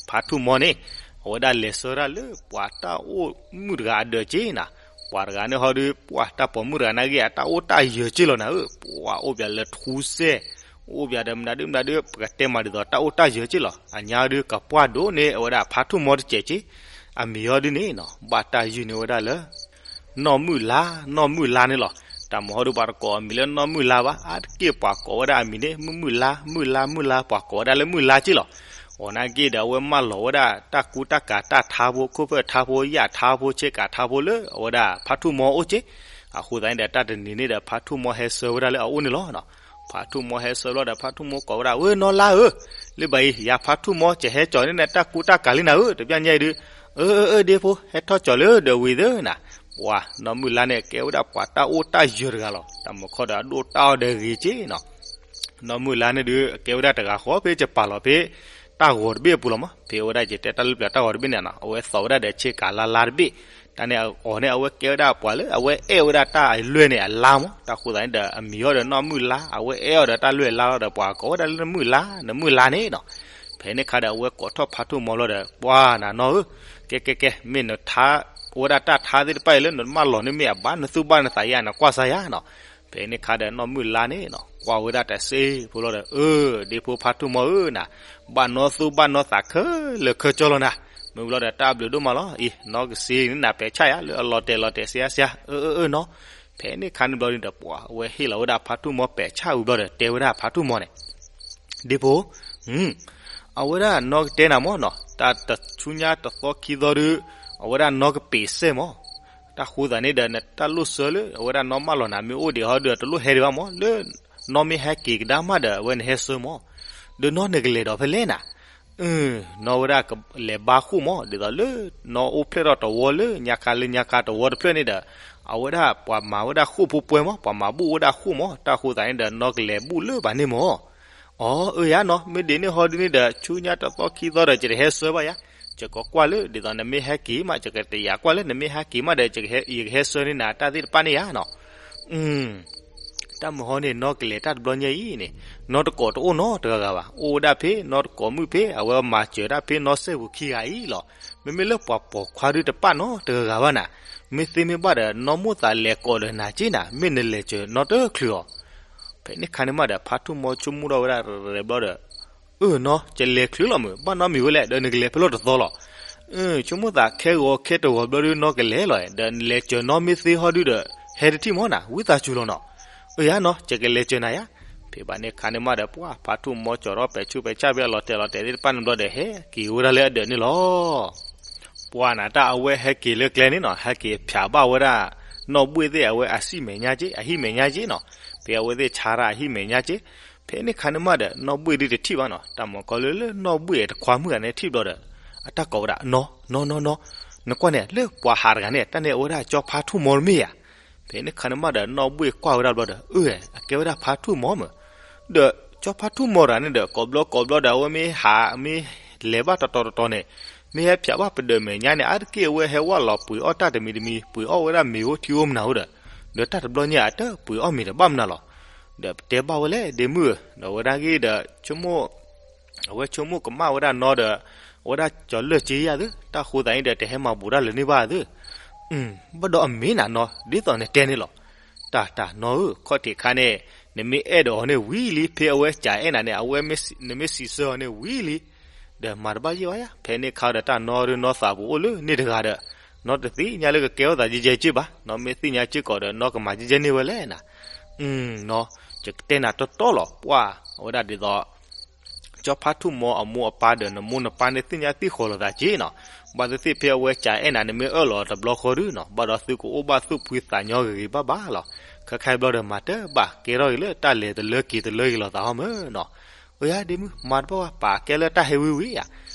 ဖါထူၣ်မီန့ၣ် အဝဲဒၣ်လဲၤဆှၢဒၣ်လၢပှၤတၢ်အိၣ်မုၣ်တဂၤအဒၢးက့နၤ, ပှၤတဂၤန့ၣ်ဟီဒုး ပှၢ်တၢ်ပိာ်မုၣ်တဂၤနာ်က့ အတၢ်အိၣ်တၢ်ယၢၤက့လီၤနၤဧၢ, ပှၢ်အိၣ်ပၠးလၢထူစဲၣ်, အိၣ်ပၠးဒီးမနုၤဒုမနုၤဒု ပကတဲမးဒ်သိးတၢ်အိၣ်တၢ်ယၢၤက့လီၤ. အညါဒုးကပှၢ်ဒိၣ်န့ၢ်အဝဲဒၣ်ဖါထူၣ်မီတစဲးက့, အမံၤဟီဒုန့ၣ်နီၤ ဘၣ်တၢ်ယုၢ်န့ၢ်ဝဲဒၣ်လၢ နီၢ်မုၢ်လါ, နီၢ်မုၢ်လါန့ၣ်လီၤ. တၢ်မုၢ်ဟီဒုးပှၤတကိးအမံၤလၢနီၢ်မုၢ်လါဘၣ်, အါတက့ၢ်ပှၤကိးဝဲဒၣ်အမံၤန့ၣ် မုၢ်မုၢ်လါ, မုၢ်လါ, မုၢ်လါ, ပှၤကိးဝဲဒၣ်လၢမုၢ်လါက့လီၤ. အီၤနာ်က့ဒီး အဝဲမၢလီၤဝဲဒၣ်တၢ်ကူတၢ်ကၤတၢ်ထါဖိ ခိၣ်ဖၢၣ်ထါဖိ ယၣ်ထါဖိ ဆ့ကၤထါဖိလၢအဝဲဒၣ်ဖါထူၣ်မီအိၣ်က့. အဃိသတးန့ၣ်ဒီး တၢ်တနံၤန့ၣ်ဒီး ဖါထူၣ်မီဟဲဆှၢဝဲဒၣ်လၢအအိၣ်န့ၣ်လီၤ. ဖါထူၣ်မီဟဲဆှၢလီၤဒီး ဖါထူၣ်မီကိးဝဲဒၣ် ဝဲနီၢ်လါဧၢ, လၢဘၣ်အံၤ ယၤဖါထူၣ်မီ ကဟဲကၠီၤန့ၢ်နတၢ်ကူတၢ်ကၤလံနၤဧၢ, တဘျီညါအံၤဒုး, အၢ အၢ အၢ ဒ့ဖိ ဟဲထီၣ်ကၠီၤလၢဒီးဝံၤသ့နၤ. ပှၤနီၢ်မုၢ်လါန့ၣ် ကဲဝဲဒၣ်ပှၤတၢ်အိၣ်တၢ်ယၢၤတဂၤလီၤ. တၢ်မုၢ်ခီဒီးအဒိၣ်တၢ်အီၣ်ဒီးဂ့ၤက့နီၤ. နီၢ်မုၢ်လါန့ၣ်ဒုး ကဲဝဲဒၣ်တဂၤဃီဖဲကပာ်လီၤဖဲ တၢ်ဂီၤတဘ့ၣ်အပူၤလီၤမး, ဖဲဝဲဒၣ်ယတဲတၢ်လၢပျၢၤတၢ်ဂီၤတဘ့ၣ်န့ၣ်နီၤ, အဝဲသိးဝဲဒၣ်ဒီးဆ့ကၤလါလါတဘ့ၣ်, တၢ်န့ၣ်အီၤန့ၣ် အဝဲကဲဝဲဒၣ်ပှၤလၢအဝဲအဲၣ်ဝဲဒၣ်တၢ်အလွဲၢ်န့ၣ်အလါမး, တၢ်ဃိသးန့ၣ်ဒီး အမံၤဟီဒီးနီၢ်မုၢ်လါ, အဝဲအဲၣ်အီၤဒီးတၢ်လွဲၢ်အလါလီၤဒီး ပှၤကိးဝဲဒၣ်လၢနမုၢ်လါ, နမုၢ်လါန့ၣ်နီၤ. ဖဲန့ၣ်ခါဒီး အဝဲကိးထီၣ်ဖါထူၣ်မီလီၤဒီး ပှၢ်နၤနီၢ်ဧၢ, ကဲကဲကဲ, မ့ၢ်နထါ ဝဲဒၣ်တၢ်ထါသ့ၣ်တဖၣ်အံၤလၢနမၢလီၤန့ၣ် မ့ၢ်အဘၣ်နသူၣ်ဘၣ်နသးယါ နကွၢ်စါယါနီၤ. ဖဲန့ၣ်ခါဒီးနီၢ်မုၢ်လါန့ၣ်နီၤ ကွၢ်ဝဲဒၣ်တစ့ဖိလီၤဒီး အၢ ဒ့ဖိဖါထူၣ်မီဧၢနၤ, ဘၣ်နီသူၣ်ဘၣ်နီသးခဲလၢာ်ခဲဆ့လီၤနၤ, မ့ၢ်ဝံၤလီၤဒီးတၢ်ဘျုးဒိၣ်မးလီၤ. အံၤ နီၢ်ကစ့န့ၣ်နၤပဲာ်ဆၣ်ယါလၢအလီၤတဲာ်လီၤတဲာ်စါယါစါ, အၢ အၢ အၢ နီၤ. ဖဲန့ၣ်ခါန့ၣ်ဘျီန့ၣ်ဒီး ပှၢ်အဝဲဟ့ၣ်လီၤဝဲဒၣ်ဖါထူၣ်မီပဲာ်ဆၣ်ဝံၤဘျီဒီး တဲဝဲဒၣ်ဖါထူၣ်မီန့ၣ် ဒ့ဖိ, အဝဲဒၣ်နီၢ်ကတဲနၤမၢ်နီၤ, တၢ်တဆူညါတသီခံသီဒုး အဝဲဒၣ်နီၢ်ကပ့ၤစဲၣ်မၢ်. တၢ်ဃိသးန့ၣ်ဒီး နတၢ်လိၣ်ဆၢလၢ အဝဲဒၣ်နီၢ်မၢလီၤနၤ မ့ၢ်အိၣ်ဒံးဟီဒီး တလိၣ်ဟဲဒံးဘၣ်မၢ်, လၢနီၢ်မ့ၢ်ဟဲက့ၤကဒါမးဒီး အဝဲနဟဲဆှၢမၢ်. ဒီးနီၢ်နကလဲၤဒီးဖဲလဲၣ်နၤ, နီၢ်ဝဲဒၣ်ကလဲၤဘါဃိၣ်မၢ်, ဒ်သိးလၢ နီၢ်အိၣ်ဖျဲၣ်ထီၣ်တဝီလၢညါခါလၢညါခါတဝီတဖျၢၣ်န့ၣ်ဒီး အဝဲဒၣ်ပှၤမၤဝဲဒၣ်ဃိၣ်ဖိပှဲၤမၢ်, ပှၤမၤဘူၣ်ဝဲဒၣ်ဃိၣ်မၢ်. တၢ်ဃိသးန့ၣ်ဒီး နီၢ်ကလဲၤဘူၣ်လၢဘၣ်န့ၣ်မၢ်. အီ အၢ ယါနီၤ, မ့ၢ်ဒ်န့ၣ်ဟီဒုန့ၣ်ဒီး ဆူညါတသီခံသီဒီး ယတဟဲဆှၢဘၣ်ယါ, ယကကွၢ်လၢ ဒ်သိးနမ့ၢ်ဟဲက့ၤမး ယကတယာ်ကွၢ်လၢ နမ့ၢ်ဟဲက့ၤမးဒီး ယကဟဲဆှၢန့ၢ်နၤတၢ်သ့ၣ်တဖၣ်န့ၣ်ယါနီၤ. တၢ်မုၢ်ဟီန့ၣ် နီၢ်ကလဲၤတၢ်တဘျီညါအံၤန့ၣ် နီၢ်တကိးတအိၣ်နီတဂၤဂၤဘၣ်, အိၣ်ဝဲဒၣ်ဖဲနီၢ်တကိးမုၣ်ဖဲ အဝဲမၤစၢၤတၢ်ဖဲနီၢ်စဲၣ်ပူၤခံဂၤအံၤလီၤ. မ့မ့ၢ်လၢပှၤပိာ်ခွါဒုတပၣ်နီတဂၤဂၤဘၣ်နၤ, မ့ၢ်သ့မ့ၢ်ဘၣ်ဒီး နီၢ်မိၣ်သးလဲၤကိးဒီးနၤက့နၤ, မ့ၢ်နလဲၤစၢၤနီၢ်တချုးအီၤ. ဖဲန့ၣ်ခါန့ၣ်မးဒီး ဖါထူၣ်မီဆိကမိၣ်ထီၣ်ဝဲဒၣ်ရဲၣ်ဘျီဒီး အၢ နီၢ် ယလဲၤချုးလီၤမုၢ်, ဘၣ်နီတမံၤဝဲလဲၣ်, ဒီးနကလဲၤဖဲလဲၣ်တသီလီၤ. ဆိကမိၣ်သးခဲဂီၤခဲတဂီၤဘျီဒု နီၢ်ကလဲၤလီၤ, ဒီးနလဲၤစၢၤနီၢ်မ့ၢ်သ့ဟီဒုဒီး ဟဲတထံၣ်မၢ်နၤ, ဝံသးစူၤလီၤနီၤ. အၢ ယါနီၤ, ယကလဲၤစၢၤနၤယါ. ဖဲဘၣ်န့ၣ်ခါန့ၣ်မးဒီး ပှၢ်ဖါထူၣ်မီကၠီထီၣ်ပဲာ်ဆူးပဲာ်ဆၣ်ဖဲအလီၤတဲာ်လီၤတဲာ်သ့ၣ်တဖၣ်န့ၣ်ဘျီဒီး ဟဲက့ၤဝဲဒၣ်လၢအဒၢးန့ၣ်လီၤ. ပှၢ်နၤတၢ်အဝဲဟဲက့ၤလၢကျဲန့ၣ်နီၤ, ဟဲက့ၤဖျးဘၣ်ဝဲဒၣ် နီၢ်ဘှ့ၣ်သ့ၣ်အဝဲအစံၣ်မဲာ်ညါက့, အဟံၣ်မဲာ်ညါက့နီၤ. ဖဲအဝဲသ့ၣ်ဆါတၢ်အဟံၣ်မဲာ်ညါက့, ဖဲန့ၣ်ခါန့ၣ်မးဒီး နီၢ်ဘှ့ၣ်ဒုတထံၣ်ဘၣ်နီၤ, တၢ်မၤကီလၢလၢနီၢ်ဘှ့ၣ်အတခွါမုၣ်ဂၤန့ၣ်ထံၣ်ဘျီဒီး အတၢ်ကိးဝဲဒၣ် နီၤ နီၤ နီၤ နီၤ, နကွၢ်န့ၣ် လၢပှၤဟးတဂၤန့ၣ် တၢ်န့ၣ်အဝဲဒၣ်ကၠီဖါထူၣ်မီတမ့ၢ်ဧါ. ဖဲန့ၣ်ခါန့ၣ်မးဒီး နီၢ်ဘှ့ၣ်ကွၢ်ဝဲဒၣ်ဘျီဒီး အၢ အကဲဝဲဒၣ်ဖါထူၣ်မီမ့ၢ် ဒီးကၠီဖါထူၣ်မီတဂၤန့ၣ်ဒီး ကိးဘျီကိးဘျီဒီး အဝဲမ့ၢ်ဟး မ့ၢ်လဲၤဘၣ်တီတီတီတီန့ၣ်, မ့ၢ်ဟဲဖျးဘၣ်ပဒၢးမဲာ်ညါန့ၣ် အါတက့ၢ်အဝဲဟဲဝဲလီၤ ပှ့ၤအီၣ်တၢ်တမံၤတမံၤ, ပှ့ၤအီၣ်ဝဲဒၣ်မ့ၤအိၣ်ထံအိၣ်မနုၤအိၣ်ဒီး, ဒီးတၢ်တဘျီညါအတပှ့ၤအီၣ်မ့ၤဒီးဘၣ်မနုၤလီၤ. ဒီးပတဲဘၣ်ဝဲလဲၣ် ဒ့မုၣ်ဧၢ, ဒီးဝဲဒၣ်ဂ့ၢ်ဒီး ဆိကမိၣ် အဝဲဆိကမိၣ်ကမၣ်ဝဲဒၣ်နီၢ်ဒီး အဝဲဒၣ်ကၠီလၢၢ်က့ယၤသု, တၢ်ဃိသးန့ၣ်ဒီး တဟဲမၤဘူးတၢ်လၢၤန့ၢ်ဘၣ်သု. ဘၣ်ဒီးအမ့ၢ်နၤနီၢ် ဒ်သိးနတဲန့ၣ်လီၤ. တၢ်တၢ်နီၢ်ဧၢ, ခီၣ်ထံးခါန့ၣ် နမ့ၢ်အဲၣ်ဒိးအီၤန့ၣ်ဝံၤလံ, ဖဲအဝဲစံးအဲၣ်နၤန့ၣ် အဝဲ နမ့ၢ်စံးဆၢအီၤန့ၣ်ဝံၤလံ, ဒီးမၤတဘၣ်ယဲၢ်ဘၣ်ယါ. ဖဲန့ၣ်ခါဒီးတၢ်နီၢ်ဒုးနီၢ်သးပူၤအိၣ်လၢန့ၣ်တဂၤဒီး နီၢ်တသ့ၣ်ညါလၢကကဲထီၣ်သးယဲၢ်က့ဘၣ်, နီၢ်မ့ၢ်သ့ၣ်ညါစ့ၢ်ကီးဒီး နီၢ်ကမၤယဲၢ်န့ၢ်ဝဲလဲၣ်နၤ. နီၢ်, ယကတဲနၤတီတီလီၤ, ပှၢ်, အဝဲဒၣ်ဒ်သိး ကၠီဖါထူၣ်မီအမိၢ်အပၢ်ဒီးနမိၢ်နပၢ်န့ၣ် သ့ၣ်ညါသံၣ်ဃီၤလိာ်သးက့နီၤ. ဘၣ်သ့ၣ်သ့ၣ်ဖဲအဝဲကအဲၣ်နၤ နမ့ၢ်အၢၣ်လီၤတဘျီဃီဒုနီၤ, ဘၣ်ဒီးသုကအိၣ်ဘၣ်သူၣ်ဖှံသးညီဂ့ၤဂ့ၤဘၣ်ဘၣ်လီၤ. ခဲခါဘျီဒီးမၤတဘၣ် ကဲထီၣ်ဂ့ၤလၢတၢ်လဲၤတလၢက့ၤတလၢဂ့ၤလိာ်သးဟီမ့ၢ်နီၤ. အၢယၤဒ့မုၣ် မၤတဘၣ်ဝဲ ပာ်ကဲလၢတၢ်ဟဲဝံၤဝံၤဧါ.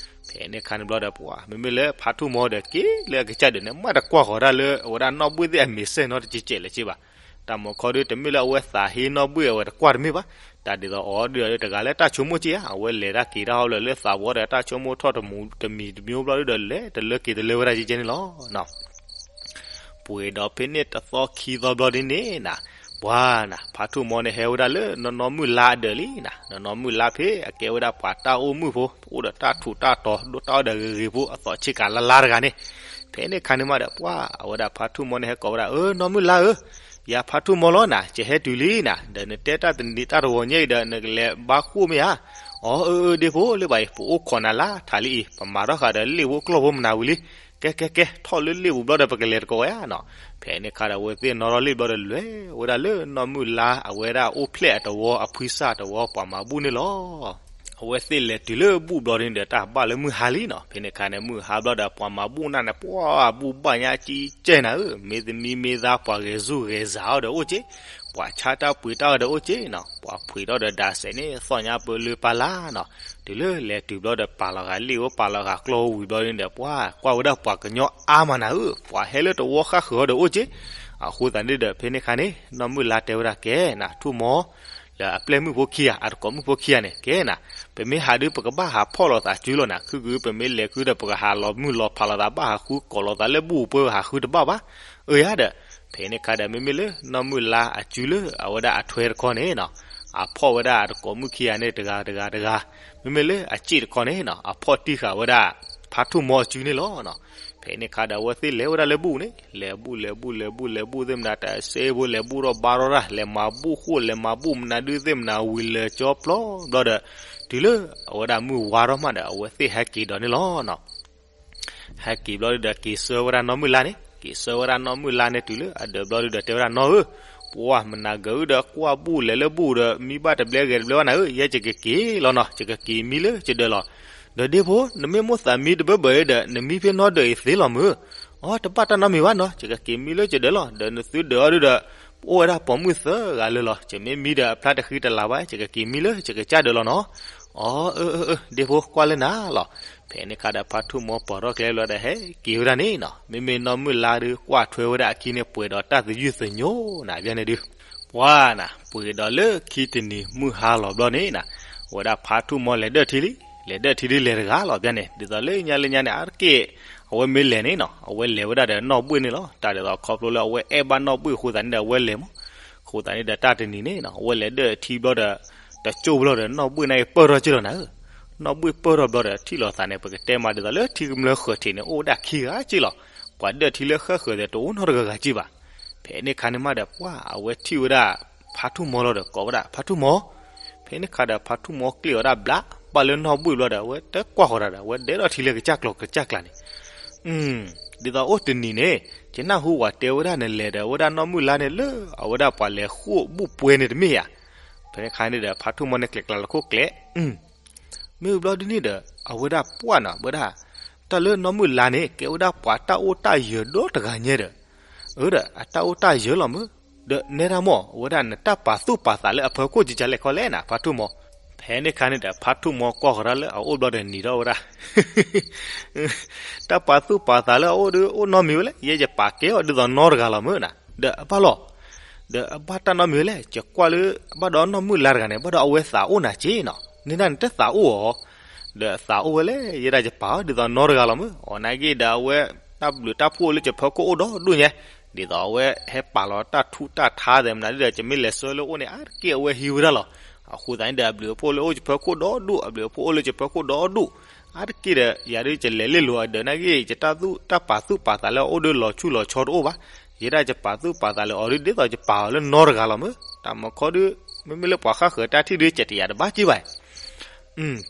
ဖဲန့ၣ်ခါန့ၣ်ဘျီဒီးပှၢ် မ့မ့ၢ်လၢဖါထူၣ်မီဒီးက့ၤလၢအကစၢ်ဒၣ်န့ၣ် မ့ၢ်တကွၢ်ဃီၤဒၣ်လၢအဝဲဒၣ်နီၢ်ဘှ့ၣ်သ့ၣ်အမဲာ်ဆဲၣ်နီတကဲးကဲးလၢၤက့ဘၣ်. တၢ်မီၤခီဒု တမ့ၢ်လၢအဝဲသးဟ့နီၢ်ဘှ့ၣ်အဝဲတကွၢ်တမ့ၢ်ဘၣ်. တၢ်ဒ်သိးအီၤဒုတဂၤလၢတၢ်ဆိကမိၣ်က့ဧါ, အဝဲလဲၤတၢ်က့ၤတၢ်ဟီလၢလၢသးဝီဒီးတၢ်ဆိကမိၣ်ထီၣ်တမံၤတမံၤဘျီဒုဒီးလဲၤတလၢက့ၤတလၢဝဲဒၣ်ကဲကဲန့ၣ်လီၤ. ပှဲၤဒီးဖဲန့ၣ်တသီခံသီဘျီဒ်န့ၣ်နၤ, ပှၤနၤ ဖါထူၣ်မီန့ၣ်ဟဲဝဲဒၣ်လၢနီၢ်နီၢ်မုၢ်လါအဒၢးလံနၤ. နီၢ်နီၢ်မုၢ်လါဖဲအကဲဝဲဒၣ်ပှၤတၢ်အိၣ်မုာ်ဖိ, အိၣ်ဒီးတၢ်ထူးတၢ်တီၤ ဒိၣ်တၢ်အီၣ်ဒီးဂ့ၤဂ့ၤဖိ အသီဆ့ကၤလါလါတဂၤန့ၣ်, ဖဲန့ၣ်ခါန့ၣ်မးဒီးပှၢ် အဝဲဒၣ်ဖါထူၣ်မီန့ၣ်ဟဲကိးဝဲဒၣ်, အၢ နီၢ်မုၢ်လါဧၢ, ယၤဖါထူၣ်မီလီၤနၤ, ယဟဲတုၤလံနၤ, ဒီးနတဲတၢ်တနံၤတၢ်တဝီၤညါအံၤဒီး နကလဲၤဘါဃိၣ်မ့ၢ်ဧါ. အီ အၢ အၢ ဒ့ဖိ လၢဘၣ်အံၤ ပအိၣ်ခိးနၤလၢထးလံအံၤ, ပမၤထီၣ်ဃာ်ဒီးလ့ၣ်ဖိကျီၢ်ဖိမနုၤဝံၤလံ. ကဲ ကဲ ကဲ ထီၣ်လၢလ့ၣ်ပူၤဘျီဒီး ပကလဲၤတကိးဝဲဧါနီၤ. ဖဲန့ၣ်ခါဒီး အဝဲသ့ၣ်နီၣ်ထီၣ်လ့ၣ်ဘျီဒီး လဲၤဝဲဒၣ်လၢနီၢ်မုၢ်လါ အဝဲဒၣ်အိၣ်ဖျဲၣ်အတဝီ အဖှံစၢ်တဝီ ပှၤမၤဘူၣ်န့ၣ်လီၤ. အဝဲသ့ၣ်လဲၤတုၤလၢဘူၣ်ဘျီန့ၣ်ဒီး တၢ်ဘၣ်လၢမုၢ်ဟါလံနီၤ. ဖဲန့ၣ်ခါန့ၣ် မုၢ်ဟါဘျီဒီး ပှၤမၤဘူၣ်နၢ်န့ၣ် ပှၤဘူၣ်ဘၣ်ညါကံကဲနၤဧၢ, မ့ၢ်သမံမ့ၢ်သါ ပှၤဂဲၤဆူၣ်ဂဲၤစၢ်အီၤဒီးအိၣ်က့, ပှၤဆါတၢ်ပှ့ၤတၢ်အီၤဒီးအိၣ်က့နီၤ, ပှၤဖှံးထီၣ်ဒီးဒၣ်စဲးန့ၣ် သီၣ်ညါပၢလၢပၢလၢ်နီၤ. တုၤလၢလဲၤတုၤဘျီဒီး ပာ်လီၤဂာ်လ့ၣ်ဧိၤ ပာ်လီၤဂာ်ကျီၢ်ဧိၤဝံၤဘျီန့ၣ်ဒီး ပှၤကွၢ်ဝဲဒၣ်ပှၤကညီအါမးနၤဧၢ, ပှၤဟဲလၢတဝီဃၣ်ဃုာ်အီၤဒီးအိၣ်က့. အဃိသတးန့ၣ်ဒီး ဖဲန့ၣ်ခါန့ၣ် နီၢ်မုၢ်လါတဲဝဲဒၣ် ကဲနၤ ထူၣ်မီ လၢအပျဲၢ်မုၣ်ဖိခံဂၤ အတကိးမုၣ်ဖိခံဂၤန့ၣ် ကဲနၤ, ပမ့ၢ်ဟးဒုး ပကဘၣ်ဟးဖီၣ်လိာ်သးစုလီၤနၤ, ခုၣ်ခုၣ် ပမ့ၢ်လဲၤခုဒီး ပကဟးလီၤမုၢ်လီၤဖးလိာ်သး ဘၣ်ဟးဃုကိးလိာ်သးလၢဘူၣ်ပှဲၤ ဟးဃုတဘၣ်ဘၣ်. အၢယၤဒီး ဖဲန့ၣ်ခါဒီး မ့မ့ၢ်လၢနီၢ်မုၢ်လါအစုလၢအဝဲဒၣ်အထွဲတခီန့ၣ်နီၤ, အဖီၣ်ဝဲဒၣ်အတကိးမုၣ်ခံဂၤန့ၣ် တဂၤတဂၤတဂၤ, မ့မ့ၢ်လၢအစ့ၣ်တခီန့ၣ်နီၤ အဖီၣ်တံၢ်ဃာ်ဝဲဒၣ် ဖါထူၣ်မီအစုန့ၣ်လီၤ. ဖဲန့ၣ်ခါဒီး အဝဲသ့ၣ်လဲၤဝဲဒၣ်လၢဘူၣ်န့ၣ် လဲၤဘူၣ် လဲၤဘူၣ် လဲၤဘူၣ် လဲၤဘူၣ်သ့ၣ်မနၤ တၢ်စဲဖိ လဲၤဘူၣ်ထီၣ်ဘါထီၣ်တၢ် လဲၤမၤဘူၣ်ဃိၣ် လဲၤမၤဘူၣ်မနုၤဒုသ့ၣ်မနၤ ဝံၤလၢာ်ကၠီဖျီဘျီဒီး တုၤလၢအဝဲဒၣ်မုၢ်ဝါထီၣ်မးဒီး အဝဲသ့ၣ်ဟဲက့ၤဒီးန့ၣ်လီၤနီၤ. ဟဲက့ၤဘျီဒုဒီး က့ၤဆှၢဝဲဒၣ်နီၢ်မုၢ်လါန့ၣ် က့ၤဆှၢဝဲဒၣ်နီၢ်မုၢ်လါန့ၣ် တုၤလၢအဒၢးဘျီဒုဒီး တဲဝဲဒၣ် နီၢ်ဧၢ, ပှၢ်မနၤဂၤဧၢဒီး ကွၢ်ဘူၣ်လဲၤလၢဘူၣ်ဒီး မံဘၣ်တဘျဲဂဲၤတဘျဲဘၣ်နၤဧၢ, ယဲယကက့ၤလီၤနီၤ, ယကက့ၤမံလၢယဒၢးလီၤ. ဒီးဒ့ဖိ နမ့ၢ်မိၣ်သးမံတဘၢဘၢအံၤဒီး နမံဖဲနီၢ်ဒၢးအံၤသ့လီၤမုၢ်. အီ တဘၣ်တၢ်နီတမံၤဘၣ်နီၤ, ယကက့ၤမံလၢယဒၢးလီၤ. ဒီးနသုဒၢးအီၤဒုဒီး အိၣ်ဝဲဒၣ်ပိာ်မုၣ်သၢဂၤလၢာ်လီၤ, ယမ့ၢ်မံဒီးအဖျါတဃံတလၤဘၣ်, ယကက့ၤမံလၢယကစၢ်ဒၢးလီၤနီၤ. အီ အၢ အၢ အၢ ဒ့ဖိ ကွၢ်လၢနၤလီၤ. ဖဲန့ၣ်ခါဒီး ဖါထူၣ်မီပီၤထီၣ်ကျဲဘျီဒီး ဟဲက့ၤဝဲဒၣ်န့ၣ်နီၤ, မ့မ့ၢ်နီၢ်မုၢ်လါဒု ကွၢ်ထွဲဝဲဒၣ်အခံန့ၣ် ပှဲၤဒီးတၢ်သယုၢ်သညိနၤ ဘၣ်န့ၣ်ဒု ပှၢ်နၤ ပှဲၤဒီးလၢခံတနံၤမုၢ်ဟါလီၤဘျီန့ၣ်နၤ, အဝဲဒၣ်ဖါထူၣ်မီလဲၤဒၢၣ်ထံလံ, လဲၤဒၢၣ်ထံဒုလဲၤတဂၤလီၤ ဘၣ်န့ၣ်, ဒ်သိးလၢညါလၢညါန့ၣ် အါတက့ၢ် အဝဲမ့ၢ်လဲၤန့ၣ်နီၤ အဝဲလဲၤဝဲဒၣ်ဒီးနီၢ်ဘှ့ၣ်န့ၣ်လီၤ. တၢ်ဒ်သိးခီဖျိလၢအဝဲအဲၣ်ဘၣ်နီၢ်ဘှ့ၣ်အဃိသတးန့ၣ်ဒီး အဝဲလဲၤမး. အဃိသတးန့ၣ်ဒီး တၢ်တနံၤန့ၣ်နီၤ အဝဲလဲၤဒၢၣ်ထံဘျီဒီး တကၠိၢ်ဘျီဒီး နီၢ်ဘှ့ၣ်န့ၣ်ပၢၢ်ထီၣ်က့လီၤနၤဧၢ. နီၢ်ဘှ့ၣ်ပၢၢ်ထီၣ်ဘျီဒီး ထံၣ်လိာ်သးန့ၣ် ပကတဲမးဒ်သိးလၢထံကမျၢၢ်ဃၢၤထံးန့ၣ် အိၣ်ဝဲဒၣ်ခံဂၤက့လီၤ. ပှၤဒၢၣ်ထံလၢဃၢၤဃၢၤဒီး တအိၣ်နီတဂၤဂၤက့ဘၣ်. ဖဲန့ၣ်ခါန့ၣ်မးဒီး ပှၢ်အဝဲထံၣ်ဝဲဒၣ် ဖါထူၣ်မီလီၤဒီး ကိးဝဲဒၣ် ဖါထူၣ်မီ. ဖဲန့ၣ်ခါဒီး ဖါထူၣ်မီကျ့ၣ်ဝဲဒၣ်ဘျး ဘၣ်လၢနီၢ်ဘှ့ၣ်ဘျီဒီး အဝဲတကွၢ်ဃီၤတၢ်ဒီး အဝဲဒဲးထီၣ်ထံလၢကစၢ်ကျီၤကစၢ်ကျါန့ၣ် ဒ်သိးအိၣ်တနံၤန့ၣ် ယနၢ်ဟူပှၤတဲဝဲဒၣ်နလဲၤဒီး အဝဲဒၣ်နီၢ်မုၢ်လါန့ၣ် လၢအဝဲဒၣ်ပှၤလဲၤဃိၣ်ဘူၣ်ပှဲၤန့ၣ်တမ့ၢ်ဧါ. ဖဲန့ၣ်ခါန့ၣ်ဒီး ဖါထူၣ်မီန့ၣ် ကျဲၤကျါလီၤခိၣ်ကျဲၤ မ့ၢ်ဘျီဒ်န့ၣ်ဒီး အဝဲဒၣ်ပှၢ်နီၤ ဝဲဒၣ် တၢ်လၢနီၢ်မုၢ်လါန့ၣ် ကဲဝဲဒၣ်ပှၤတၢ်အိၣ်တၢ်ယၢၤဒီတဂၤညါဒီး အၢဒီး အတၢ်အိၣ်တၢ်ယၢၤလီၤမး. ဒီးနဲဒၣ်မး အဝဲဒၣ်နတၢ်ပာ်သူၣ်ပာ်သးလၢအဖီခိၣ်ကကလဲၣ်ခီလဲၣ်နၤ ဖါထူၣ်မီ. ဖဲန့ၣ်ခါန့ၣ်ဒီး ဖါထူၣ်မီကွၢ်ဃီၤတၢ်လၢအအိၣ်ဘျီဒီးနံၤထီၣ်ဝဲဒၣ် တၢ်ပာ်သူၣ်ပာ်သးလၢအအိၣ်ဒီး အိၣ်နီတမံၤဝဲလဲၣ်, ယဲယပာ်ကဲအီၤဒ်သိးနီတဂၤလီၤမးနၤ. ဒီးအဘၣ်လီၤ. ဒီးအဘၣ်တၢ်နီတမံၤဝဲလဲၣ်, ယကွၢ်လၢ ဘၣ်ဒီးနီၢ်မုၢ်လါတဂၤန့ၣ် ဘၣ်ဒီးအဝဲသးအိၣ်နၤက့နီၤ, နဲဒၣ်နတသးအိၣ်အီၤ. ဒီးအသးအိၣ်ဝဲလဲၣ်, ယဲဒၣ်ယပာ်အီၤဒ်သိးနီတဂၤလီၤမး. အီၤနာ်က့ဒီး အဝဲတၢ်ဘျုးတၢ်ဖှိၣ်လၢယဖီခိၣ်အိၣ်ဒီဒူၣ်ညါ, ဒ်သိးအဝဲဟဲပာ်လီၤတၢ်ထူးတၢ်ထါသ့ၣ်မနုၤဒ်ဒီး ယမ့ၢ်လဲၤဆှၢလၢအအိၣ်န့ၣ် အါတက့ၢ်အဝဲဟံးဝဲဒၣ်လီၤ. အဃိသတးန့ၣ်ဒီး အဘျုးအဖှိၣ်လၢအိၣ်ယဖီခိၣ်ဒီဒူၣ်, အဘျုးအဖှိၣ်အိၣ်လၢယဖီခိၣ်ဒီဒူၣ်, အါတက့ၢ်ဒီး ယၤဒုးယလဲၤလ့ၣ်လိာ်အဒၢးနာ်က့ ယတၢ်သူၣ်တၢ်ပာ်သူၣ်ပာ်သးလၢအအိၣ်ဒီးလီၤဆူၣ်လီၤဆီတအိၣ်ဘၣ်. ယဲဒၣ်ယပာ်သူၣ်ပာ်သးလၢအီၤဒ်သိးယပာ်အီၤလၢနီတဂၤလီၤမး. တၢ်မၤခီဒုး မ့မ့ၢ်လၢပှၤဃၣ်ဃၢၤတၢ်ထံၣ်ဒုး ကတယၤတဘၣ်က့ဘၣ်.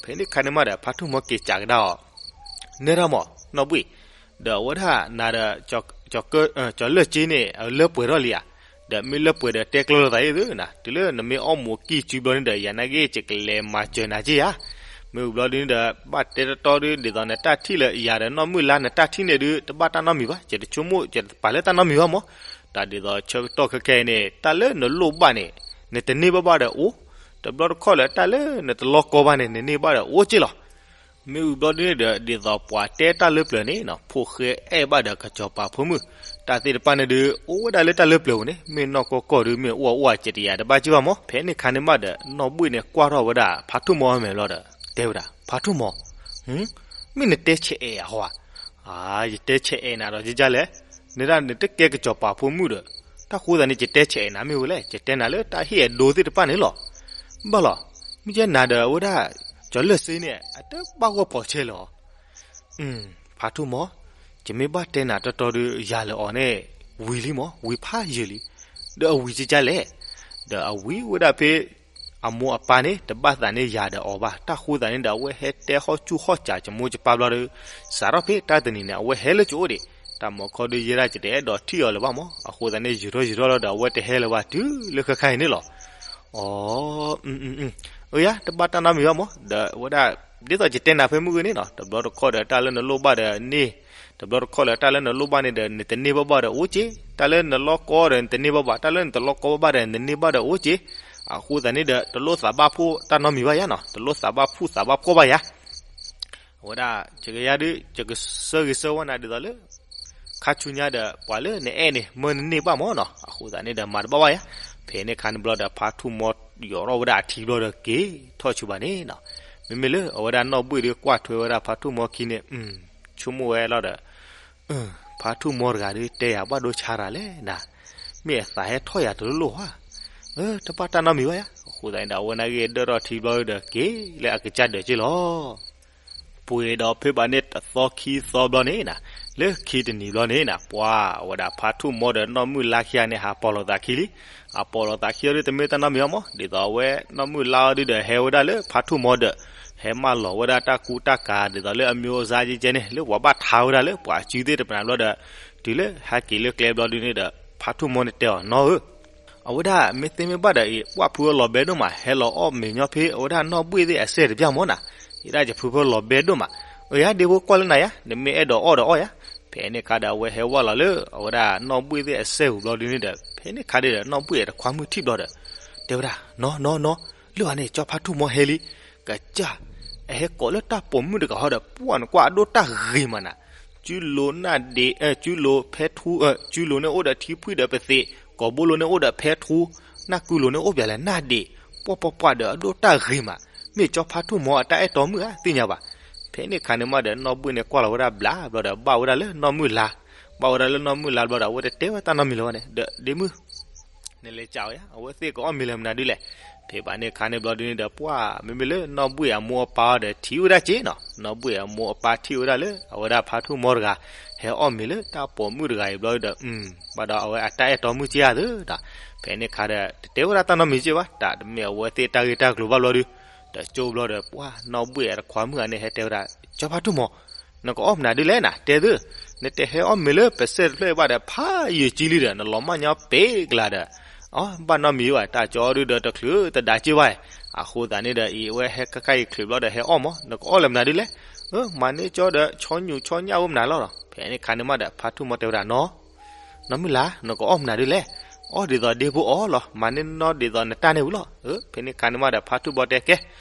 ဖဲန့ၣ်ခါန့ၣ်မးဒီး ဖါထူၣ်မီက့ၤစးကဒါအီၤ, နဲဒၣ်မး နီၢ်ဘှ့ၣ်, ဒီးအဝဲဒၣ်နၤဒီး ကၠီၤလၢၢ်က့န့ၣ် အလၢပှဲၤထီၣ်လံဧါ. ဒီးမ့ၢ်လၢပှဲၤဒီးတဲကျၢၤလိာ်သးအံၤသုနၤ, တုၤလၢနမ့ၢ်အီၣ်မူးကံၢ်စုဘျီန့ၣ်ဒီး ယၤနာ်က့ ယကလဲၤမၤစၢၤနၤက့ဧါ. မ့ၢ်ဝံၤဘျီဒုန့ၣ်ဒီး ဘၣ်တဲတီတီဒု ဒ်သိးနတၢ်ထံၣ်လၢယၤဒီးနီၢ်မုၢ်လါနတၢ်ထံၣ်န့ၣ်ဒု တဘၣ်တၢ်နီတမံၤဘၣ်, ယတဆိကမိၣ် ယတပာ်လၢတၢ်နီတမံၤဘၣ်မး. တၢ်ဒ်သိးဆၢကတီၢ်ခဲခဲအံၤန့ၣ် တၢ်လၢနလိၣ်ဘၣ်န့ၣ် နတန့ၢ်ဘၣ်ဘၣ်ဒီးအိၣ်, တဘျီတခီၣ်လၢတၢ်လၢနတလိၣ်ကီဘၣ်န့ၣ် နန့ၢ်ဘၣ်ဒီးအိၣ်က့လီၤ. မ့ၢ်ဝံၤဘျီဒုန့ၣ်ဒီး ဒ်သိးပှၤတဲတၢ်လၢပျၢၤန့ၣ်နီၤ ဖိၣ်ဃဲအဲၣ်ဘၣ်ဒီးကစီၤပၤဖိမုၣ်, တၢ်သ့ၣ်တဖၣ်န့ၣ်ဒု အိၣ်ဝဲဒၣ်လၢတၢ်လၢပျၢၤပူၤန့ၣ် မ့ၢ်နီၢ်ကီၢ်ကီၢ်ဒု မ့ၢ်အိၣ်အအိၣ်အစဲးတယၤတဘၣ်က့ဘၣ်မး. ဖဲန့ၣ်ခါန့ၣ်မးဒီး နီၢ်ဘှံၣ်န့ၣ်ကွၢ်ထီၣ်ဝဲဒၣ် ဖါထူၣ်မီအမဲာ်ဘျီဒီး တဲဝဲဒၣ် ဖါထူၣ်မီ, မ့ၢ်နတဲဆဲးအဲးအဟီဧါ. ယတဲဆဲးအဲးနၤဒီးကကလဲၣ်, နဒၣ်နတကဲကစီၤပၤဖိမုၣ်ဒီး တၢ်ဃိသးန့ၣ် ယတဲဆဲးအဲးနၤမ့ၢ်ဝဲလဲၣ်, ယတဲနၤလၢတၢ်ဟ့ၣ်အဒိသ့ၣ်တဖၣ်န့ၣ်လီၤ. ဘၣ်လီၤ, မ့ၢ်ကဲနၤဒီးအဝဲဒၣ် ကၠီၤလၢၢ်စ့န့ၣ် အတဘၣ်ဂီၢ်ဖီးဆဲးလၢၤအီၤ. ဖါထူၣ်မီ, ယမ့ၢ်ဘၣ်တဲနၤတီတီဒု ယၤလၢအီၤန့ၣ် ဝံၤလံမး, ဝံၤဖးယံာ်လံ, ဒီးအဝံၤကကလဲၣ်, ဒီးအဝံၤဝဲဒၣ်ဖဲ အမိၢ်အပၢ်န့ၣ် တဘၣ်သးန့ၢ်ယၤဒီးအီၤဘၣ်. တၢ်ဃိသးန့ၣ်ဒီး အဝဲဟဲတဲဟီၣ်ဆူၣ်ဟီၣ်စးကမိၢ်ကပၢ်ဘျီဒီး စးထီၣ်ဖဲတၢ်တနံၤန့ၣ် အဝဲဟဲလၢကအိၣ်ဒံး, တၢ်မီၤခီဒုယဲဒၣ် ယတအဲၣ်ဒိးထံၣ်အီၤလၢၤဘၣ်မး. အဃိသတးန့ၣ် ယူၤထီၣ်ယူၤထီၣ်လီၤဒီး အဝဲတဟဲလၢၤဘၣ်တုၤလၢခဲခါအံၤန့ၣ်လီၤ. အၢယၤ တဘၣ်တၢ်နီတမံၤဘၣ်မး, ဒီးအဝဲဒၣ် ဒ်သိးယတဲနၤဖဲမုၢ်ဂ့ၤန့ၣ်နီၤ, တဘျီတခီၣ်ဒီးတၢ်လၢနလိၣ်ဘၣ်ဒီးန့ၢ်, တဘျီတခီၣ်ဒီးတၢ်လၢနလိၣ်ဘၣ်န့ၣ်ဒီး နတန့ၢ်ဘၣ်ဘၣ်ဒီးအိၣ်က့, တၢ်လၢနလိၣ်ကီဒီးနတန့ၢ်ဘၣ်ဘၣ်, တၢ်လၢနတလိၣ်ကီဘၣ်ဘၣ်ဒီး နန့ၢ်ဘၣ်ဒီးအိၣ်က့. အဃိသတးန့ၣ်ဒီး တလိၣ်သးဘၣ်ဖှိၣ်တၢ်နီတမံၤဘၣ်ယါနီၤ, တလိၣ်သးဘၣ်ဖှိၣ်သးဘၣ်ဖှိၣ်ဘၣ်ယါ. အဝဲဒၣ် ယကယါဒု ယကဆၢဂ့ၤဆၢဝါနၤဒ်သိးလၢ ခါဆူညါဒီး ပှၤလၢနအဲၣ်န့ၣ် မၢနန့ၢ်ဘၣ်မးနီၤ. အဃိသတးန့ၣ်ဒီး မၤတဘၣ်ဘၣ်ယါ. ဖဲန့ၣ်ခါန့ၣ်ဘျီဒီး ဖါထူၣ်မီယိးထီၣ်ဝဲဒၣ်အထံဘျီဒီး က့ၤထီၣ်ဆူဘၣ်န့ၣ်နီၤ. မ့မ့ၢ်လၢအဝဲဒၣ်နီၢ်ဘှံၣ်ဒု ကွၢ်ထွဲဝဲဒၣ်ဖါထူၣ်မီခံန့ၣ် ဆိကမိၣ်ဝဲလီၤဒီး ဖါထူၣ်မီတဂၤဒု တဲယၤဘၣ်ဒိဆါတၢ်လဲၣ်နၤ, မ့ၢ်အသးဟဲထီၣ်ယၤတလိၣ်လိၣ်ဧါ. တဘၣ်တၢ်နီတမံၤဘၣ်ယါ. အဃိသတးန့ၣ်ဒီး အဝဲနာ်က့ဒၢၣ်ထီၣ်ထံဘျီဒီး က့ၤလၢအကစၢ်ဒၢးက့လီၤ. ပှဲၤဒီးဖဲဘၣ်န့ၣ်တသီခံသီဘျီန့ၣ်နၤ, လၢခံတနံၤဘျီန့ၣ်နၤ, ပှၤအဝဲဒၣ်ဖါထူၣ်မီဒီးနီၢ်မုၢ်လါခံဂၤန့ၣ် ဟးပိာ်လိာ်သးခံလံ. အပိာ်လိာ်သးခံအီၤဒု တမ့ၢ်တၢ်နီတမံၤဘၣ်မး, ဒ်သိးအဝဲနီၢ်မုၢ်လါအီၤဒုဒီး ဟဲဝဲဒၣ်လၢဖါထူၣ်မီဒီး ဟဲမၢလီၤဝဲဒၣ်တၢ်ကူတၢ်ကၤ ဒ်သိးလၢအမံၤအိၣ်စါကဲကဲန့ၣ် လၢပှၤဘၣ်ထါဝဲဒၣ်လၢပှၤစုသ့ၣ်တဖၣ်န့ၣ်ဘျီဒီး တုၤလၢဟဲက့ၤလၢကျဲဘျီဒုန့ၣ်ဒီး ဖါထူၣ်မီန့ၣ်တဲအီၤ နီၢ်ဧၢ အဝဲဒၣ်မ့ၢ်သ့မ့ၢ်ဘၣ်ဒီးအံၤ ပှၢ်ဖုအလီၤဘဲဒိၣ်မး ဟဲလီၤအီၣ်မ့ၤညီဖဲအဝဲဒၣ်နီၢ်ဘှံၣ်သ့ၣ်အစဲၣ်တပျၢ်မီၢ်နၤ, ယဲဒၣ်ယဖုဖုလီၤဘဲဒိၣ်မး, အၢ ယါဒ့ဖိကွၢ်လၢနၤယါ, နမ့ၢ်အဲၣ်ဒိးအီၣ်ဒီးအီၣ်ယါ. ဖဲန့ၣ်ခါဒီးအဝဲဟဲဝဲလီၤလၢ အဝဲဒၣ်နီၢ်ဘှံၣ်သ့ၣ်အစဲၣ်ပူၤဘျီဒုန့ၣ်ဒီး ဖဲန့ၣ်ခါဒီးနီၢ်ဘှံၣ်အတခွါမုၣ်ထံၣ်ဘျီဒီး တဲဝဲဒၣ် နီၢ်နီၢ်နီၢ်, လၢအန့ၣ် ကၠီဖါထူၣ်မီဟဲလံ, ကစၢ်, အဟဲကိးလၢတၢ်ပိာ်မုၣ်တဂၤဟီဒီး ပှၢ်နကွၢ်အဒိၣ်တၢ်ဂ့ၤမးနၤ, ကၠူလိၤနၢ်ဒ့း, ကၠူလိၤဖဲထူ, ကၠူလိၤန့ၣ်အိၣ်ဒီးထံဖှံၣ်ဒီးပသ့း, ကိာ်ဘိလိၤန့ၣ်အိၣ်ဒီးဖဲထူ, နၢ်ကုလိၤန့ၣ်အိၣ်ပၠးလဲၣ်နၢ်ဒ့း, ပှၢ်ပှၢ်ပှၢ်ဒီးအဒိၣ်တၢ်ဂ့ၤမး, မ့ၢ်ကၠီဖါထူၣ်မီအတၢ်အဲၣ်တီမုၣ်ဧါ သ့ၣ်ညါဘၣ်. ဖဲန့ၣ်ခါန့ၣ်မးဒီးနီၢ်ဘှံၣ်န့ၣ်ကွၢ်လီၤဝဲဒၣ်ဘျးဘျီဒီး ဘၣ်ဝဲဒၣ်လၢနီၢ်မုၢ်လါ, ဘၣ်ဝဲဒၣ်လၢနီၢ်မုၢ်လါဘျီဒီး အဝဲတတဲဝဲတၢ်နီတမံၤလၢၤဘၣ်န့ၣ်ဒီး ဒ့မုၣ် နလဲၤကးဝဲယါ, အဝဲသ့ၣ်ကအီၣ်မ့ၤလၢမနုၤဒုလဲၣ်. ဖဲဘၣ်န့ၣ်ခါန့ၣ်ဘျီဒုန့ၣ်ဒီး ပှၢ်မ့မ့ၢ်လၢနီၢ်ဘှံၣ်အမိၢ်အပၢ်အီၤဒီးထံၣ်ဝဲဒၣ်က့နီၤ, နီၢ်ဘှံၣ်အမိၢ်အပၢ်ထံၣ်ဝဲဒၣ်လၢ အဝဲဒၣ်ဖါထူၣ်မီတဂၤ ဟဲအီၣ်မ့ၤလၢတၢ်ပိာ်မုၣ်တဂၤအံၤဘျီဒီး ဘၣ်ဒီးအဝဲအတၢ်အဲၣ်တီမုၣ်က့ဧါသ့ဒီး ဖဲန့ၣ်ခါဒီး တတဲဝဲဒၣ်တၢ်နီတမံၤက့ဘၣ်, တၢ်တမ့ၢ်အဝဲသ့ၣ်တၢ်ဂ့ၢ်တၢ်ကျိၤဘၣ်ဘျီဒု တကၠိဘျီဒီး ပှၢ်နီၢ်ဘှံၣ်အတခွါမုၣ်ဂၤန့ၣ် ဟဲတဲဝဲဒၣ် ကၠီဖါထူၣ်မီ နကအီၣ်မနုၤဒုလဲၣ်နၤ တဲသု, နတဟဲအီၣ်မ့ၤလၢပစဲၣ်တဖျၢၣ်ဘၣ်ဒီး ဖးယံာ်ကံလံဒီး နလီၤမၢ်ညီပ့ၤကလၤဒီး အဘၣ်နီတမံၤဘၣ်, တၢ်ကၠီဒုဒီးတချုးတဒါက့ဘၣ်, အဃိသတးန့ၣ်ဒီး အံၤအဝဲဟဲခါခါအံၤချုးဘျီဒီးဟဲအီၣ်မီၤ, နကအီၣ်လၢမနုၤဒုလဲၣ်, မၤန့ၢ်ကၠီဒီး ဆီညိၣ်ဆီညၣ်အိၣ်မနုၤလီၤ. ဖဲန့ၣ်ခါန့ၣ်မးဒီး ဖါထူၣ်မီတဲဝဲဒၣ်နီၤ နီၢ်မုၢ်လါ နကအီၣ်မနုၤဒုလဲၣ်, အီၣ်ဒ်သိးဒ့ဖိအီၣ်လီၤ, မၤန့ၢ်နီၢ်ဒ်သိးနတၢ်န့ၣ်ဝံၤလီၤ. ဖဲန့ၣ်ခါန့ၣ်မးဒီး ဖါထူၣ်ဘီတဲကဲ,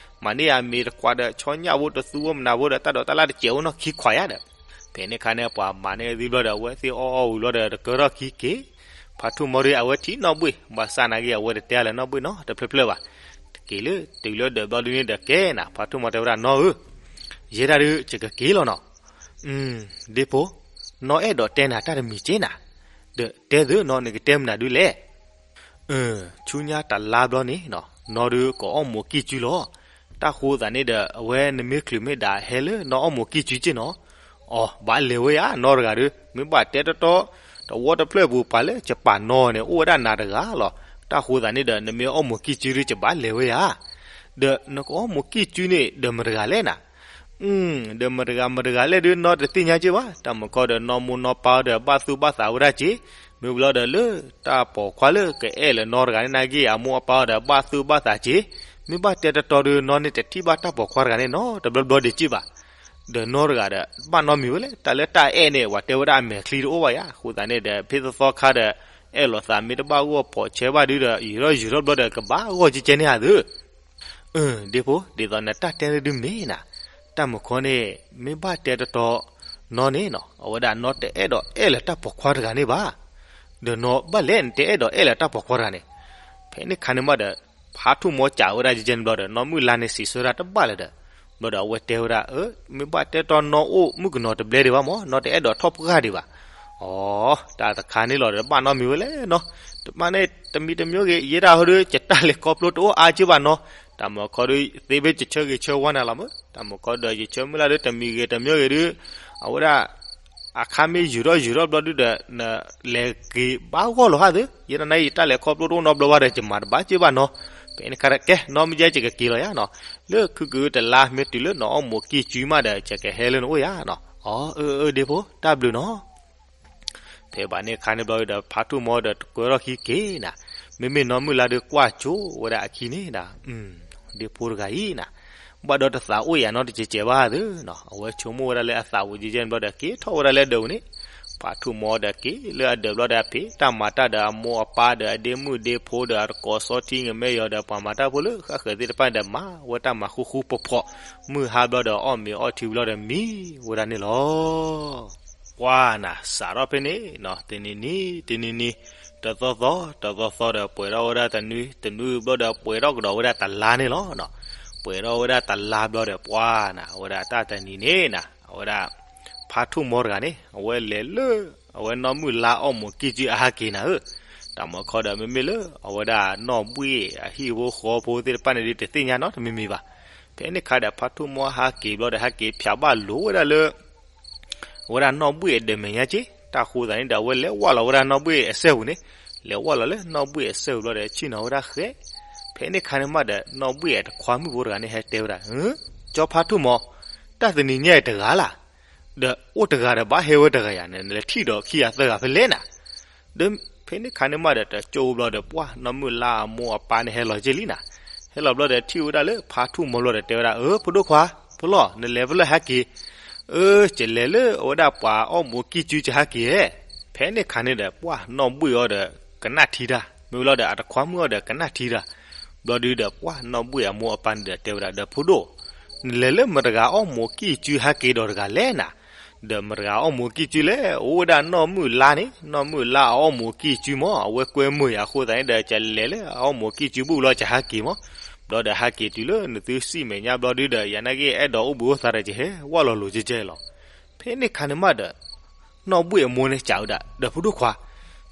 မၤန့ၢ်အမ့ၤတခွးဒီး ဆီညၣ်ဖိတသူဖိမနုၤဖိဒီး တၢ်ဒိးတၢ်လၣ်တစဲးအိၣ်နီၢ်ခံခွးယါဒီး, ဖဲန့ၣ်ခါန့ၣ် ပှၤမၤန့ၢ်သံဘျီဒီး အဝဲသ့ၣ်အီၣ်အီၣ်ဝံၤဘျီဒီး တကၢထီၣ်ခံက့ၤ, ဖါထူၣ်မီဒု အဝဲထံၣ်နီၢ်ဘှံၣ် ဘၣ်ဆၣ်နာ်က့ အဝဲတတဲလၢၤနီၢ်ဘှံၣ်နီတဖျၢၣ်ဖျၢၣ်ဘၣ်, တက့ၤလၢတုၤလၢဒၢးဘျီဒုန့ၣ်ဒီးကဲနၤ, ဖါထူၣ်မီတဲဝဲဒၣ်နီၤဧၢ, ယဲဒၣ်ဒု ယကက့ၤလီၤနီၤ ဒ့ဖိ, နီၢ်အဲၣ်ဒိးတဲနၤတၢ်တမံၤက့နၤ, ဒီးတဲသုနီၤ နကတဲမနုၤဒုလဲၣ်. ဆူညါတလါဘျီန့ၣ်နီၤ နီၢ်ဒုကအီၣ်မူးကံၢ်စုလီၤ. တၢ်ဃိသးန့ၣ်ဒီး အဝဲနမ့ၢ်ချုးမ့ၢ်ဒၣ်ဟဲလၢနီၢ်အီၣ်မူးကံၢ်စုက့နီၤ. အီၤ ဘၣ်လဲၤဝဲယါ နီၢ်တဂၤဒု မ့ၢ်ဘၣ်တဲတီတီ တဝီတဖျၢၣ်ပူၤ ပှၤလၢယပာ်နီၤန့ၣ် အိၣ်ဝဲဒၣ်နၤတဂၤလီၤ. တၢ်ဃိသးန့ၣ်ဒီး နမ့ၢ်အီၣ်မူးကံၢ်စုဒု ယဘၣ်လဲၤဝဲယါ ဒီးနကအီၣ်မူးကံၢ်စုန့ၣ် ဒီးမတၤတဂၤလဲၣ်နၤ. ဒီးမတဂၤမတဂၤလဲၣ်ဒုး နီၢ်တသ့ၣ်ညါက့ဘၣ်. တၢ်မုၢ်ကီၢ်ဒီး နီၢ်မိၢ်နီၢ်ပၢ်ဒီး ဘၣ်သူၣ်ဘၣ်သးဝဲဒၣ်က့, မ့ၢ်ဘျီဒီးလၢ တၢ်ပိာ်ခွါလၢကအဲၣ်လၢၤနီၢ်တဂၤန့ၣ် နာ်က့ အမိၢ်အပၢ်ဒီး ဘၣ်သူၣ်ဘၣ်သးက့, မ့ၢ်ဘၣ်တဲတတီဒီး နီၢ်န့ၣ်တထံၣ်ဘၣ်တၢ်ပိာ်ခွါတဂၤန့ၣ်နီတဘျီဘျီဒံးက့ဘၣ်. ဒီးနီၢ်တဂၤဒီး ဘၣ်နီတမံၤဝဲလဲၣ်, တၢ်လၢတၢ်အဲၣ်န့ၣ် ပှၤတဲဝဲဒၣ်အမဲာ်ချံတအိၣ်ဘၣ်ယၤ, အဃိသတးန့ၣ်ဒီး ဖဲသီသီခါဒီး အဲၣ်လိာ်သးမ့ၢ်တဘၣ်ဂီၢ် ပိာ်ဆဲဘၣ်ဒုးဒီး ယူၤထီၣ်ယူၤထီၣ်ဘျီဒီး ကဘၣ်ဂီၢ်ကဲကဲန့ၣ်ဧါသု. အၢ ဒ့ဖိ, ဒ်သိးနတၢ်တဲဒုးမ့ၢ်နၤ, တၢ်မုၢ်ကီၢ်န့ၣ် မ့ၢ်ဘၣ်တဲတတီ နီၢ်န့ၣ်နီၤ အဝဲဒၣ်နီၢ်တအဲၣ်ဒိးအဲၣ်လၢၤတၢ်ပိာ်ခွါတဂၤန့ၣ်ဘၣ်. ဒီးနီၢ်ဘၣ်လဲၣ် နတအဲၣ်ဒိးအဲၣ်လၢၤတၢ်ပိာ်ခွါတဂၤန့ၣ်. ဖဲန့ၣ်ခါန့ၣ်မးဒီး ဖါထူၣ်မီၤစံးဝဲဒၣ်ကဲကဲန့ၣ်ဘျီဒီး နီၢ်မုၢ်လါန့ၣ်စံးဆၢဒၣ်တဘၣ်လၢၤဒီး ဘျီဒီးအဝဲတဲဝဲဒၣ် အၢ မ့ၢ်ဘၣ်တဲတတီ နီၢ်အိၣ်မုၣ်ကနီၤတဘျဲဒံးဘၣ်မး, နီၢ်တအဲၣ်ဒိးထီၣ်ပှၢ်ဒံးဘၣ်. အိ တၢ်တခါန့ၣ်လီၤဒီး ဘၣ်နီတမံၤဝဲလဲၣ်နီၤ, တမ့ၢ်န့ၣ် တမံၤတမံၤဂ့ၤ ယဲဒၣ်ဟီဒုး ယတၢ်လဲၤခီဖျိတအိၣ်အါက့ဘၣ်နီၤ, တၢ်မုၢ်ကီၢ်ဒုး သ့ဖဲယဆၢဂ့ၤဆၢဝါနၤလီၤမး, တၢ်မုၢ်ကီၢ်ဒီး ယဆၢမုၢ်လၢ်ဒုး တမံၤဂ့ၤတမံၤဂ့ၤဒုး အဝဲဒၣ် အခါမ့ၢ်ယူၤထီၣ်ယူၤထီၣ်ဘျီဒုးဒီး နလဲၤက့ၤဘၣ်ဂီၢ်လီၤဟးသု, ယဲဒၣ်န့ၣ် ယတၢ်လဲၤခီဖျိတအိၣ်နီတဘျီဘၣ်ဒီး ယမၤတဘၣ်က့ဘၣ်နီၤ, ဖဲန့ၣ်ခါဒီး ကဲ နီၢ်မုၢ်ယဲ ယကက့ၤလီၤယၤနီၤ, လၢခုက့ၤတလါမ့ၢ်တုၤလၢနအိၣ်မူကံၢ်စုမးဒီး ယကဟဲလၢနအိၣ်ယၤနီၤ, အိ အၢ အၢ ဒ့ဖိ တၢ်ဘျုးနီၤ. ဖဲဘၣ်န့ၣ်ခါန့ၣ်ဘျီဒီး ဖါထူၣ်မီၤဒီးတကွဲထီၣ်ခံက့ၤနၤ, မ့မ့ၢ်နီၢ်မုၢ်လါဒုးကွၢ်ကၠိဝဲဒၣ်အခံန့ၣ်ဒီး ဒ့ဖိတဂၤအံၤနၤ, ဘၣ်ဒီးတသးအိၣ်ယၤနီတကဲးကဲးဘၣ်သုနီၤ, အဝဲဆိကမိၣ်ဝဲဒၣ်လၢအသးဝံၤကဲကဲန့ၣ်ဘျီဒီး က့ၤထီၣ်ဝဲဒၣ်လၢအဒၢးပူၤန့ၣ်, ဖါထူၣ်မီၤဒီးက့ၤလၢအဒၢးဘျီဒီး ဖံးတၢ်မၤတၢ်ဒီးအမိၢ်အပၢ်ဒီးအဒ့မုၣ်ဒ့ဖိဒီး အတကိးစီထံငမဲယီၤဒီး ပှၤမၤတၢ်ဖိလၢဃၣ်ဃၢၤသ့ၣ်တဖၣ်န့ၣ်ဒီး မၤဝဲတၢ်မၤဃူဃူဖိးဖိး, မုၢ်ဟါဘျီဒီး အီၣ်မ့ၤအီထံဘျီဒီး မံဝဲဒၣ်န့ၣ်လီၤ. ပှၢ်နၤ စးထီၣ်ဖဲန့ၣ်နီၤ, တနံၤနံၤ တနံၤနံၤ တသီသီ တသီသီဒီး ပှဲၤထီၣ်ဝဲဒၣ်တနွံ တနွံဘျီဒီး ပှဲၤထီၣ်ကဒီးဝဲဒၣ်တလါန့ၣ်လီၤ. ပှဲၤထီၣ်ဝဲဒၣ်တလါဘျီဒီး ပှၢ်နၤ အဝဲဒၣ်တၢ်တနံၤန့ၣ်နၤ အဝဲဒၣ် ဖါထူၣ်မီၤတဂၤန့ၣ် အဝဲလဲၤလၢ အဝဲနီၢ်မုၢ်လါအီၣ်မူးကံၢ်စုအဟးက့ၤနၤဧၢ, တၢ်မုၢ်ကီၢ်ဒီး မ့မ့ၢ်လၢ အဝဲဒၣ်နီၢ်ဘှံၣ်အဟံၣ်ဖိဃီဖိသ့ၣ်တဖၣ်န့ၣ်ဒုး တသ့ၣ်ညါနီတမံၤမံၤဘၣ်. ဖဲန့ၣ်ခါဒီး ဖါထူၣ်မီၤဟးက့ၤဘျီဒီး ဟးက့ၤဖၠးဘၣ်လိာ်ဝဲဒၣ်လၢ အဝဲဒၣ်နီၢ်ဘှံၣ်အဒၢးမဲာ်ညါက့, တၢ်ဃိသးန့ၣ်ဒီး အဝဲလဲၤဝဲလီၤဝဲဒၣ်နီၢ်ဘှံၣ်အစဲပူၤန့ၣ်, လဲၤဝဲလီၤလၢနီၢ်ဘှံၣ်အစဲပူၤဘျီဒီး ဆ့ၣ်နီၤဝဲဒၣ်ဃဲ, ဖဲန့ၣ်ခါန့ၣ်မးဒီး နီၢ်ဘှံၣ်အတခွါမုၣ်ဖိတဂၤန့ၣ် ဟဲတဲဝဲဒၣ်, ကၠီဖါထူၣ်မီၤ, တၢ်တနံၤညါအံၤတဂၤလၢ်, ဒီးအိၣ်တဂၤဒီးဘၣ်ဟဲဝဲတဂၤယၤန့ၣ် နလဲၤထံၣ်ဒီးခံဂၤသၢဂၤဖဲလဲၣ်နၤ ဒီးဖဲန့ၣ်ခါန့ၣ်မးဒီး တကၠိဘျီဒီး ပှၢ်နီၢ်မုၢ်လါအမိၢ်အပၢ်န့ၣ်ဟဲလီၤက့လံနၤ, ဟဲလီၤဘျီဒီး ထံၣ်ဝဲဒၣ်လၢဖါထူၣ်မီၤဘျီဒီး တဲဝဲဒၣ်, အၢ ဖိဒိၣ်ခွါ, ဖိလီၤ နလဲၤဖဲလဲၣ်ဟဲက့ၤ, အၢ ကလဲၤလၢအဝဲဒၣ်ပှၤအီၣ်မူးကံၢ်စုကဟဲက့ၤဧဲ, ဖဲန့ၣ်ခါန့ၣ်ဒီး ပှၢ်နီၢ်ဘှံၣ်အီၤဒီး ကနၣ်ထံတၢ်, မ့ၢ်ဝဲလီၤဒီး အတခွါမုၣ်အီၤဒီး ကနၣ်ထံတၢ်, ဘျီဒုးဒီး ပှၢ်နီၢ်ဘှံၣ်အမိၢ်အပၢ်န့ၣ်ဒီး တဲဝဲဒၣ်ဒီး ဖိဒိၣ်, နလဲၤလၢမတဂၤအီၣ်မူးကံၢ်စုဟဲက့ၤဒီးတဂၤလဲၣ်နၤ, ဒီးမတဂၤအီၣ်မူးကံၢ်စုလဲၣ်, အိၣ်ဝဲဒၣ်နီၢ်မုၢ်လါန့ၣ်, နီၢ်မုၢ်လါအအီၣ်မူးကံၢ်စုမီၤ, အဝဲကွဲမုာ်ယၤအဃိသတးန့ၣ်ဒီး ကလဲၤလၢအအီၣ်မူးကံၢ်စုဘူၣ်လီၤ ကဟဲက့ၤမီၤ, ဘျီဒီးဟဲက့ၤတုၤလၢနသုစံၣ်မဲာ်ညါဘျီဒုးဒီး ယၤနာ်က့အဲၣ်ဒိးအိၣ်ဘှံးအိၣ်သါဒီး ကဟဲဝဲလီၤလိၤကဲကဲလီၤ. ဖဲန့ၣ်ခါန့ၣ်မးဒီး နီၢ်ဘှံၣ်အမိၢ်န့ၣ်စံးဝဲဒၣ်ဒီး ဖိဒိၣ်ခွါ,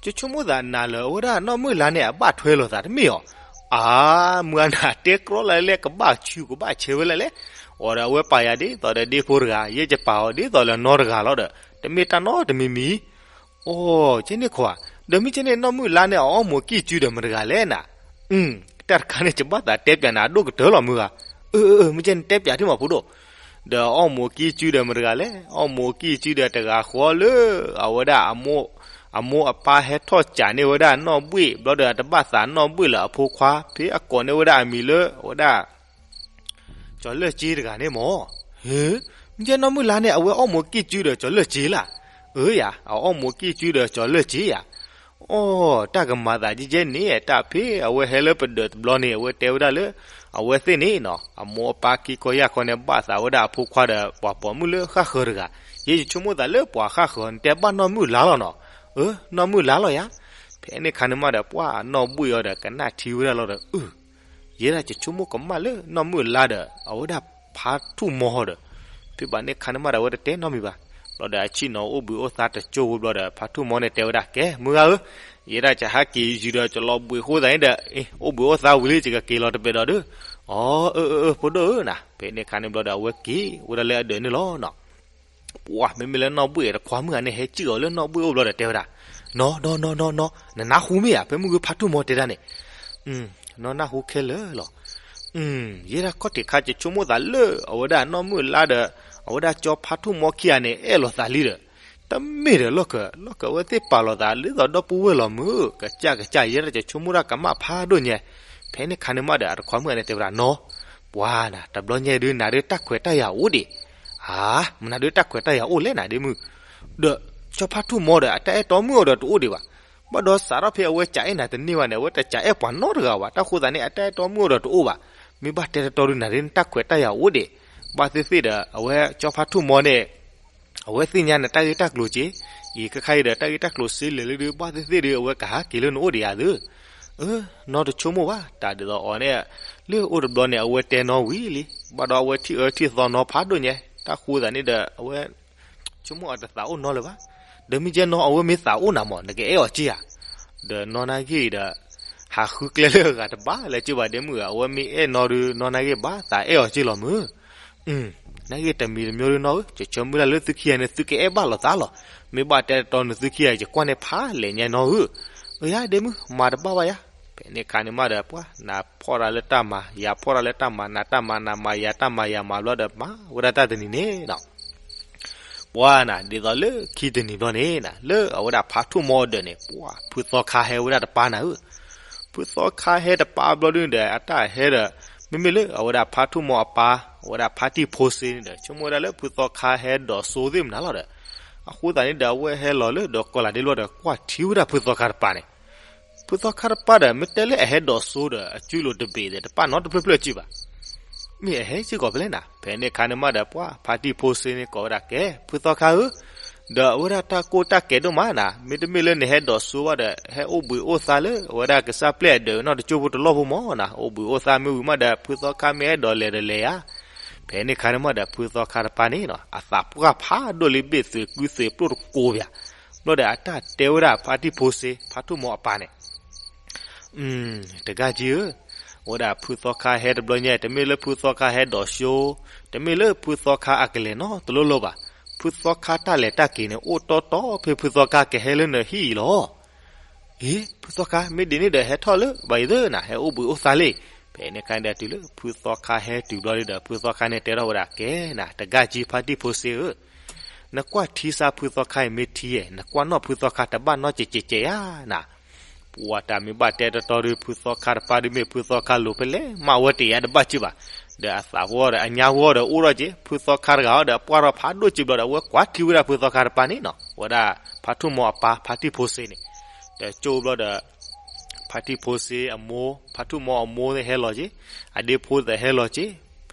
ယဆိကမိၣ်သးနၤလၢအဝဲဒၣ်နီၢ်မုၢ်လါန့ၣ် အဘၣ်ထွဲလိာ်သးတမ့ၢ်ဧါ, အါ မုၢ်အနၤတဲကြီလၢလဲၣ် ကဘၣ်ဆူးကဘၣ်ဆဲးဝဲလၢလဲၣ်, အီၤဒီးအဝဲပာ်ယၤဒ်သိးဒီးဒ့ဖိတဂၤ, ယဲယပာ်အီၤဒ်သိးလၢနီတဂၤလီၤဒီး တမ့ၢ်တၢ်နီတမံၤမံၤ အိ ကဲန့ၣ်ခွါ, ဒီးမ့ၢ်ကဲန့ၣ် နီၢ်မုၢ်လါန့ၣ် အအီၣ်မူးကံၢ်စုဒီးမတဂၤလဲၣ်နၤ, တၢ်တခါန့ၣ် ယဘၣ်သးတဲပၠးနၤအဒိၣ်ကတၢၢ်လီၤမုၢ်ဂၤ, အၢ အၢ မ့ၢ်ကဲန့ၣ် တဲပၠးထံၣ်မးဖိဒိၣ်, ဒီးအီၣ်မူးကံၢ်စုဒီးမတဂၤလဲၣ်, အီၣ်မူးကံၢ်စုဒီးတဂၤဃီလၢ အဝဲဒၣ် အမိၢ်အပၢ်ဟဲထီၣ်စးန့ၢ်ဝဲဒၣ်နီၢ်ဘှံၣ် ဘျီဒီးအတဘၣ်သးနီၢ်ဘှံၣ်လၢအဖိခွါ ဖဲအကိးန့ၢ်ဝဲဒၣ်အမံၤလၢ အဝဲဒၣ် ကၠီၤလၢၢ်က့တဂၤန့ၣ်မး, ဟ့, မ့ၢ်ကဲနီၢ်မုၢ်လါန့ၣ် အဝဲအီၣ်မူးကံၢ်စုဒီးကၠီၤလၢၢ်က့လၢ်, အၢယၤ အအီၣ်မူးကံၢ်စုဒီးကၠီၤလၢၢ်က့ယၤ, အိ တၢ်ကမၤသးကဲကဲန့ၣ် တၢ်ဖဲအဝဲဟဲလၢပဒၢးတဘျီန့ၣ် အဝဲတဲဝဲဒၣ်လၢ အဝဲသ့ၣ်န့ၣ်နီၤ အမိၢ်အပၢ်ခံခီယၢ်ခီန့ၣ် ဘၣ်သးဝဲဒၣ်အဖိခွါဒီးပှၤပိာ်မုၣ်လၢဃၣ်ဃၢၤတဂၤ, ယဲယဆိကမိၣ်သးလၢပှၤဃၣ်ဃၢၤ နတဲဘၣ်နီၢ်မုၢ်လါလီၤနီၤ, အၢ နီၢ်မုၢ်လါလီၤယၤ, ဖဲန့ၣ်ခါန့ၣ်မးဒီး ပှၢ်နီၢ်ဘှံၣ်အီၤဒီးကနၣ်ထံဝဲဒၣ်လီၤဒီး အၢ ယဲဒၣ်ယဆိကမိၣ်ကမၣ်လၢနီၢ်မုၢ်လါဒီး အဝဲဒၣ်ဖါထူၣ်မီၤဟီဒီး, ဖဲဘၣ်န့ၣ်ခါန့ၣ်မးဒီး အဝဲတတဲနီတမံၤဘၣ်, ဘျီဒီးအဆ့ၣ်နီၤအိၣ်ဘှံးအိၣ်သါတကၠိဝဲဘျီဒီး ဖါထူၣ်မီၤန့ၣ်တဲဝဲဒၣ် ကဲ မုၢ်ဂၤဧၢ, ယဲဒၣ်ယဟဲက့ၤယုာ်ဒီးယလီၤဘှံးဃိသးန့ၣ်ဒီး အိၣ်ဘှံးအိၣ်သါဝံၤလံ ယကက့ၤလီၤတဘဲဒီးဒီး, အီ အၢ အၢ အၢ ဖိဒိၣ်ဧၢနၤ, ဖဲန့ၣ်ခါန့ၣ်ဘျီဒီး အဝဲက့ၤဝဲဒၣ်လၢအဒၢးန့ၣ်လီၤနီၤ. ပှၢ် မ့မ့ၢ်လၢနီၢ်ဘှံၣ်အတခွါမုၣ်ဂၤန့ၣ် ဟဲစံၣ်အီၤလၢနီၢ်ဘှံၣ်အိၣ်ဘျီဒီး တဲဝဲဒၣ်, နီၢ် နီၢ် နီၢ် နီၢ် နီၢ် နနၢ်ဟူမ့ၢ်ဧါ ဖဲမုၢ်ဂီၤဖါထူၣ်မီၤတဲဒၣ်န့ၣ်, နီၢ်နၢ်ဟူခဲလၢာ်လီၤ. အၢ ယဲဒၣ်ခီၣ်ထံးခါ ယဆိကမိၣ်သးလၢ အဝဲဒၣ်နီၢ်မုၢ်အလါဒီး အဝဲဒၣ်ကၠီဖါထူၣ်မီခံဂၤန့ၣ် အဲၣ်လိာ်သးလံဒီး တမ့ၢ်ဒီးလီၢ်ခၢၣ် လီၢ်ခၢၣ်အဝဲသ့ၣ်ပာ်လိာ်သးလၢသိးဒီပုၢ်ဝဲၢ်လီၤမုၢ် ကစၢ်ကစၢ် ယဲဒၣ်ယဆိကမိၣ်တၢ်ကမၣ်ဖးဒိၣ်ညါ. ဖဲန့ၣ်ခါန့ၣ်မးဒီး အတခွါမုၣ်ဂၤန့ၣ်တဲဝဲဒၣ်နီၤ, ပှၤနၤ တဘျီညါဒုး နၤဒုးတၢ်ခွဲးတၢ်ယာ်အိၣ်ဒံး, အါ မနၤဒုးတၢ်ခွဲးတၢ်ယာ်အိၣ်လဲၣ်နၤဒ့မုၣ်, ဒီးကၠီဖါထူၣ်မီဒီး အတၢ်အဲၣ်တီမုၣ်အီၤဒီးတအိၣ်ဒံးဘၣ်. ဘၣ်ဒီးစးထီၣ်ဖဲအဝဲကအဲၣ်နၤတန့ၢ်ဘၣ်န့ၣ် အဝဲတကအဲၣ်ပှၤနီတဂၤဘၣ်. တၢ်ဃိသးန့ၣ် အတၢ်အဲၣ်တီမုၣ်အီၤဒီးတအိၣ်ဘၣ်. မ့ၢ်ဘၣ်တဲတတီဒုး နၤဒုးနတၢ်ခွဲးတၢ်ယာ်အိၣ်ဒံး, ဘၣ်သ့ၣ်သ့ၣ်ဒီး အဝဲကၠီဖါထူၣ်မီန့ၣ် အဝဲသ့ၣ်ညါနတၢ်ဂ့ၢ်တၢ်ကျိၤက့ၤ, အံၤခဲခါအံၤဒီး တၢ်ဂ့ၢ်တၢ်ကျိၤစ့လဲၤလၢဒုး ဘၣ်သ့ၣ်သ့ၣ်ဒုး အဝဲကဟးက့ၤလၢနအိၣ်ဒံးဧါသ့ၣ်. အၢ နီတဆိကမိၣ်ဘၣ် တၢ်ဒ်သိးအီၤန့ၣ် လၢအိၣ်တဘျီန့ၣ် အဝဲတဲနီဝံၤလံ, ဘၣ်ဒီးအဝဲထံၣ်အၢထံၣ်သီနီဖးဒိၣ်ညါ. တၢ်ဃိသးန့ၣ်ဒီး အဝဲ ဆိကမိၣ်အတသးအိၣ်နီလၢၤဘၣ်. ဒီးမ့ၢ်ကဲနီၤ အဝဲမ့ၢ်သးအိၣ်နၤမး နကအဲၣ်အီၤက့ဧါ. ဒီးနီၢ်နၢ်ဂ့ၢ်အံၤဒီး ဟးဃုကျဲလၢအဂၤတဘၣ်လၢၤက့ဘၣ်ဒ့မုၣ်ဧၢ, အဝဲမ့ၢ်အဲၣ်နီၤဒုး နီၢ်နၢ်ဂ့ၢ်ဘၣ်သးအဲၣ်အီၤက့လီၤမုၢ်. နၢ်ဂ့ၢ်တမံၤတမံၤဒုးနီၤဧၢ, ယဆၢမုၢ်လၢ်လၢသုခံဂၤန့ၣ် သုကအဲၣ်ဘၣ်လိာ်သးလီၤ. မ့ၢ်ဘၣ်တဲတတီနသုခံဂၤ ယကွၢ်န့ၢ်ဖးလဲၣ်ညါနီၤဧၢ. အၢ ယၤဒ့မုၣ် မၤတဘၣ်ဘၣ်ယၤ. ဖဲန့ၣ်ခါန့ၣ်မးဒီး ပှၤနၤဖီၣ်တၢ်လၢတၢ်မၤ ယၤဖီၣ်တၢ်လၢတၢ်မၤ နၤတၢ်မၤနၤမၤ ယၤတၢ်မၤယၤမၤဘျီဒီး မၤဝဲဒၣ်တၢ်တနံၤန့ၣ်နီၤ ပှၤနၤ ဒ်သိးလၢခံတနံၤဘျီန့ၣ်နၤ လၢအဝဲဒၣ်ဖါထူၣ်မီအဒၢးန့ၣ် ပှၤဖုသီခါဟဲဝဲဒၣ်တပၤနၤဧၢ. ဖုသီခါဟဲတပၤဘျီဒုးဒီး အတၢ်ဟဲဒီး မ့မ့ၢ်လၢအဝဲဒၣ်ဖါထူၣ်မီအပၢ် အဝဲဒၣ်ဖါတံၢ်ဖိစ့န့ၣ်ဒီး ဆိကမိၣ်ဝဲဒၣ်လၢဖုသီခါဟဲဒိးစိသ့ၣ်မနုၤလီၤဒီး အဃိသတးန့ၣ်ဒီး အဝဲဟဲလီၤလၢဒီးကီၢ်လၤဒ့ဘျီဒီး ကွၢ်ထံဝဲဒၣ်ဖုသီခါတပၤန့ၣ် ဖုသီခါတပၤဒီး မ့ၢ်တဲလၢအဟဲဒိးစိဒီး အစုလိၤတဘ့ၣ်ဒီး တပာ်နီတဖျၢၣ်ဖျၢၣ်က့ဘၣ်. မ့ၢ်အဟဲစ့ၢ်ကီးဖဲလဲၣ်နၤ. ဖဲန့ၣ်ခါန့ၣ်မးဒီး ပှၤဖါတံၢ်ဖိစ့န့ၣ်ကိးဝဲဒၣ်ကဲ ဖုသီခါဧၢ, ဒီးအဝဲဒၣ်တၢ်ကိၢ်တၢ်ကဲဒိၣ်မးနၤ, မ့တမ့ၢ်လၢနဟဲဒိးစိဘၣ်ဒီး ဟဲအိၣ်ဘှံးအိၣ်သါလၢ အဝဲဒၣ်ကစၢ်ပျဲၢ်အဒၢးနီၢ်တကၠိဖိတလီၢ်ဖိမးနၤ, အိၣ်ဘှံးအိၣ်သါမ့ၢ်ဝံၤမးဒီး ဖုသီခါမ့ၢ်အဲၣ်ဒိးလဲၤဒီးလဲၤယါ. ဖဲန့ၣ်ခါန့ၣ်မးဒီး ဖုသီခါတပၤန့ၣ် အသးပှၢ်ဖးဒိၣ်လံ ဘ့ၣ်သုးကုသုးပျိၢ်တကိးပၠး ဘျီဒီးအတၢ်တဲဝဲဒၣ် ဖါတံၢ်ဖိစ့ ဖါထူၣ်မီအပၢ်န့ၣ် တဂၤကံဧၢ, အဝဲဒၣ်ဖုသီခါဟဲတဘျီညါ တမ့ၢ်လၢဖုသီခါဟဲဒိးစိ, တမ့ၢ်လၢဖုသီခါအကလဲၤနီတလိၣ်လၢၤဘၣ်. ဖုသီခါတၢ်လဲၤတၢ်က့ၤန့ၣ် အိၣ်တီတီဖဲဖုသီခါကဟဲလၢနဟံၣ်အံၤလီၤ. အ့ ဖုသီခါ မ့ၢ်ဒ်န့ၣ်ဒီး ဟဲထီၣ်လၢဘၣ်အံၤသ့ၣ်နၤ, ဟဲအိၣ်ဘှံးအိၣ်သါလံ. ဖဲန့ၣ်ခါန့ၣ်ဒီး တုၤလၢဖုသီခါဟဲတုၤဘျီဒီး ဖုသီခါန့ၣ်တဲထီၣ်ဝဲဒၣ် ကဲနၤ တဂၤကံ ဖါတံၢ်ဖိစ့ဧၢ, နကွၢ်ထံစါဖုသီခါအံၤမ့ၢ်ထံဧါ, နကွၢ်နီၣ်ဖုသီခါတဘၣ်နီတစဲးစဲးဧါနၤ. ပှၤတၢ်မ့ၢ်ဘၣ်တဲတတီဒုး ဖုသီခါတပၤဒုးမ့ၢ်ဖုသီခါလိၤဖဲလဲၣ် မ့ၢ်ဝဲတယါတဘၣ်က့ဘၣ်. ဒီးအသးပှၢ်ဒီးအညါပှၢ်ဒီးအိၣ်ထီၣ်က့, ဖုသီခါတဂၤအီၤဒီး အပှၢ်ထီၣ်ဖးဒိၣ်က့ဘျီဒီး အဝဲကွၢ်ထံဝဲဒၣ်ဖုသီခါတပၤန့ၣ်နီၤ, ဝဲဒၣ်ဖါထူၣ်မီအပၢ် ဖါတံၢ်ဖိစ့န့ၣ်, ဒီးကၠိဘျီဒီး ဖါတံၢ်ဖိစ့အမိၢ် ဖါထူၣ်မီအမိၢ်န့ၣ်ဟဲလီၤက့, အဒ့ဖိသၣ်ဟဲလီၤက့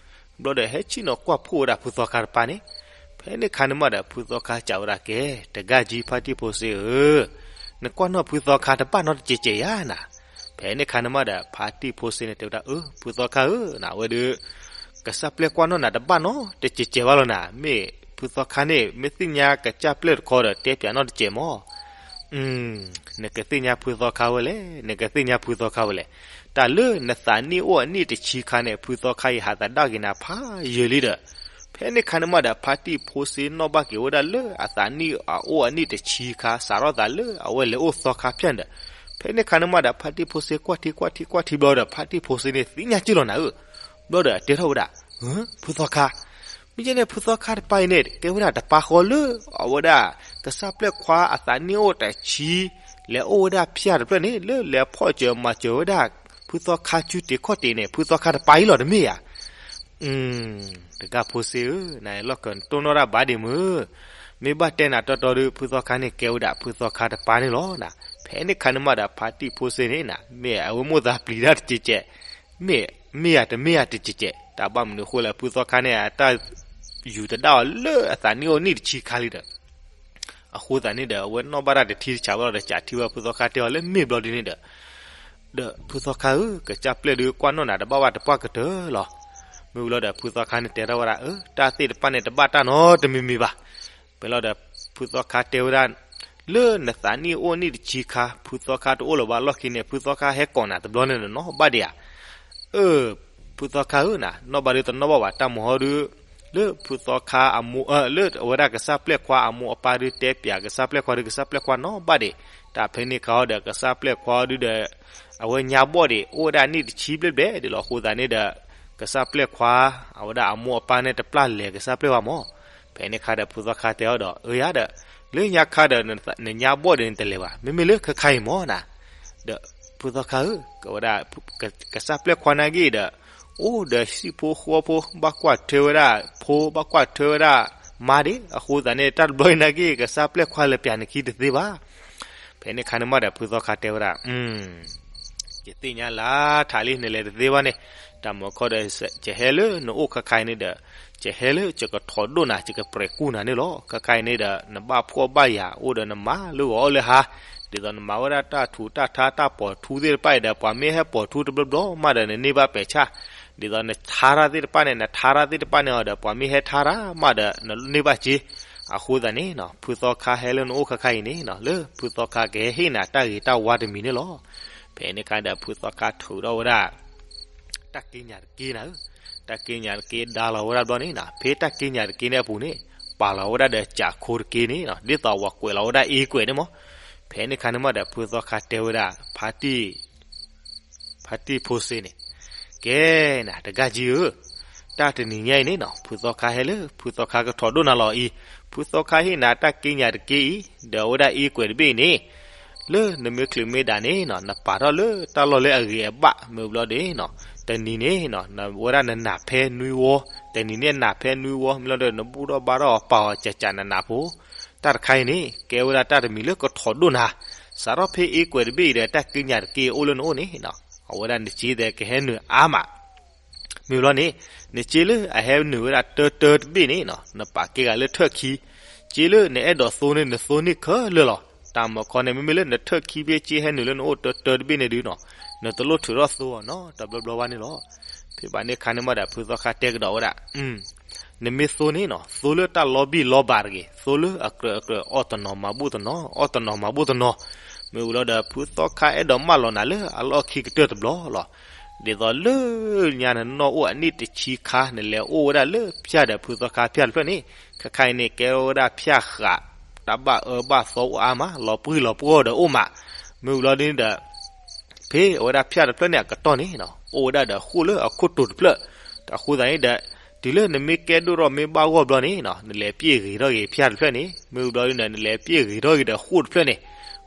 ဘျီဒီးဟဲဆ့ၣ်နီၤကွၢ်ဖှိၣ်ဝဲဒၣ်ဖုသီခါတပၤန့ၣ်, ဖဲန့ၣ်ခါန့ၣ်မးဒီး ဖုသီခါစံးဝဲဒၣ် ကဲ တဂၤကံ ဖါတံၢ်ဖိစ့ဧၢ, နကွၢ်နီၣ်ဖုသီခါတဘၣ်နီတစဲးစဲးဧါနၤ. ဖဲန့ၣ်ခါန့ၣ်မးဒီး ဖါတံၢ်ဖိစ့န့ၣ်တဲဝဲဒၣ် အၢ ဖုသီခါဧၢ, နဝဲဒုး ကစၢ်ပျဲၢ်ကွၢ်နီၣ်နၤတဘၣ်နီတစဲးစဲးဘၣ်လီၤနၤ, မ့ၢ်ဖုသီခါန့ၣ် မ့ၢ်သ့ၣ်ညါကစၢ်ပျဲၢ်တခီဒီး တဲပၠးနီတစဲးမး နကသ့ၣ်ညါဖုသီခါဝဲလဲၣ်, နကသ့ၣ်ညါဖုသီခါဝဲလဲၣ်. တၢ်လၢနသးနံၣ်အိၣ်အနံၣ်တဆံခါန့ၣ် ဖုသီခါအံၤဟးသဒၣ်က့ၤနၤဖးယံာ်လံဒီး, ဖဲန့ၣ်ခါန့ၣ်မးဒီး ဖါတံၢ်ဖိစ့နီၣ်ဘၣ်က့ၤဝဲဒၣ်လၢအသးနံၣ်အအိၣ်အနံၣ်တဆံခါ စးထီၣ်သးလၢအဝဲလဲၤအိၣ်သီခါဖၠၣ်ဒီး, ဖဲန့ၣ်ခါန့ၣ်မးဒီး ဖါတံၢ်ဖိစ့ကွၢ်ထံကွၢ်ထံကွၢ်ထံဘျီဒီး ဖါတံၢ်ဖိစ့န့ၣ်သ့ၣ်ညါက့ၢ်လီၤနၤဧၢ, ဘျီဒီးတဲထီၣ်ဝဲဒၣ် ဖုသီခါ မ့ၢ်ကဲန့ၣ် ဖုသီခါတပၤအံၤန့ၣ် ကဲဝဲဒၣ်တပၤဃီလၢ အဝဲဒၣ် ကစၢ်ပျဲၢ်ခွါအသးနံၣ်အိၣ်တဆံ လဲၤအိၣ်ဝဲဒၣ်ဖၠၣ်တဖျၢၣ်န့ၣ် လၢလဲၤဖီၣ်စၢၤမၤစၢၤဝဲဒၣ် ဖုသီခါစုတ့ၢ်ခီၣ်တ့ၢ်န့ၣ် ဖုသီခါတပၤအံၤလီၤတမ့ၢ်ဧါ. တဂၤဖိစ့ဧၢ, နလီၢ်ခၢၣ်နတိၢ်နီၣ်တၢ်ဘၣ်ဒံးမုၢ်, မ့ၢ်ဘၣ်တဲနၤတီတီဒီး ဖုသီခါန့ၣ်ကဲဝဲဒၣ်ဖုသီခါတပၤန့ၣ်လီၤနၤ. ဖဲန့ၣ်ခါန့ၣ်မးဒီး ဖါတံၢ်ဖိစ့န့ၣ်နၤ မ့ၢ်အဝဲမိၣ်သးပျံၤတၢ်တစဲးကဲး မ့ၢ်မ့ၢ်ယၤတမ့ၢ်ယၤတစဲးကဲး, တၢ်ဘၣ်မနုၤအဃိလဲၣ် ဖုသီခါန့ၣ် အတၢ်ယူၤတဒၣ်အီၤလၢအသးနံၣ်အိၣ်နံၣ်တဆံခါလံဒီး, အဃိသတးန့ၣ်ဒီး အဝဲနီၣ်ဘၣ်တၢ်တထံတဆးဘၣ်လီၤဒီး စးထံၣ်ဝဲဖုသီခါတဲအီၤလၢမ့ၢ်ဘျီဒ်န့ၣ်ဒီး, ဒီးဖုသီခါဧၢ, ကစၢ်ပျဲၢ်ဒုးကွၢ်နီၣ်နၤတဘၣ်ဘၣ် တပှၢ်ကတၢၢ်လီၤ. မ့ၢ်ဝံၤလီၤဒီး ဖုသီခါန့ၣ်တဲထီၣ်ဝဲဒၣ် အၢ တၢ်သ့ၣ်တဖၣ်န့ၣ် တဘၣ်တၢ်နီတမံၤမံၤဘၣ်. ပှဲၤလီၤဒီး ဖုသီခါတဲဝဲဒၣ် လၢနသးနံၣ်အိၣ်နံၣ်တဆံခါ ဖုသီခါတအိၣ်လၢၤဘၣ်လီၢ်ခံန့ၣ် ဖုသီခါဟဲကိးနၤတဘျီန့ၣ်နီၣ်ဘၣ်ဒံးဧါ. အၢ ဖုသီခါဧၢနၤ နီၣ်ဘၣ်ဒုးတနီၣ်ဘၣ်ဘၣ် တၢ်မၤဟီဒုး လၢဖုသီခါအမိၢ် လၢအဝဲဒၣ်ကစၢ်ပျဲၢ်ခွါအမိၢ်အပၢ်ဒုးတဲပၠးကစၢ်ပျဲၢ်ခွါဒုး ကစၢ်ပျဲၢ်ခွါနီၣ်ဘၣ်ဒံး. တၢ်ဖဲန့ၣ်ခါအီၤဒီး ကစၢ်ပျဲၢ်ခွါအီၤဒုးဒီး အဝဲညါဘီၣ်ဒံး အိၣ်ဝဲဒၣ်နံၣ်တဆံဘျဲၣ်ဘျဲၣ်ဒံးလီၤ. အဃိသတးန့ၣ်ဒီး ကစၢ်ပျဲၢ်ခွါ အဝဲဒၣ်အမိၢ်အပၢ်န့ၣ်တပျၢ်လဲၤကစၢ်ပျဲၢ်ခွါမၢ်. ဖဲန့ၣ်အခါဒီးဖုသီခါတဲအီၤဒီး အၢယၤဒီး လၢညါခါဒီး နညါဘီၣ်ဒီးနတလဲၤဘၣ်. မ့မ့ၢ်လၢခဲခါအံၤမၢ်နၤ ဒီးဖုသီခါဧၢ ဝဲဒၣ် ကစၢ်ပျဲၢ်ခွါနာ်က့ဒီး အိၣ်ဒီးဟံၣ်ဖိဃီဖိ ဘၣ်ကွၢ်ထွဲဝဲဒၣ်ဖိ ဘၣ်ကွၢ်ထွဲဝဲဒၣ်မါဒ့ၣ် အဃိသတးန့ၣ် တၢ်တဘျီအံၤနာ်က့ ကစၢ်ပျဲၢ်ခွါလဲၤပျးနခံတသ့ဘၣ်. ဖဲန့ၣ်အခါန့ၣ်မးဒီးဖုသီခါတဲဝဲဒၣ် ယသ့ၣ်ညါလၢထးလံ နလဲၤတသ့ဘၣ်န့ၣ်, တၢ်မၤခီဒီး ယဟဲလၢနအိၣ်ခဲခါအံၤန့ၣ်ဒီး ယဟဲလၢယကထီၣ်ဒိၣ်နၤ ယကပြဲးကူၣ်နၤန့ၣ်လီၤ. ခဲခါအံၤန့ၣ်ဒီး နဘၣ်ဖှီၣ်ဘၣ်ယာ် အိၣ်ဒီးနမါလၢဂီၤအီၣ်လၢဟါ, ဒ်သိးနမၤဝဲဒၣ်တၢ်ထူးတၢ်ထါတၢ်ပိာ်ထူသ့ၣ်တဖၣ်အံၤဒီး ပှၤမ့ၢ်ဟဲပိာ်ထူတဘျီဘျီမးဒီး နန့ၢ်ဘၣ်ပဲာ်ဆၣ်, ဒ်သိးနထါတၢ်သ့ၣ်တဖၣ်န့ၣ် နထါတၢ်သ့ၣ်တဖၣ်န့ၣ်အီၤဒီး ပှၤမ့ၢ်ဟဲထါတၢ်မးဒီး နန့ၢ်ဘၣ်စ့ အဃိသတးန့ၣ် ဖုသီခါဟဲလၢနအိၣ်ခဲခါအံၤန့ၣ် လၢဖုသီခါကဟဲဟ့ၣ်နၤတၢ်ဂ့ၤတၢ်ဝါတမံၤန့ၣ်လီၤ. ဖဲန့ၣ်အခါဒီးဖုသီခါထုးထီၣ်ဝဲဒၣ် တၢ်က့ညၣ်တက့နၤဧၢ, တၢ်က့ညၣ်တက့ဒါလီၤဝဲဒၣ်ဘျီန့ၣ် ဖဲတၢ်က့ညၣ်တက့န့ၣ်အပူၤန့ၣ် ပာ်လီၤဝဲဒၣ်ဒီးကၠးခိတက့န့ၣ် ဒ်သိးဝဲကွဲးလီၤဝဲဒၣ်အ့ကွဲးန့ၣ်မၢ်. ဖဲန့ၣ်အခါန့ၣ်မးဒီး ဖုသီခါတဲဝဲဒၣ် ဖါတံၢ် ဖါတံၢ်ဖိစ့န့ၣ်, ကဲနၤ တဂၤကံဧၢ, တၢ်တနံၤညါအံၤန့ၣ် ဖုသီခါဟဲလၢ ဖုသီခါကထီၣ်ဒိၣ်နၤလီၤအံၤ, ဖုသီခါဟ့ၣ်နၤတၢ်က့ညၣ်တက့အံၤ ဒီးအဝဲဒၣ်အ့ကွဲးတဘ့ၣ်အံၤန့ၣ် လၢနမ့ၢ်ချုးမ့ၢ်ဒၣ်န့ၣ် နပာ်ထီၣ်လၢတၢ်လီၢ်လၢအဂ့ၤအဘၣ် မ့ၢ်ဘျီဒီး တနံၤန့ၣ် ဝဲဒၣ်နနၢ်ဖဲနွံဝီ, တနံၤန့ၣ်နၢ်ဖဲနွံဝီ မ့ၢ်လီၤဒီး နဘူၣ်ထီၣ်ဘါထီၣ်ပာ်အီၤကၠးကၠးနးနးဖိ, တၢ်တခါအံၤန့ၣ် ကဲဝဲဒၣ်တၢ်တမံၤလၢကထီၣ်ဒိၣ်နၤ, စးထီၣ်ဖဲအ့ကွဲးတဘ့ၣ်အံၤဒီး တၢ်က့ညၣ်တက့အိၣ်လၢနအိၣ်န့ၣ် အဝဲဒၣ်နစ့ဒီးကဟဲနုာ်အါမး မ့ၢ်ဘျီန့ၣ် နစ့လၢအဟဲနုာ်ဝဲဒၣ်တၢတၢတဘ့ၣ်န့ၣ် နပာ်ကဲဂၤလၢထၢၣ်ခံ, စ့လၢနအဲၣ်ဒိးသိန့ၣ် နသိန့ၢ်ခဲလၢာ်လီၤ. တၢ်မၤခီန့ၣ် မ့မ့ၢ်လၢနထၢၣ်ခံဖဲစ့ဟဲနုာ်လၢနအိၣ်တၢတၢတဘ့ၣ်န့ၣ်ဒုး နတလိၣ်ထုးထီၣ်သိအီၤနီတဘျီဘျီဘၣ်န့ၣ်လီၤ. ဖဲဘၣ်န့ၣ်ခါန့ၣ်မးဒီး ဖုသီခါတဲကဒီးဝဲဒၣ် နမ့ၢ်သိန့ၣ် သိလၢတၢ်လီၤဘံၣ်လီၤဘၣ်တဂ့ၤ, သိလၢအကြၢးအကြၢး အီၣ်တနီၤမၤဘူၣ်တနီၤ, အီၣ်တနီၤမၤဘူၣ်တနီၤ, မ့ၢ်ဝံၤလီၤဒီး ဖုသီခါအဲၣ်ဒိးမၢလီၤနၤလၢအလီၢ်ခံကတၢၢ်တဘျီလီၤ. ဒ်သိးလၢညါနနီၢ်အိၣ်အနံၣ်တဆံခါ နလဲၤအိၣ်ဝဲဒၣ်လၢဖၠၣ်ဒီးဖုသီခါဖၠၣ်တဖျၢၣ်န့ၣ်, ခဲခါအံၤန့ၣ် ကဲဝဲဒၣ်ဖၠၣ်ဃး တၢ်ဘၣ်အၢဘၣ်သီအိၣ်အါမး, လီၤပှံၢ်လီၤပှီၢ်ဒီးအိၣ်မး, မ့ၢ်ဝံၤလီၤဒ်န့ၣ်ဒီး ဖဲအဝဲဒၣ်ဖၠၣ်တဖျၢၣ်န့ၣ်အကတီၢ်န့ၣ် အိၣ်ဝဲဒၣ်ဒီးဃိၣ်လၢအခိၣ်တိၤတဖျၢၣ်, အဃိသတးန့ၣ်ဒီး တုၤလၢနမ့ၢ်ကဲဒိၣ်ထီၣ်မ့ၢ်ဘၣ်ဂီၢ်ဘျီန့ၣ် နလဲၤပျ့ၢ်ဂ့ၤထီၣ်ဂ့ၤဖၠၣ်တဖျၢၣ်န့ၣ်, မ့ၢ်ဝံၤဘျီဒ်န့ၣ် နလဲၤပျ့ၢ်ဂ့ၤထီၣ်ဂ့ၤဒီးဃိၣ်တဖျၢၣ်န့ၣ်,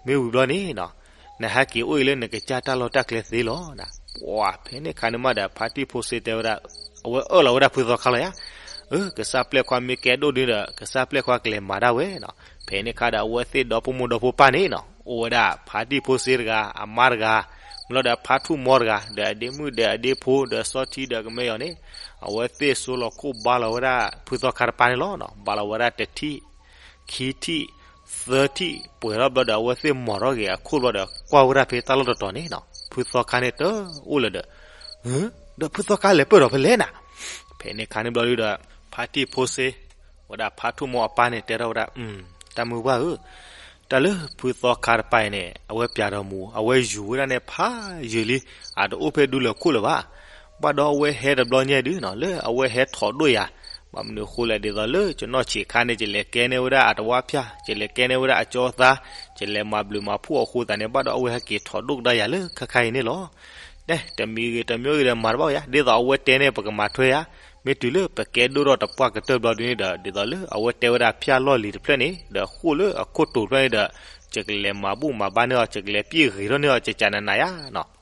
မ့ၢ်ဝံၤဘျီန့ၣ် နဟဲက့ၤအိၣ်အံၤလၢနကစၢ်တၢ်လီၢ်တၢ်ကျဲသ့လီၤ. ပှၤဖဲန့ၣ်ခါန့ၣ်မးဒီး ဖါတံၢ်ဖိစ့တဲဝဲဒၣ်, အဝဲအၢၣ်လီၤဝဲဒၣ်ဖုသီခါလီၤယါ, အၢ ကစၢ်ပျဲၢ်ခွါမ့ၢ်ကဲဒိၣ်ဒ်ဒီး ကစၢ်ပျဲၢ်ခွါကလဲၤမၤဒၣ်ဝဲနီၤ. ဖဲန့ၣ်ခါဒီး အဝဲသ့ၣ်ဒီဖိမိၢ်ဒီဖိပၢ်န့ၣ်နီၤ အိၣ်ဝဲဒၣ် ဖါတံၢ်ဖိစ့တဂၤ အမါတဂၤ, မ့ၢ်လီၤဒီးဖါထူၣ်မီတဂၤ ဒီးအဒ့မုၣ်ဒီးအဒ့ဖိ ဒီးစီထံဒီးကမဲာ်ယီၤန့ၣ်, အဝဲသ့ၣ်စိလီၤခိၣ်ဘါလီၤဝဲဒၣ် ဖုသီခါတပၤန့ၣ်လီၤ. ဘါလီၤဝဲဒၣ်တထံၣ် ခံထံၣ် သၢထံၣ် ပှဲၤထီၣ်ဘျီဒီး အဝဲသ့ၣ်မီၤထီၣ်က့ၤအခိၣ်ဘျီဒီး ကွၢ်ဝဲဒၣ်ဖဲတၢ်လီၢ်တတီၤန့ၣ်နီၤ ဖုသီခါန့ၣ်တအိၣ်လၢၤဒီး, ဒီးဖုသီခါလဲၤပၢၢ်ဒီးဖဲလဲၣ်နၤ. ဖဲန့ၣ်ခါန့ၣ်ဘျီဒီး ဖါတံၢ်ဖိစ့ ဝဲဒၣ်ဖါထူၣ်မီအပၢ်န့ၣ် တဲထီၣ်ဝဲဒၣ်, တၢ်မုၢ်ပှၢ်ဧၢ, တၢ်လၢဖုသီခါတပၤအံၤန့ၣ် အဝဲပျးဒီးမူ အဝဲယူၤဝဲဒၣ်န့ၣ်ဖးယံာ်လံ, အတအိၣ်ဖဲဒူလၢၤခိၣ်လၢၤဘၣ်. ဘၣ်ဒီးအဝဲဟဲတဘျီညါဒုနီၤ လၢအဝဲဟဲထီၣ်ဒိၣ်ယၤ, ဘၣ်မနုၤအဃိလဲၣ် ဒ်သိးလၢယနီၢ်ဆံးခါန့ၣ် ယလဲၤကဲန့ၢ်ဝဲဒၣ်အတဝါဖၠၣ်, ယလဲၤကဲန့ၢ်ဝဲဒၣ်အကၠီသါ, ယလဲၤမၤဘျုးမၤဖှိၣ်အဃိသတးန့ၣ် ဘၣ်ဒီးအဝဲဟဲက့ၤထီၣ်ဒိၣ်ကဒါယၤလၢခဲခါအံၤန့ၣ်လီၤ. တမံၤဂ့ၤတမံၤဂ့ၤဒီးမၤတဘၣ်ယၤ ဒ်သိးအဝဲတဲန့ၣ် ပကမၤထွဲယၤ, မ့ၢ်တုၤလၢပကဲဒိၣ်ထီၣ်တပှၢ်ကတၢၢ်ဘျီဒုန့ၣ်ဒီး ဒ်သိးလၢအဝဲတဲဝဲဒၣ်ဖၠၣ်လီၢ်လံၤတဖျၢၣ်န့ၣ် ဒီးဃိၣ်လၢအခိၣ်တိၤတဖျၢၣ်န့ၣ်ဒီး ယကလဲၤမၤဘူၣ်မၤဘါန့ၢ်အီၤ ယကလဲၤပျ့ၢ်ဂ့ၤထီၣ်န့ၢ်အီၤ ကကနနၤယါနီၤ.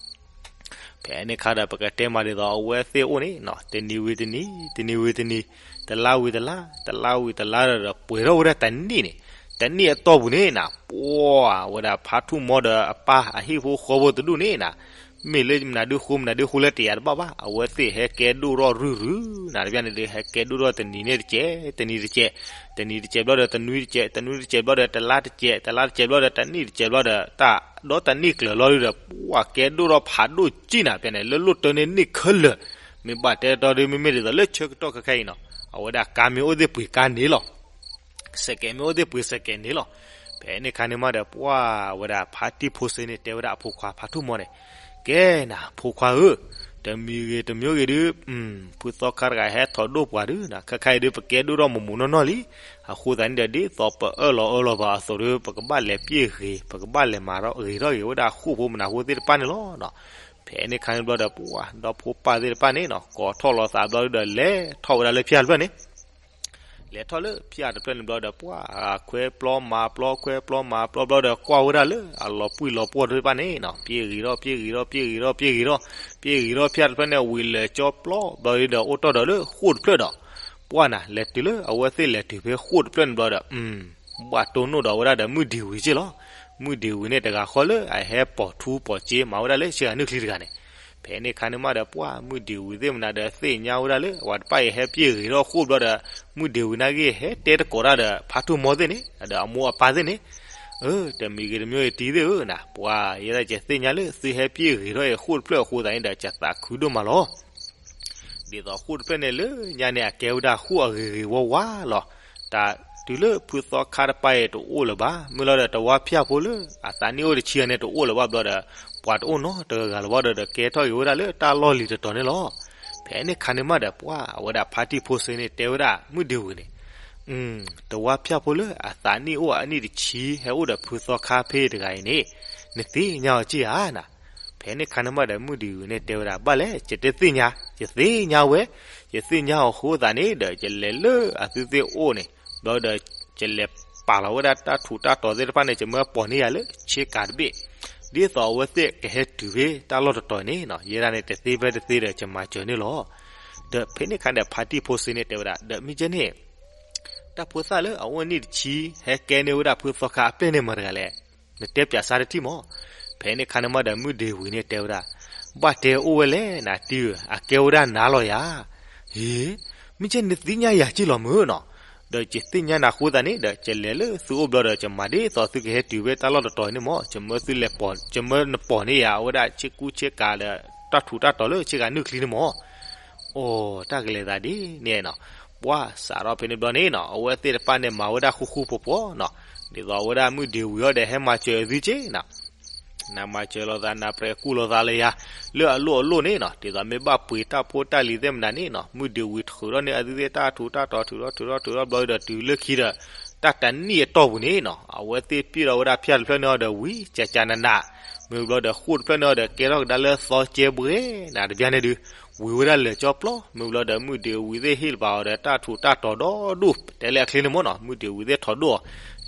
ဖဲန့ၣ်ခါဒီး ပကတဲမးဒ်သိးအဝဲသ့ၣ်အိၣ်န့ၣ်နီၤ တနံၤဝံၤတနံၤ တနံၤဝံၤတနံၤ တလါဝံၤတလါ တလါဝံၤတလါဒီး ပှဲၤထီၣ်ဝဲဒၣ်တနံၣ်န့ၣ်, တနံၣ်အတီၢ်ပူၤန့ၣ်နၤ ပှၤဝဲဒၣ်ဖါထူၣ်မီဒီးအပၢ်အဟံၣ်ဖိဃီဖိတဒူၣ်န့ၣ်နၤ မ့ၢ်လၢမနုၤဒုဃိမနုၤဒုဃိလၢတယာ်တဘၣ်ဘၣ် အဝဲသ့ၣ်ဟဲကဲဒိၣ်ထီၣ်ရုၢ်ရုၢ်နၤ တဘျီန့ၣ်ဒီး ဟဲကဲဒိၣ်ထီၣ်တနံၤန့ၣ်တကဲး တနံၤတကဲး, တနံၤတကဲးဘျီဒီးတနွံတကဲး, တနွံတကဲးဘျီဒီးတလါတကဲး, တလါတကဲးဘျီဒီးတနံၣ်တကဲးဘျီဒီး တၢ်ဒီတနံၣ်ကျၢၤလီၤဒုဒီး ပှၤကဲဒိၣ်ထီၣ်ဖးဒိၣ်ကံနၤ ဖဲန့ၣ် လၢလိၣ်တၢ်န့ၣ်န့ၢ်ခဲလၢာ်, မ့ၢ်ဘၣ်တဲတီဒီး မ့မ့ၢ်ဒ်သိးလၢဆၢကတီၢ်ခဲခါအံၤနီၤ အဝဲဒၣ်ကါမ့ၢ်အိၣ်သ့ၣ်ပှ့ၤကါန့ၣ်လီၤ စဲးကဲးမ့ၢ်အိၣ်သ့ၣ်ပှ့ၤစဲးကဲးန့ၣ်လီၤ. ဖဲန့ၣ်ခါန့ၣ်မးဒီး ပှၤဝဲဒၣ်ဖါတံၢ်ဖိစ့န့ၣ် တဲဝဲဒၣ်အဖိခွါဖါထူၣ်မီန့ၣ်, ကဲနၤ ဖိခွါဧၢ, တမံၤဂ့ၤတမံၤဂ့ၤဒု ဖုသီခါတဂၤဟဲထီၣ်ဒိၣ်ပှၤဒု ခဲခါအံၤဒု ပကဲဒိၣ်ထီၣ်မူးမူးနီၢ်နီၢ်လံ. အဃိသတးန့ၣ်ဒီး ဒ်သိးပအၢၣ်လီၤအၢၣ်လီၤပှၤအသိးဒီး ပကဘၣ်လဲၤပျ့ၢ်ဂ့ၤ ပကဘၣ်လဲၤမၤဂ့ၤထီၣ်ဂ့ၤဝဲဒၣ်ဃိၣ်ဖိမနၤဃိသ့ၣ်တဖၣ်န့ၣ်လီၤ. ဖဲန့ၣ်ခါန့ၣ်ဘျီဒီး ပှၤဒီဖိပၢ်သ့ၣ်တဖၣ်န့ၣ်နီၤ ကိးထီၣ်လိာ်သးဘျီဒီး လဲၤထီၣ်ဝဲဒၣ်လၢဖၠၣ်တဖျၢၣ်န့ၣ် လဲၤထီၣ်လၢဖၠၣ်တဖျၢၣ်န့ၣ်ဘျီဒီး ပှၤ ခွဲပျီမၤပျီ ခွဲပျီမၤပျီဘျီဒီး ကွၢ်ဝဲဒၣ်လၢအလီၤပှံၢ်လီၤပှီၢ်သ့ၣ်တဖၣ်န့ၣ်နီၤ ပျ့ၢ်ဂ့ၤထီၣ် ပျ့ၢ်ဂ့ၤထီၣ် ပျ့ၢ်ဂ့ၤထီၣ် ပျ့ၢ်ဂ့ၤထီၣ် ပျ့ၢ်ဂ့ၤထီၣ်ဖၠၣ်တဖျၢၣ်န့ၣ် ဝံၤလၢာ်ကၠီပျီဘျီဒီး အိၣ်တီၢ်ဒီးလၢဃိၣ်တဖျၢၣ်ဒီး ပှၤနၤ လဲၤတုၤလၢအဝဲသ့ၣ်လဲၤတုၤဖဲဃိၣ်တဖျၢၣ်န့ၣ်ဘျီဒီး ဘၣ်တိၢ်နီၣ်ဒီးဝဲဒၣ်ဒီးမုၢ်ဒ့ဝံၤက့ၢ်လီၤ. မုၢ်ဒ့ဝံၤန့ၣ် တဂၤဃီလၢအဟဲပိာ်ထူပိာ်စ့မၤဝဲဒၣ်လၢဆ့ဂၤနုၢ်ချံတဂၤန့ၣ်, ဖဲန့ၣ်ခါန့ၣ်မးဒီး ပှၤမုၢ်ဒ့ဝံၤသ့ၣ်မနုၤဒီးသ့ၣ်ညါဝဲဒၣ်လၢ အဝဲတဖၣ်အံၤဟဲပျ့ၢ်ဂ့ၤထီၣ်ဃိၣ်ဘျီဒီး မုၢ်ဒ့ဝံၤနာ်က့ ဟဲတဲတကိးတၢ်ဒီးဖါထူၣ်မီသ့ၣ်န့ၣ် ဒီးအမိၢ်အပၢ်သ့ၣ်န့ၣ်, အၢ တမံၤဂ့ၤတမံၤဂ့ၤတံၤသ့ၣ်ဧၢနၤ, ပှၤယဲဒၣ်ကသ့ၣ်ညါလၢသုဟဲပျ့ၢ်ဂ့ၤထီၣ်အဃိၣ်တဖျၢၣ်အဃိသတးန့ၣ်ဒီး ကသးခုဒိၣ်မးလီၤ. ဒ်သိးဃိၣ်တဖျၢၣ်န့ၣ်လၢညါန့ၣ် အကဲဝဲဒၣ်ဃိၣ်အဂ့ၤဂ့ၤဝါဝါလီၤ. တၢ်တုၤလၢဖုသီခါတပၤအံၤတအိၣ်လၢၤဘၣ်, မ့ၢ်လီၤဒီးတဝါဖၠၣ်ဖိလၢအသးနံၣ်အိၣ်တဆံဂၤန့ၣ်တအိၣ်လၢၤဘၣ်ဘျီဒီး ပှၤတအိၣ်နီတဂၤဂၤလၢၤဘၣ်ဒီး ကဲထီၣ်က့ၤဝဲဒၣ်လၢတၢ်လီၢ်လံၤတတီၤန့ၣ်လီၤ. ဖဲန့ၣ်ခါန့ၣ်မးဒီး ပှၤအဝဲဒၣ်ဖါတံၢ်ဖိစ့န့ၣ်တဲဝဲဒၣ်မုၢ်ဒ့ဝံၤန့ၣ် တဝါဖၠၣ်ဖိလၢအသးနံၣ်အိၣ်အနံၣ်တဆံ ဟဲအိၣ်ဒီးဖုသီခါဖဲတဂၤအံၤန့ၣ် နသ့ၣ်ညါအီၤက့ၢ်ဧါနၤ. ဖဲန့ၣ်ခါန့ၣ်မးဒီး မုၢ်ဒ့ဝံၤန့ၣ်တဲဝဲဒၣ် ဘၣ်လဲၣ် ယတသ့ၣ်ညါ, ယသ့ၣ်ညါဝဲ, ယသ့ၣ်ညါအီၤအဃိသတးန့ၣ်ဒီး ယလဲၤလၢအသုသ့ၣ်အိၣ်န့ၣ် ဘျီဒီး ယလဲၤပာ်လီၤဝဲဒၣ်တၢ်ထူးတၢ်တီၤသ့ၣ်တဖၣ်န့ၣ် ယမၢပီၢ်န့ၢ်ယၤလၢဆ့ကၤတဘ့ၣ်, ဒ်သိးအဝဲသ့ၣ်ကဟဲတုၤဖဲတၢ်လီၢ်တတီၤန့ၣ်နီၤ, ယဲဒၣ်န့ၣ် တသ့ဖဲတသ့ဒီး ယမၤစၢၤန့ၣ်လီၤ. ဒီးဖဲန့ၣ်ခါဒီး ဖါတံၢ်ဖိစ့န့ၣ်တဲဝဲဒၣ် ဒီးမ့ၢ်ကဲန့ၣ် တၢ်ဖိသၣ်လၢအအိၣ်နံၣ်တဆံ ဟဲကဲန့ၢ်ဝဲဒၣ်ဖုသီခါအပျဲၢ်န့ၣ်မတၤတဂၤလဲၣ်, နတဲပၠးစါတထံၣ်မး. ဖဲန့ၣ်ခါန့ၣ်မးဒီး မုၢ်ဒ့ဝံၤန့ၣ်တဲဝဲဒၣ် ဘၣ်တဲအိၣ်ဝဲလဲၣ်နၤတံၢ်ဧၢ, အကဲဝဲဒၣ်နၤလီၤယၤ. ဟ့, မ့ၢ်ကဲနသ့ၣ်ညါယၤက့ၢ်လီၤမုၢ်နီၤ, ဒီးယသ့ၣ်ညါနၤအဃိသတးန့ၣ်ဒီး ယလဲၤလၢသုအိၣ်ဘျီဒီး ယမၤဒ်သိးသုကဟဲတုၤဖဲတၢ်လီၢ်တတီၤန့ၣ်မး, ယမၢသုလဲၤပိာ်, ယမၢနပိာ်န့ၢ်ယၤအဝဲဒၣ်ဆ့ကူဆ့ကၤဒီး တၢ်ထူးတၢ်တီၤလၢဆ့ကၤနုၢ်ချံန့ၣ်မး. အိ, တၢ်ကလဲၤသးဒ်န့ၣ်နီၤ, ပှၤစးထီၣ်ဖဲန့ၣ်ဘျီန့ၣ်နီၤ အဝဲသ့ၣ်တဖၣ်န့ၣ်မၤဝဲဒၣ်ဃူဃူဖိးဖိးနီၤ, ဒ်သိးအဝဲဒၣ်မုၢ်ဒ့ဝံၤအီၤဒီး ဟဲမၤစၢၤသုက့ၢ်နီၤ နမၤစၢၤလိာ်သး နပြဲးကူၣ်လိာ်သးလၢယၤ လၢအလိၣ်အလိၣ်န့ၣ်နီၤ, ဒ်သိးမ့ၢ်ဘၣ်ပှ့ၤတၢ်ဖိတၢ်လံၤသ့ၣ်မနုၤန့ၣ်နီၤ, မုၢ်ဒ့ဝံၤထုးထီၣ်န့ၢ်အသုသ့ၣ်တၢ်ထူးတၢ်တီၤ ထုးထီၣ်ထုးထီၣ်ထုးထီၣ်ဘျီဒီးတုၤလၢခံဒီး တၢ်တနံၣ်အတီၢ်ပူၤန့ၣ်နီၤ, အဝဲသ့ၣ်ပျ့ၢ်ထီၣ်ဝဲဒၣ်ဖၠၣ်တဖျၢၣ်န့ၣ်အီၤဒီးဝံၤ ကကနးနး, မ့ၢ်ဘျီဒီးဃိၣ်တဖျၢၣ်န့ၣ်အီၤဒီး ကဲထီၣ်ကဒါလၢသီကဲဘှဲနၤတဘျီန့ၣ်ဒုး ဝံၤဝဲဒၣ်လၢာ်ကၠီပျီ, မ့ၢ်ဘျီဒီးမုၢ်ဒ့ဝံၤသ့ၣ်ဟ့ၣ်လီၤပာ်အီၤဒီးတၢ်ထူးတၢ်တီၤဒီဒိၣ် တဲလၢအချ့န့ၣ်မးနီၤ, မုၢ်ဒ့ဝံၤသ့ၣ်ထီၣ်ဒိၣ်အီၤ,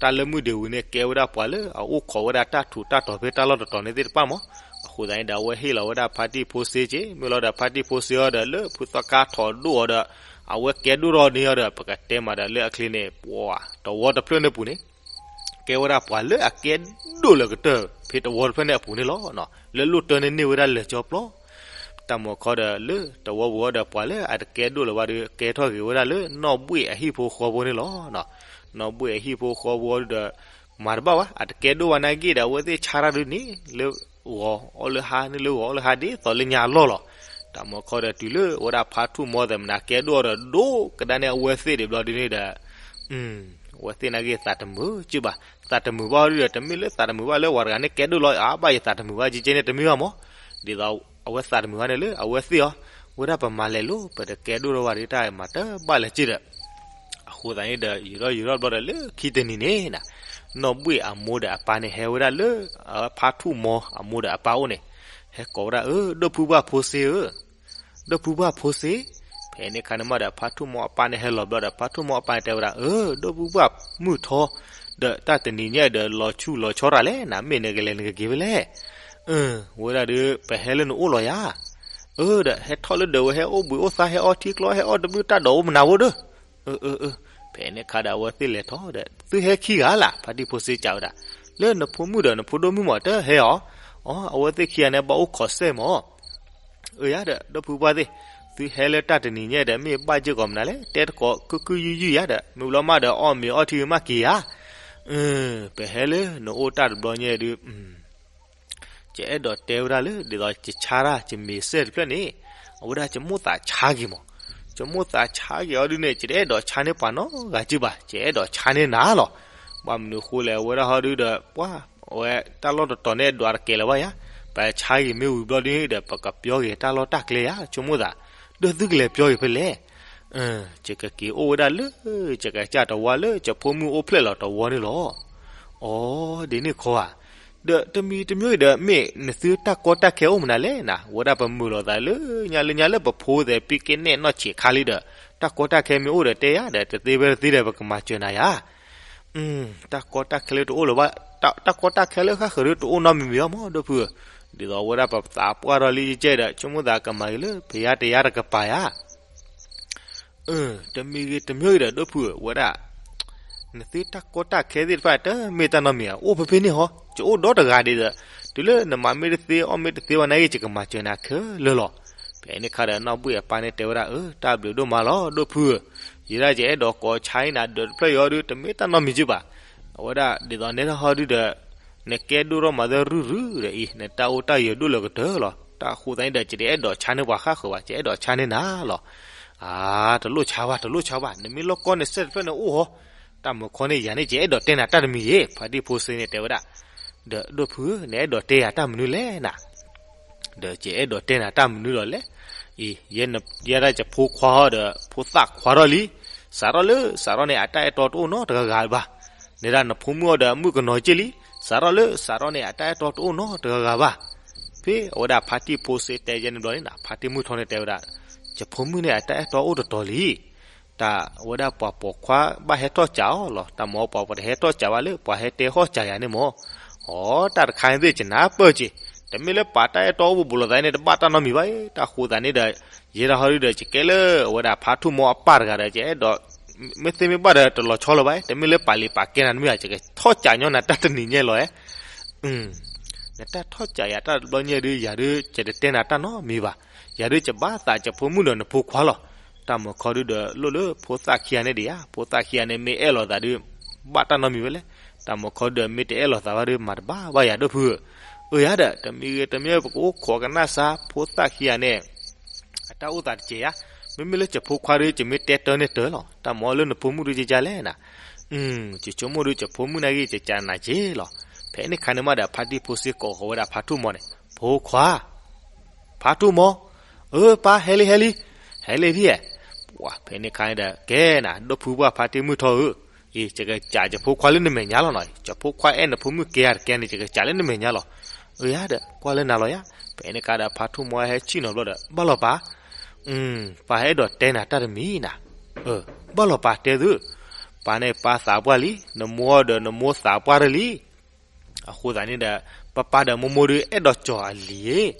တၢ်လၢမုၢ်ဒ့ဝံၤန့ၣ် ကဲဝဲဒၣ်ပှၤလၢအအိၣ်ခိးဝဲဒၣ်တၢ်ထူးတၢ်တီၤဖဲတၢ်လီၢ်တတီၤန့ၣ်သ့ၣ်တဖၣ်မး, အဃိသတးန့ၣ်ဒီး အဝဲဟ့ၣ်လီၤဝဲဒၣ်ဖါတံၢ်ဖိစ့က့ၢ်, မ့ၢ်လီၤဒီးဖါတံၢ်ဖိစ့အီၤဒီးလၢဖုသီခါထီၣ်ဒိၣ်အီၤဒီး အဝဲကဲဒိၣ်ထီၣ်န့ၢ်အီၤဒီး ပကတဲမးဒီးလၢအချ့န့ၣ် ပှၤတဝီတဖျၢၣ်န့ၣ်ပူၤန့ၣ် ကဲဝဲဒၣ်ပှၤလၢအကဲဒိၣ်လၢကတၢၢ် ဖဲတဝီတဖျၢၣ်န့ၣ်အပူၤန့ၣ်လီၤ. လၢလိၣ်တၢ်န့ၣ်န့ၢ်ဝဲဒၣ်လၢာ်ကၠီပျီ, တၢ်မၤခီဒီးလၢတဝီပူၤအီၤဒီး ပှၤလၢအတကဲဒိၣ်လၢၤဘၣ်ဒီး ကဲထီၣ်ဂ့ၤဝဲဒၣ်လၢနီၢ်ဘှ့ၣ်အဟံၣ်ဖိဃီဖိန့ၣ်လီၤ. နီၢ်ဘှ့ၣ်အဟံၣ်ဖိဃီဖိအီၤဒီး မၤတဘၣ်ဘၣ် အတကဲဒိၣ်ဘၣ်နာ်က့ဒီး အဝဲသ့ၣ်ဆါတၢ်ဒုးန့ၣ် လၢဂီၤအီၣ်လၢဟါန့ၣ် လၢဂီၤအီၣ်လၢဟါဒ်သိးလၢညါအလီၢ်လီၤ. တၢ်မၤခီဒီးတုၤလၢဝဲဒၣ်ဖါထူၣ်မီသ့ၣ်မနုၤ ကဲဒိၣ်အီၤဒီး ဒိၣ်ကဒါန့ၣ် အဝဲသ့ၣ်ဒံးဘျီဒုးန့ၣ်ဒီး အဝဲသ့ၣ်နာ်က့သးတမုာ်က့ၢ်ဘၣ်, သးတမုာ်ဘၣ်အီၤဒုးဒီး တမ့ၢ်လၢသးတမုာ်ဘၣ်လၢပှၤတဂၤန့ၣ်ကဲဒိၣ်လီၤ အါဘၣ်ယသးတမုာ်ဘၣ်က့ၢ်က့ၢ်န့ၣ် တမ့ၢ်ဘၣ်မး, ဒ်သိးအဝဲသးတမုာ်ဘၣ်န့ၣ်လၢအဝဲသ့ၣ်အီၤ, ဝဲဒၣ်ပမၤလဲၤလိၤ ပတကဲဒိၣ်ထီၣ်ဘၣ်ဒီးတၢ်မၤတဘၣ်လၢၤက့ၢ်ဒီး အဃိသတးန့ၣ်ဒီး ယူၤထီၣ်ယူၤထီၣ်ဘျီဒီးလၢခံတနံၤန့ၣ်နီၤ, နီၢ်ဘှ့ၣ်အမိၢ်ဒီးအပၢ်န့ၣ် ဟဲဝဲဒၣ်လၢ ဖါထူၣ်မီအမိၢ်ဒီးအပၢ်အိၣ်န့ၣ်, ဟဲကိးဝဲဒၣ် အၢ ဒိၣ်ဖုဘၣ်ဖိစ့ဧၢ, ဒိၣ်ဖုဘၣ်ဖိစ့, ဖဲန့ၣ်ခါန့ၣ်မးဒီး ဖါထူၣ်မီအပၢ်န့ၣ်ဟဲလီၤဘျီဒီး ဖါထူၣ်မီအပၢ်န့ၣ်တဲဝဲဒၣ် အၢ ဒိၣ်ဖုဘၣ်မုၢ်ထီ, ဒီးတၢ်တနံၤညါဒီးလီၤဆူၣ်လီၤဆီတၢ်လဲၣ် နမ့ၢ်နကလဲၤနကက့ၤဖဲလဲၣ်, ဝဲဒၣ်ဒီး ပဟဲလၢနအိၣ်လီၤယၤ, အၢ ဒီးဟဲထီၣ်လၢဒၢးဝဲ ဟဲအိၣ်ဘှံးအိၣ်သါ ဟဲအီထံကျီ ဟဲအီၣ်တဘျုးတၢ်ဒိးအိၣ်မနုၤဖိဒီး, အၢ အၢ အၢ, ဖဲန့ၣ်ခါဒီးအဝဲသ့ၣ်လဲၤထီၣ်ဒီး သုဟဲခံဂၤလၢ် ဖါတံၢ်ဖိစ့ကးဝဲဒၣ်, လၢနဖိမုၣ်ဒီးနဖိဒိၣ်မုၣ်မးတဟဲအီၤ, အဝဲသ့ၣ်ခံဂၤန့ၣ်ဘၣ်အိၣ်ခိးစဲၣ်မး အၢ ယၤဒီး ဒီပုၢ်ဝဲၢ်သ့ၣ်, သုဟဲလၢတၢ်တနံၤညါဒီး မ့ၢ်ဘၣ်စ့ၢ်ကီးမနုၤလဲၣ်, တဲတကိးကုၢ်ကုၢ်ယုၢ်ယုၢ်ယၤဒီး မ့ၢ်ဘျီမးဒီး အီၣ်မ့ၤအီထံမးက့ၤယၤ, ပဟဲလၢနအိၣ်တၢ်တဘျီညါဒုး, ယအဲၣ်ဒိးတဲဝဲဒၣ်လၢ ဒ်သိးယဆါတၢ် ယမ့ၤစဲၣ်တဖျၢၣ်န့ၣ်, အဝဲဒၣ်ယမိၣ်သးဆါက့ၤမး, ယမိၣ်သးဆါက့ၤအီၤဒုးန့ၣ် ယတအဲၣ်ဒိးဆါန့ၢ်ပှၤနီတဂၤက့ၢ်ဘၣ်, ယအဲၣ်ဒိးဆါန့ၢ်နၤလီၤ. ဘၣ်မနုၤဃိလဲၣ် အဝဲဒၣ်ဟီဒုးဒီး ပှၤ အဝဲတၢ်လီၢ်တတီၤန့ၣ် ဒွးတကဲလၢၤဘၣ်ယၤ, ပဆါက့ၤမ့ၢ်ဝံၤဘျီဒုးဒီး ပကပျီက့ၤတၢ်လီၢ်တၢ်ကျဲယၤ, ယမိၣ်သး, ဒီးသုကလဲၤပျီက့ၤဖဲလဲၣ်, ယကက့ၤအိၣ်ဝဲဒၣ်လၢ ယကစၢ်တဝါလၢ ယဖိမုၣ်အိၣ်ဖျဲၣ်လီၤတဝီန့ၣ်လီၤ. အိ, ဒ်န့ၣ်ခီဧါ, ဒီးတမံၤတမံၤအံၤဒီး မ့ၢ်နသုတၢ်ကီတၢ်ခဲအိၣ်မနုၤလဲၣ်နၤ, ဝဲဒၣ်ပမုာ်လိာ်သးလၢညါလၢညါလၢပဖိသဲး ပံကဲနဲၣ်နီၢ်ဆံးခါလံဒီး တၢ်ကီတၢ်ခဲမ့ၢ်အိၣ်ဒီးတဲယၤဒီး တသ့ဝဲတသ့ဒီး ပကမၤစၢၤနၤယၤ. တၢ်ကီတၢ်ခဲလၢတအိၣ်လၢၤဘၣ်, တၢ်ကီတၢ်ခဲလၢဃၣ်ဃၢၤဒုတအိၣ်နီတမံၤမံၤအီၤမး ဒိၣ်ဖုဧၢ. ဒ်သိးဝဲဒၣ်ပသးပှၢ်ထီၣ်လံကဲဒီး ဆိကမိၣ်သးကမၤဂ့ၤလၢ ပယါတယါတကပၤယၤ တမံၤဂ့ၤတမံၤဂ့ၤဒီး ဒိၣ်ဖုဧၢ ဝဲဒၣ် နသုတၢ်ကီတၢ်ခဲသ့ၣ်တဖၣ် တမ့ၢ်တၢ်နီတမံၤဧါ, အိၣ်ဖဲဖဲန့ၣ်ဟီ, ယအိၣ်ဒီတဂၤဒံးဒီး တုၤလၢနမၤမ့ၢ်တသ့ အီၣ်မ့ၢ်တသ့ဘၣ်နာ်က့ ယကမၤစၢၤနၤခဲလၢာ်လီၤ. ဖဲန့ၣ်အခါဒီး နီၢ်ဘှံၣ်အပၢ်န့ၣ်တဲဝဲဒၣ်, အၢ တၢ်ဘျုးဒိၣ်မးလီၤ ဒိၣ်ဖုဧၢ, ယဲဒၣ်ယအဲၣ်ဒိးကိးဆါအံၤနၤ ဒီးတဖျၢၣ်ယီၤဒု တမ့ၢ်တၢ်နီတမံၤက့ဘၣ်. အဝဲဒၣ်ဒ်သိးနဲဒၣ်ဟီဒုဒီး နကဲဒိၣ်ထီၣ်မၤသၢရုၢ်ရုၢ်ဒီးအံၤ နတၢ်အိၣ်တၢ်ယၢၤဒိၣ်လၢကတၢၢ်လီၤ. တၢ်အဃိသတးန့ၣ်ဒီး ယတအဲၣ်ဒိးဆါန့ၢ်ပှၤဃၣ်ဃၢၤဘၣ်, ယအဲၣ်ဒိးဆါန့ၢ်နၤလီၤ. အါ, တလိၣ်ဆါဘၣ် တလိၣ်ဆါဘၣ်, နမ့ၢ်လိၣ်ကီၢ်န့ၣ် စဲးတဖျၢၣ်န့ၣ်အိၣ်ဟီ, တၢ်မုာ်ခီန့ၣ် ယၤန့ၣ် ယအဲၣ်ဒိးတဲနၤတၢ်တမံၤယ့ၣ်, ဖါတံၢ်ဖိစ့န့ၣ်တဲဝဲဒၣ်. ဒီးဒိၣ်ဖုဧၢ နအဲၣ်ဒိးတဲယၤတၢ်မနုၤလဲၣ်နၤ ဒီးယအဲၣ်ဒိးတဲနၤတၢ်မနုၤဒီးလဲၣ်. အံၤ ယဲဒၣ်ယဖိခွါဟီဒီး ဖိသၣ်ခွါထီၣ်လံ, စးထီၣ်လၢ စးထီၣ်န့ၣ် အတၢ်အဲၣ်တီတအိၣ်နီတဂၤဂၤဘၣ်. နဲဒၣ်နဖိမုၣ်အီၤဒီးအမုၣ်ကနီၤက့လံ, စးထီၣ်လၢ စးထီၣ်န့ၣ် အတၢ်အဲၣ်တီတအိၣ်နီတဂၤဂၤဘၣ်. ဖဲအဝဲဒၣ်ဖါတံၢ်ဖိစ့တဲယဲန့ၣ်ဘျီန့ၣ် ဖါတံၢ်မုၢ်ထီၣ်န့ၣ်တဲဝဲဒၣ်, ယဖိမုၣ်န့ၣ် အတၢ်အဲၣ်တီအိၣ်တတီၤလံ. တၢ်ဝဲဒၣ်ပှၤပိာ်ခွါဘၣ်ဟဲထီၣ်စးအီၤလီၤ. တၢ်မ့ၢ်ပှၤပိာ်တဟဲထီၣ်စးဘၣ်လၢ ပှၤဟဲတဲဟီၣ်စးယၤန့ၣ်မ့ၢ်, အိ တၢ်တခါန့ၣ်သ့ၣ် ယနၢ်ပၢၢ်က့ၤ, တမ့ၢ်လၢပှၤတၢ်အဲၣ်တီအိၣ်ဘူးဘူးလိာ်သးန့ၣ် တဘၣ်တၢ်နီတမံၤဘၣ်. တၢ်ဃိသးန့ၣ်ဒီး ယဲဒၣ်ဟီဒုဒီး ယကဲလၢအဝဲဒၣ်ဖါထူၣ်မီအပၢ်တဂၤဒီး ယအဲၣ်ဒိး မ့ၢ်သ့မ့ၢ်ဘၣ်ဒီး တလီၤဆီလၢၤဘၣ်. တမ့ၢ်လၢပာ်လံာ်ပာ်ကဲနၤတမ့ၢ်ဘၣ်, ယကထီၣ်စးညီနၤတၢ်တနံၤညါလီၤ. နတၢ်ထီၣ်စးယၤတၢ်တဘျီညါဒု ယၤဒု ယတတဲနၤတၢ်နီတမံၤဘၣ်. ယၤဒု ယဘၣ်သးယဖိမုၣ်ဒီးနဖိခွါလီၤ. တၢ်မုာ်ခီဒုဒီး လိၣ်လၢဖိသၣ်ခံဂၤန့ၣ်ဒံးဧါ, ဖိသၣ်ခံဂၤန့ၣ် မ့ၢ်အဲၣ်လိာ်သးဒု ဘၣ်တၢ်နီတမံၤဝဲလဲၣ်. တၢ်မုာ်ခီဒုဒီး မ့ၢ်တအဲၣ်လိာ်သးဘၣ်ဒု မၤတဘၣ်ဘၣ်ယၤ ဒိၣ်ဖုဧၢ. အၢ ယၤဒီး တမံၤဂ့ၤတမံၤ ပကအိၣ်ခိးကနၣ်စါ ဖိသၣ်ခံဂၤန့ၣ် အတၢ်အိၣ်သးတကဲးဧါ. မ့မ့ၢ်လၢယဖိခွါဒု ယမ့ၢ်တဲတၢ်န့ၣ်တၢ်လီၤ. တၢ်မ့ၢ်လၢနဖိမုၣ်ဒု ကကလဲၣ်နၤ. ယဆိကမိၣ်ဒု ယဖိမုၣ်နာ်က့ ယကနၤက့လီၤ. ဖဲန့ၣ်ခါန့ၣ်မးဒီး ဖါတံၢ်ဖိစ့ကိးဃီၤဝဲဒၣ်ဖါထူၣ်မီန့ၣ်, ဖိခွါ, ဖါထူၣ်မီ, အၢ ပၢ် ဟဲလံ ဟဲလံ, ဟဲလံဖဲ, ပှၤ ဖဲန့ၣ်ခါန့ၣ်ဒီး ကဲနၤ ဒိၣ်ဖုပှၢ်ဖါတံၢ်မုၢ်ထီၣ်ဧၢ, အံၤ ယကစးယဖိခွါလၢနမဲာ်ညါလီၤနီၤ. ယဖိခွါအဲၣ်နဖိမုၣ်ကဲဧါတကဲန့ၣ် ယကစးလၢနမဲာ်ညါလီၤ. အၢ ယၤဒီး ကွၢ်လၢနၤလီၤယၤ. ဖဲန့ၣ်ခါဒီး ဖါထူၣ်မီဟဲဆ့ၣ်နီၤဘျီဒီး ဘၣ်လီၤပၢ်, ပၢ်ဟဲအဲၣ်ဒိးတဲနၤတၢ်တမံၤနၤ. အၢ ဘၣ်လီၤပၢ် တဲသု, ပၢ်န့ၣ်ပၢ်သးပှၢ်လံ, နမိၢ်ဒီးနမိၢ်သးပှၢ်တလံ အဃိသတးန့ၣ်ဒီး ပၢ်ပၢ်ဒီးမိၢ်မိၢ်ဒု အဲၣ်ဒိးကၠီၤအလံၤ,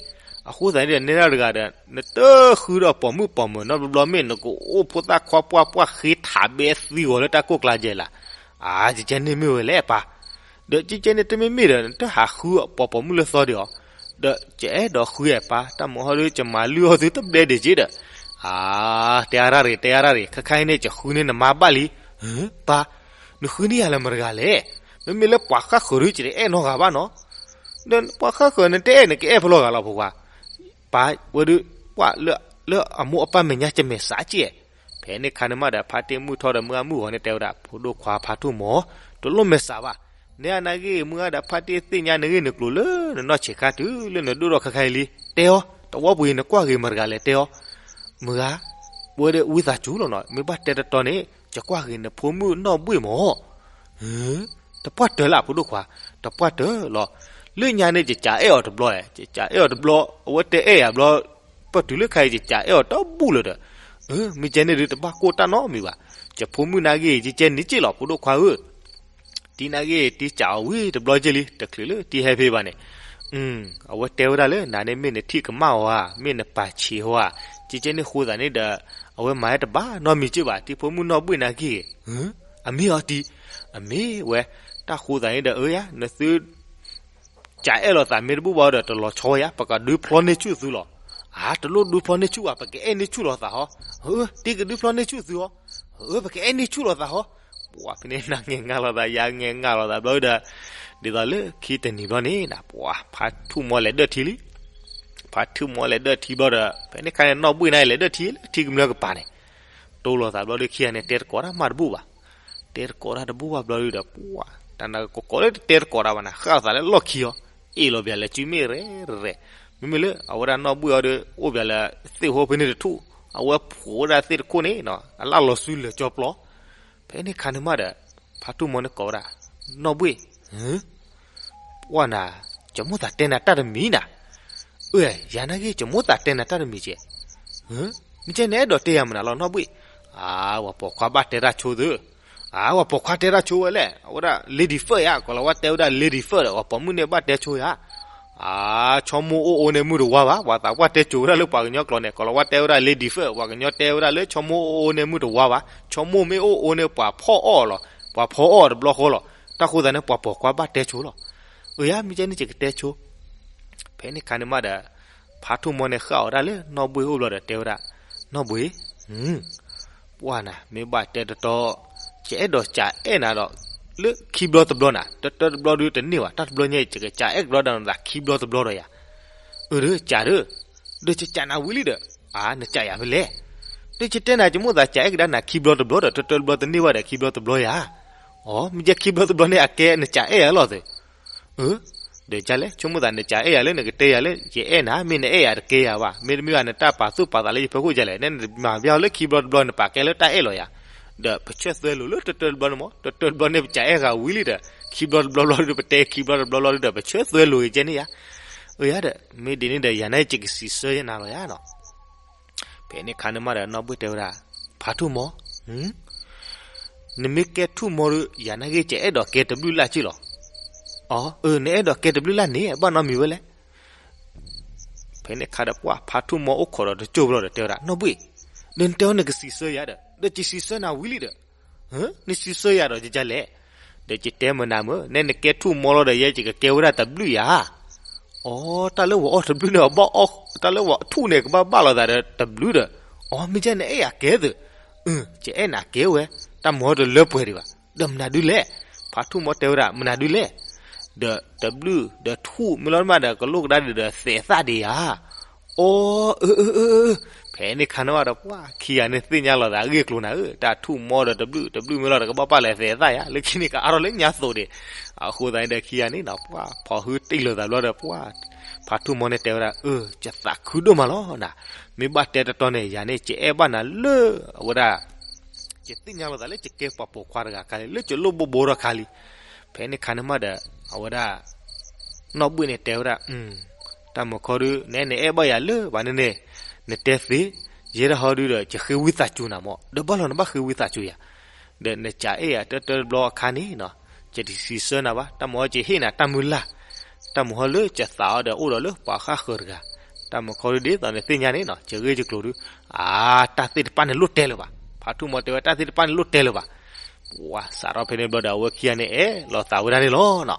အဃိသတးန့ၣ်ဒီး နဲဒၣ်တဂၤဒီး နတဃုဒီးပိာ်မုၣ်ပိာ်မၢၤနီတဘျီဘျီ မ့ၢ်နကအိၣ်ဖိသၣ်ခွါပှၢ်ပှၢ်ဃ့ထးဘဲသံဂီၤလၢတၢ်ကိၢ်ကျါယဲလၢ်. အါ ကကဲန့ၣ်မ့ၢ်ဝဲလဲၣ်ပၢ်, ဒီးကကဲန့ၣ်တမ့ၢ်မ့ၢ်ဒီး နတဟးဃုပိာ်ပိာ်မုၣ်လၢသီဒံးဧါ. ဒီးယအဲၣ်ဒိးဃုအဲၣ်ပၢ်, တၢ်မုာ်ဟီဒု ယမၤလုၢ်အီၣ်သုတဘျဲဒံးက့ဒီး. အါ တဲအါရၣ်ရ့ၣ် တဲအါရၣ်ရ့ၣ်, ခဲခါအံၤန့ၣ် ယဃုန့ၢ်နမါဘၣ်လံ. ပၢ်, နဃုန့ၢ်ယၤလၢမတဂၤလဲၣ်. မ့မ့ၢ်လၢပှၤဃၣ်ဃၢၤဒု ယတအဲၣ်နီတဂၤဘၣ်နီၤ. ဒီးပှၤဃၣ်ဃၢၤ နတအဲၣ် နကအဲၣ်ဖဲလဲၣ်ဂၤလီၤဖိခွါ. ပၢ်ဝဲဒု ပှၤလၢအမိၢ်အပၢ်မဲာ်ညါ ကမဲာ်စးကဲ. ဖဲန့ၣ်ခါန့ၣ်မးဒီး ဖါတံၢ်မုၢ်ထီၣ်ဒီး မုၢ်ဂၤမုၢ်ဂီၤန့ၣ်တဲဝဲဒၣ်, ဖိဒိၣ်ခွါဖါထူၣ်မီ, တလိၣ်မဲာ်စးဘၣ်. နဲအနာ်ဂ့ၢ် မုၢ်ဂၤဒီးဖါတံၢ်သ့ၣ်ညါနဂ့ၢ်နကျိၤလၢနနီၢ်ဆံးခါတုၤလၢနဒိၣ်ထီၣ်ခဲခါအံၤလံ. တဲအီၤ, တဝီပူၤအံၤ နကွၢ်ဂ့ၤမတဂၤလဲၣ် တဲအီၤ. မုၢ်ဂၤ, ဝဲဒၣ်ဝံသးစူၤလီၤနီၤ, မ့ၢ်ဘၣ်တဲတတီန့ၣ် ယကွၢ်ဂ့ၤနဖိမုၣ်နီၢ်ဘှံၣ်မီၤ. တပှၢ်တၢၢ်လၢအဖိဒိၣ်ခွါ, တပှၢ်တၢၢ်လီၤ. လၢညါန့ၣ် ယကးအဲၣ်အီၤတဘျီ, ယကးအဲၣ်အီၤတဘျီ, အဝဲတဲအဲၣ်ယၤဘျီ, ပတုၤလၢခါအံၤ ယကးအဲၣ်အီၤတဘူၣ်လၢၤဒီး, မ့ၢ်ကဲန့ၣ်ဒုး တဘၣ်ကိၢ်တၢ်နီတမံၤဘၣ်. ယဖိမုၣ်နာ်ဂ့ၢ် ယကဲန့ၣ်က့လီၤ ဖိဒိၣ်ခွါဧၢ. တံၤနာ်ဂ့ၢ် တံၤကးအီၤဝံၤတဘျီက့လံ, တချုးလၢတံၤဟဲဖဲဘၣ်န့ၣ် အဝဲတဲဝဲဒၣ်လၢ နၤန့ၣ်မ့ၢ်နထံၣ်ကမၣ်အီၤဧါ, မ့ၢ်နပာ်ဆံးအီၤဧါ, ကဲကဲန့ၣ်ဃိသးန့ၣ်ဒီး အဝဲမၤဟဲတဘၣ်နီတမံၤက့ဘၣ်, တံၤဖိမုၣ်နီၢ်ဘှံၣ်နာ်ဂ့ၢ်, အမ့ၢ်အီၤတံၤ, အမ့ၢ်ဝဲ, တၢ်ဃိသးန့ၣ်ဒီး အၢယၤ နသု ကးအဲၣ်လိာ်သးမ့ၢ်တဘူၣ်ဘၣ်ဒီး တလီၤဆီဝဲယၤ, ပကဒုးဖျီန့ၢ်ဆူၣ်သုလီၤ. အါ တလိၣ်ဒုးဖျီန့ၢ်ဆူၣ်ဘၣ်, ပကအဲၣ်န့ၢ်ဆူၣ်လိာ်သးဟီ, တံၤကဒုးဖျီန့ၢ်ဆူၣ်သုဟီ, ပကအဲၣ်န့ၢ်ဆူၣ်လိာ်သးဟီ, ပှၤဖဲန့ၣ် နၤငဲၤငါလိာ်သး ယၤငဲၤငါလိာ်သးဘျီဒီး, ဒ်သိးလၢခံတနံၤဘျီန့ၣ် ပှၤဖါထူၣ်မီလဲၤဒၢၣ်ထံလံ, ဖါထူၣ်မီလဲၤဒၢၣ်ထံဘျီဒီး ဖဲန့ၣ်ခါန့ၣ် နီၢ်ဘှံၣ်န့ၣ်လဲၤဒၢၣ်ထံလၢထံကမျၢၢ်ကပၤန့ၣ်, တိၢ်လိာ်သးဘျီဒီးခံဂၤန့ၣ် တဲတကိးတၢ်မးတဘူၣ်ဘၣ်, တဲတကိးတၢ်တဘူၣ်ဘၣ်ဘျီဒီး ပှၤ တၢ်နၤကကိးကိးလၢတတဲတကိးတၢ်ဘၣ်န့ၣ် ဃၣ်သးလၢလီၢ်ခံအီၤ, အ့ၣ်လိာ်ပၠးလဲၤစုမ့ၢ်ရဲၣ်ရဲၣ်, မ့မ့ၢ်လၢအဝဲဒၣ်နီၢ်ဘှံၣ်အီၤဒီး အိၣ်ပၠးလၢသ့ၣ်ဟိဖဲန့ၣ်တထူၣ်, အဝဲဖိးဝဲဒၣ်သ့ၣ်တခိၣ်န့ၣ် အလၣ်လီၤစုလၢာ်ကၠီပျီ, ဖဲန့ၣ်ခါန့ၣ်မးဒီး ဖါထူၣ်မီန့ၣ်ကိးဝဲဒၣ်, နီၢ်ဘှံၣ်, ဟၢ ပှၢ်နၤ, ယမိၣ်သးတဲနၤတၢ်တမံၤနၤ. အၢ ယၤနာ်က့ ယမိၣ်သးတဲနၤတၢ်တမံၤကဲ. မ့ၢ်ကဲနအဲၣ်ဒိးတဲယၤမနုၤလီၤ နီၢ်ဘှ့ၣ်. အါ ပှၤပိာ်ခွါဘၣ်တဲတၢ်ဆိသ့. အါ ပှၤပိာ်ခွါတဲတၢ်ဆိဝဲလဲၣ် အဝဲဒၣ် lady first ယါ ကိးလီၤဝဲတဲဝဲဒၣ် lady first ဒီး ပှၤပိာ်မုၣ်န့ၣ်ဘၣ်တဲဆိယါ. အါ ဆိကမိၣ်အိၣ်အိၣ်န့ၣ်မုၢ်တဝါဘၣ် ပှၤသးပှၢ်တဲကိၤဝဲဒၣ်လၢပှၤကညီကျိာ်န့ၣ် ကိးလီၤဝဲတဲဝဲဒၣ် lady first ပှၤကညီတဲဝဲဒၣ်လၢဆိကမိၣ်အိၣ်အိၣ်န့ၣ်မုၢ်တဝါဘၣ် ဆိကမိၣ်မ့ၢ်အိၣ်အိၣ်န့ၣ် ပှၤဖီၣ်အီၣ်လီၤ ပှၤဖီၣ်အီၣ်တဘျီဃီလီၤ. တၢ်ဃိသးန့ၣ် ပှၤပိာ်ခွါဘၣ်တဲဆိလီၤ. အၢ ယါ မ့ၢ်ကဲန့ၣ် ယကတဲဆိ ဖဲန့ၣ်ခါန့ၣ်မးဒီး ဖါထူၣ်မီန့ၣ်ဃၣ်အီၤဒၣ်လၢနီၢ်ဘှ့ၣ်အိၣ်ဘျီဒီးတဲဝဲဒၣ်, နီၢ်ဘှ့ၣ်, ပှၢ်နၤ မ့ၢ်ဘၣ်တဲတတီ, ယအဲၣ်ဒိးကးအဲၣ်နၤဒီး လၢခံဘျီတဘျီနၤ တၢတၢတဘျီဒုတန့ၢ်ဘၣ် တၢ်တဘျီညါ ယကကးအဲၣ်ကဒီးနၤသးခံဘျီတဘျီဒီးယၤ. အၢ ဒီးကးဒီး, ဒီးယကးနၤဝံၤလံဒီး, အါ နကးယၤဖဲလဲၣ်. ဒီးယတဲနၤ ယမိၣ်သးကးအဲၣ်ကဒါနၤခံဘျီတဘျီဒီး တၢတၢတဘျီတန့ၢ်ဘၣ်ဒီးခံဘျီတဘျီယၤ. အိ မ့ၢ်ကဲခံဘျီတဘျီန့ၣ် အကဲနကးအဲၣ်ယၤလီၤသ့ အၢ, ဒီးကလဲၣ် ဆိကမိၣ်သးနကးအဲၣ်ယၤလၢနကတဲယၤလၢယအဲၣ်နၤ မ့ၢ်နအဲၣ်ယၤတကဲယၤဘၣ် မ့တမ့ၢ်ဘၣ်နတၢ်ပာ်သူၣ်ပာ်သးလၢယဖီခိၣ်ကလဲၣ် နမၤဘၣ်လၢခံဘျီတဘျီနပာ်ကဲလၢတၢ်အဲၣ်လီၤယၤ. ဒီးပဆၢသွဲလိာ်လၢတၢတၢတဘျီန့ၣ်မး တၢတၢတဘျီန့ၣ် ပကးအဲၣ်ဂၤဝံၤလံဒီး ခံဘျီတဘျီဘျီဒီး ပတဲခံဘျီတဘျီဘျီဒီး ပဆၢသွဲလိာ်ကဲန့ၣ်ယၤ. အၢ ယါဒီး မ့ၢ်ဒ်န့ၣ်ဒီးယၤန့ၣ်ယကစံးဆၢယနၤလီၤယၤနီၤ. ဖဲန့ၣ်ခါန့ၣ်မးဒီးနီၢ်ဘှ့ၣ်တဲဝဲဒၣ်, ဖါထူၣ်မီ, နမ့ၢ်ကဲထူၣ်မီဒီး ယၤနာ်က့ ယအဲၣ်ဒိးကဲတဘျုးလၢ်က့လီၤ. အၢ နအဲၣ်ဒိးကဲတဘျုးလၢ်န့ၣ် ဘၣ်နီတမံၤဝဲလဲၣ်. ဖဲန့ၣ်ခါဒီးပှၢ်ဖါထူၣ်မီအိၣ်ခိးဒီးတကၠိၢ်ဘျီဒီးတဲဝဲဒၣ် နီၢ်ဘှ့ၣ်, ဒီးနတဲအီၤနကစံးဆၢယၤဒီး ဒီးယစံးဆၢနၤဝံၤလံဒီး, နစံးဆၢယၤဒီးယကလဲၣ်. ဒီးယတဲမနၤမ့ၢ် နဲနကဲထူၣ်မီလီၤဒီး ယဲယကကဲဝဲဒၣ်တဘျုးယၤ. အိ တၢ်လၢဝဲအီၣ်တဘျုးန့ၣ် ဘၣ်အီၣ် တၢ်လၢဝဲထူၣ်န့ၣ် ကဘၣ်ဘၣ်လိာ်သးဒီးတဘျုးဒီး, အိ မ့ၢ်ကဲနအဲၣ်ယၤကဲသ့, ယအဲၣ်နၤကဲဝဲ, တၢ်မၤတလၢပှဲၤဒံးဘၣ်, ဒီးမနုၤဒုလဲၣ်. ဖါထူၣ်မီတဲဝဲဒၣ် မနုၤဒုလဲၣ်. ဒီးတဘျုးဒီးထူၣ်မ့ၢ်လီၤမးဒီး ကလိၣ်ကဒါဒံးဒီးသဲးသၣ်ဒံးယၤ. အိ အၢ အၢ အၢ အၢ, ဖဲန့ၣ်ခါန့ၣ်ဝဲဒီးပှၢ်ခံဂၤန့ၣ်သ့ၣ်ညါလိာ်သးအဂ့ၢ်အကျိၤနၤဧၢ, တၢ်ထူၣ်မီဒီးတဘျုး တဘျုးမ့ၢ်လီၤဒီးကဘၣ်ပာ်လၢသဲးသၣ်ယၤ, လၢခံန့ၣ်ကအါထီၣ်လၢညါသိးဒံး. အဃိသတးန့ၣ်ဒီးခံဂၤန့ၣ်နီၤ ပှၢ်ဖီၣ်ဟုတ့ၢ်လိာ်သးဘျီဒီးပှၢ် ဖါထူၣ်မီန့ၣ်တဲဝဲဒၣ် အၢ ယသးခုဒိၣ်မးလီၤနၤ, မ့ၢ်ဘၣ်တဲတတီန့ၣ် ယၤန့ၣ် ယအဲၣ်ဘၣ်နၤလၢ အဝဲဒၣ် ယသ့ၣ်ညါလိာ်သးလၢယကဲပှၤပိာ်ခွါတဂၤခါလံ လၢယလိၣ်ဘိဘိထီၣ်ခါလံ. ဖဲန့ၣ်ခါန့ၣ်မးဒီး အဝဲဒၣ် နီၢ်ဘှ့ၣ်န့ၣ်တဲဝဲဒၣ်, တၢ်မုၢ်ခီဒု နဲနအဲၣ်ဘၣ်ယၤလၢဘၣ်န့ၣ်န့ၣ် နတဲသ့, ယဲဒၣ်ဟီဒုဒီး ယဃ့ဝံသးစူၤနၤမး, ဒီးဘၣ်လီၤနဘၣ်ဃ့ဝံသးစူၤယၤ. ဒီးနကးအဲၣ်ယၤတၢတၢတဘျီအခါန့ၣ်နီၤ, ယတစံးဆၢနၤဘၣ်, တၢ်မုၢ်ဟီယဟ့ၣ်နၤတၢ်မုၢ်လၢ်, တၢ်မုၢ်ဟီလၢယသးအီၤဒီးအိၣ်ဒီးလၢပှၤဃၣ်ဃၢၤတဂၤ, တၢ်မုၢ်ခီဒုဒ်သိးနသ့ၣ်ညါန့ၣ်နီၤ ယဂ့ၢ်ယကျိၤဒု, အါ တၢ်သ့ၣ်တဖၣ်န့ၣ်လိၣ်တဲလၢၤဘၣ်, ဖါထူၣ်မီတဲဝဲတၢ်သ့ၣ်တဖၣ်န့ၣ်လိၣ်တဲလၢၤဘၣ်. ပှၢ်စးထီၣ်ဖဲန့ၣ်ဘျီဒီး အဝဲခံဂၤန့ၣ်အဲၣ်လိာ်သးဝဲဒၣ်န့ၣ်လီၤနီၤ.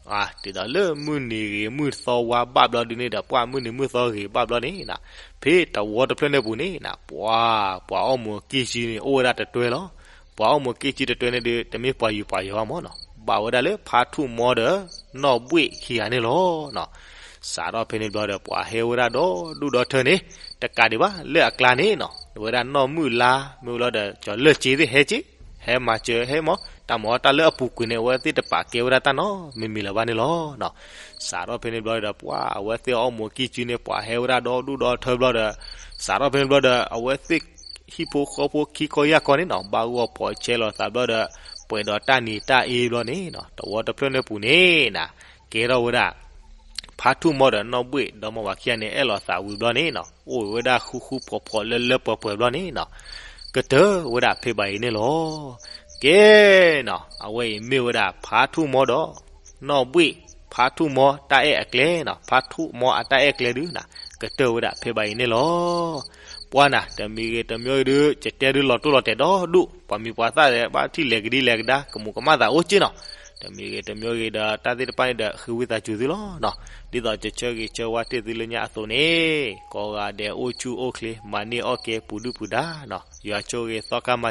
အါ ဒ်သိးလၢမုၢ်နံၤဂ့ၤမုၢ်သီဝါဘၣ်ဘျီဒုန့ၣ်ဒီး ပှၢ်မုၢ်နံၤမုၢ်သီဂ့ၤဘၣ်ဘျီန့ၣ်နီၤ, ဖဲတဝီတဖျၢၣ်န့ၣ်ပူၤန့ၣ်နီၤ ပှၢ် ပှၤအီၣ်မူးကံၢ်ကၠံန့ၣ် အိၣ်ဝဲဒၣ်တတွဲလီၤ. ပှၤအီၣ်မူးကံၢ်ကၠံတတွဲန့ၣ်ဒု တမ့ၢ်ပှၤယူၤပှၤယီၤဘၣ်မးနီၤ, ဘၣ်ဝဲဒၣ်လၢဖါထူၣ်မီဒီး နီၢ်ဘှ့ၣ်ခံဂၤန့ၣ်လီၤနီၤ. စးထီၣ်ဖဲန့ၣ်ဘျီဒီး ပှၤဟဲဝဲဒၣ်ဒီဒူၣ်ဒီထၢန့ၣ် တကးဒံးဘၣ် လၢအကျါန့ၣ်နီၤ ဝဲဒၣ်နီၢ်မုၢ်လါ မ့ၢ်ဝဲလီၤဒီး ကၠီၤလၢၢ်က့သ့ၣ်ဟဲက့ ဟဲမၤစၢၤဟဲမး တၢ်မၤအီၣ်တၢ်လၢအပူၤကွံာ်န့ၣ် အဝဲသ့ၣ်တပာ်ကဲဝဲဒၣ်တၢ်နီတမံၤမံၤလၢၤဘၣ်န့ၣ်လီၤနီၤ. စးထီၣ်ဖဲန့ၣ်ဘျီဒီး ပှၤအဝဲသ့ၣ်အီၣ်မူးကံၢ်ကၠံန့ၣ် ပှၤဟဲဝဲဒၣ်ဒီဒူၣ်ဒီထၢဘျီဒီး စးထီၣ်ဖဲန့ၣ်ဘျီဒီး အဝဲသ့ၣ်ဟံၣ်ဖိဃီဖိခံခီယၢ်ခီန့ၣ်နီၤ ဘၣ်ဂီၢ်ဖီၣ်ဆဲးလိာ်သးဘျီဒီး ပှဲၤဒီးတၢ်နံၤတၢ်အ့ဘျီန့ၣ်နီၤ တဝီတဖျၢၣ်န့ၣ်ပူၤန့ၣ်နီၤ ကဲထီၣ်ဝဲဒၣ် ဖါထူၣ်မီဒီးနီၢ်ဘှ့ၣ် ဒီမါဝၤခံဂၤန့ၣ် အဲၣ်လိာ်သးဝံၤဘျီန့ၣ်နီၤ အိၣ်ဝဲဒၣ်ဃူဃူဖိးဖိးလၢလၢပှဲၤပှဲၤဘျီန့ၣ်နီၤ ကတၢၢ်ဝဲဒၣ်ဖဲဘၣ်အံၤန့ၣ်လီၤ. ကဲနီၤ အဝဲအံၤမ့ၢ်ဝဲဒၣ်ဖါထူၣ်မီဒီး နီၢ်ဘှ့ၣ် ဖါထူၣ်မီတၢ်အဲၣ်အကျဲနီၤ ဖါထူၣ်မီအတၢ်အဲၣ်ကျဲဒုနီၤ ကတၢၢ်ဝဲဒၣ်ဖဲဘၣ်အံၤန့ၣ်လီၤ. ပှၢ်နၤ တမံၤဂ့ၤတမံၤဂ့ၤဒု ယတဲဒုလီၤတိၢ်လီၤတဲာ်ဒီဒူၣ် ပှၤမံၤပှၤသၣ်ဒီး ဘၣ်ထံၣ်လဲၤကဒံလဲၤကဒါ ကမူးကမၣ်သးအိၣ်က့နီၤ တမံၤဂ့ၤတမံၤဂ့ၤဒီး တၢ်သ့ၣ်တဖၣ်န့ၣ်ဒီး ဃ့ဝံသးစူၤသုလီၤနီၤ. ဒ်သိးယဆၢဂ့ၤဆၢဝါတ့ၢ်သုလၢညါအသိးန့ၣ် ကိးဂၤဒဲးအိၣ်ဆူၣ်အိၣ်ချ့ မၤန့ၢ်အီၣ်ကဲပူၤဒုၣ်ပူၤဒါနီၤ ယွၤဆိၣ်ဂ့ၤသီခါမၤ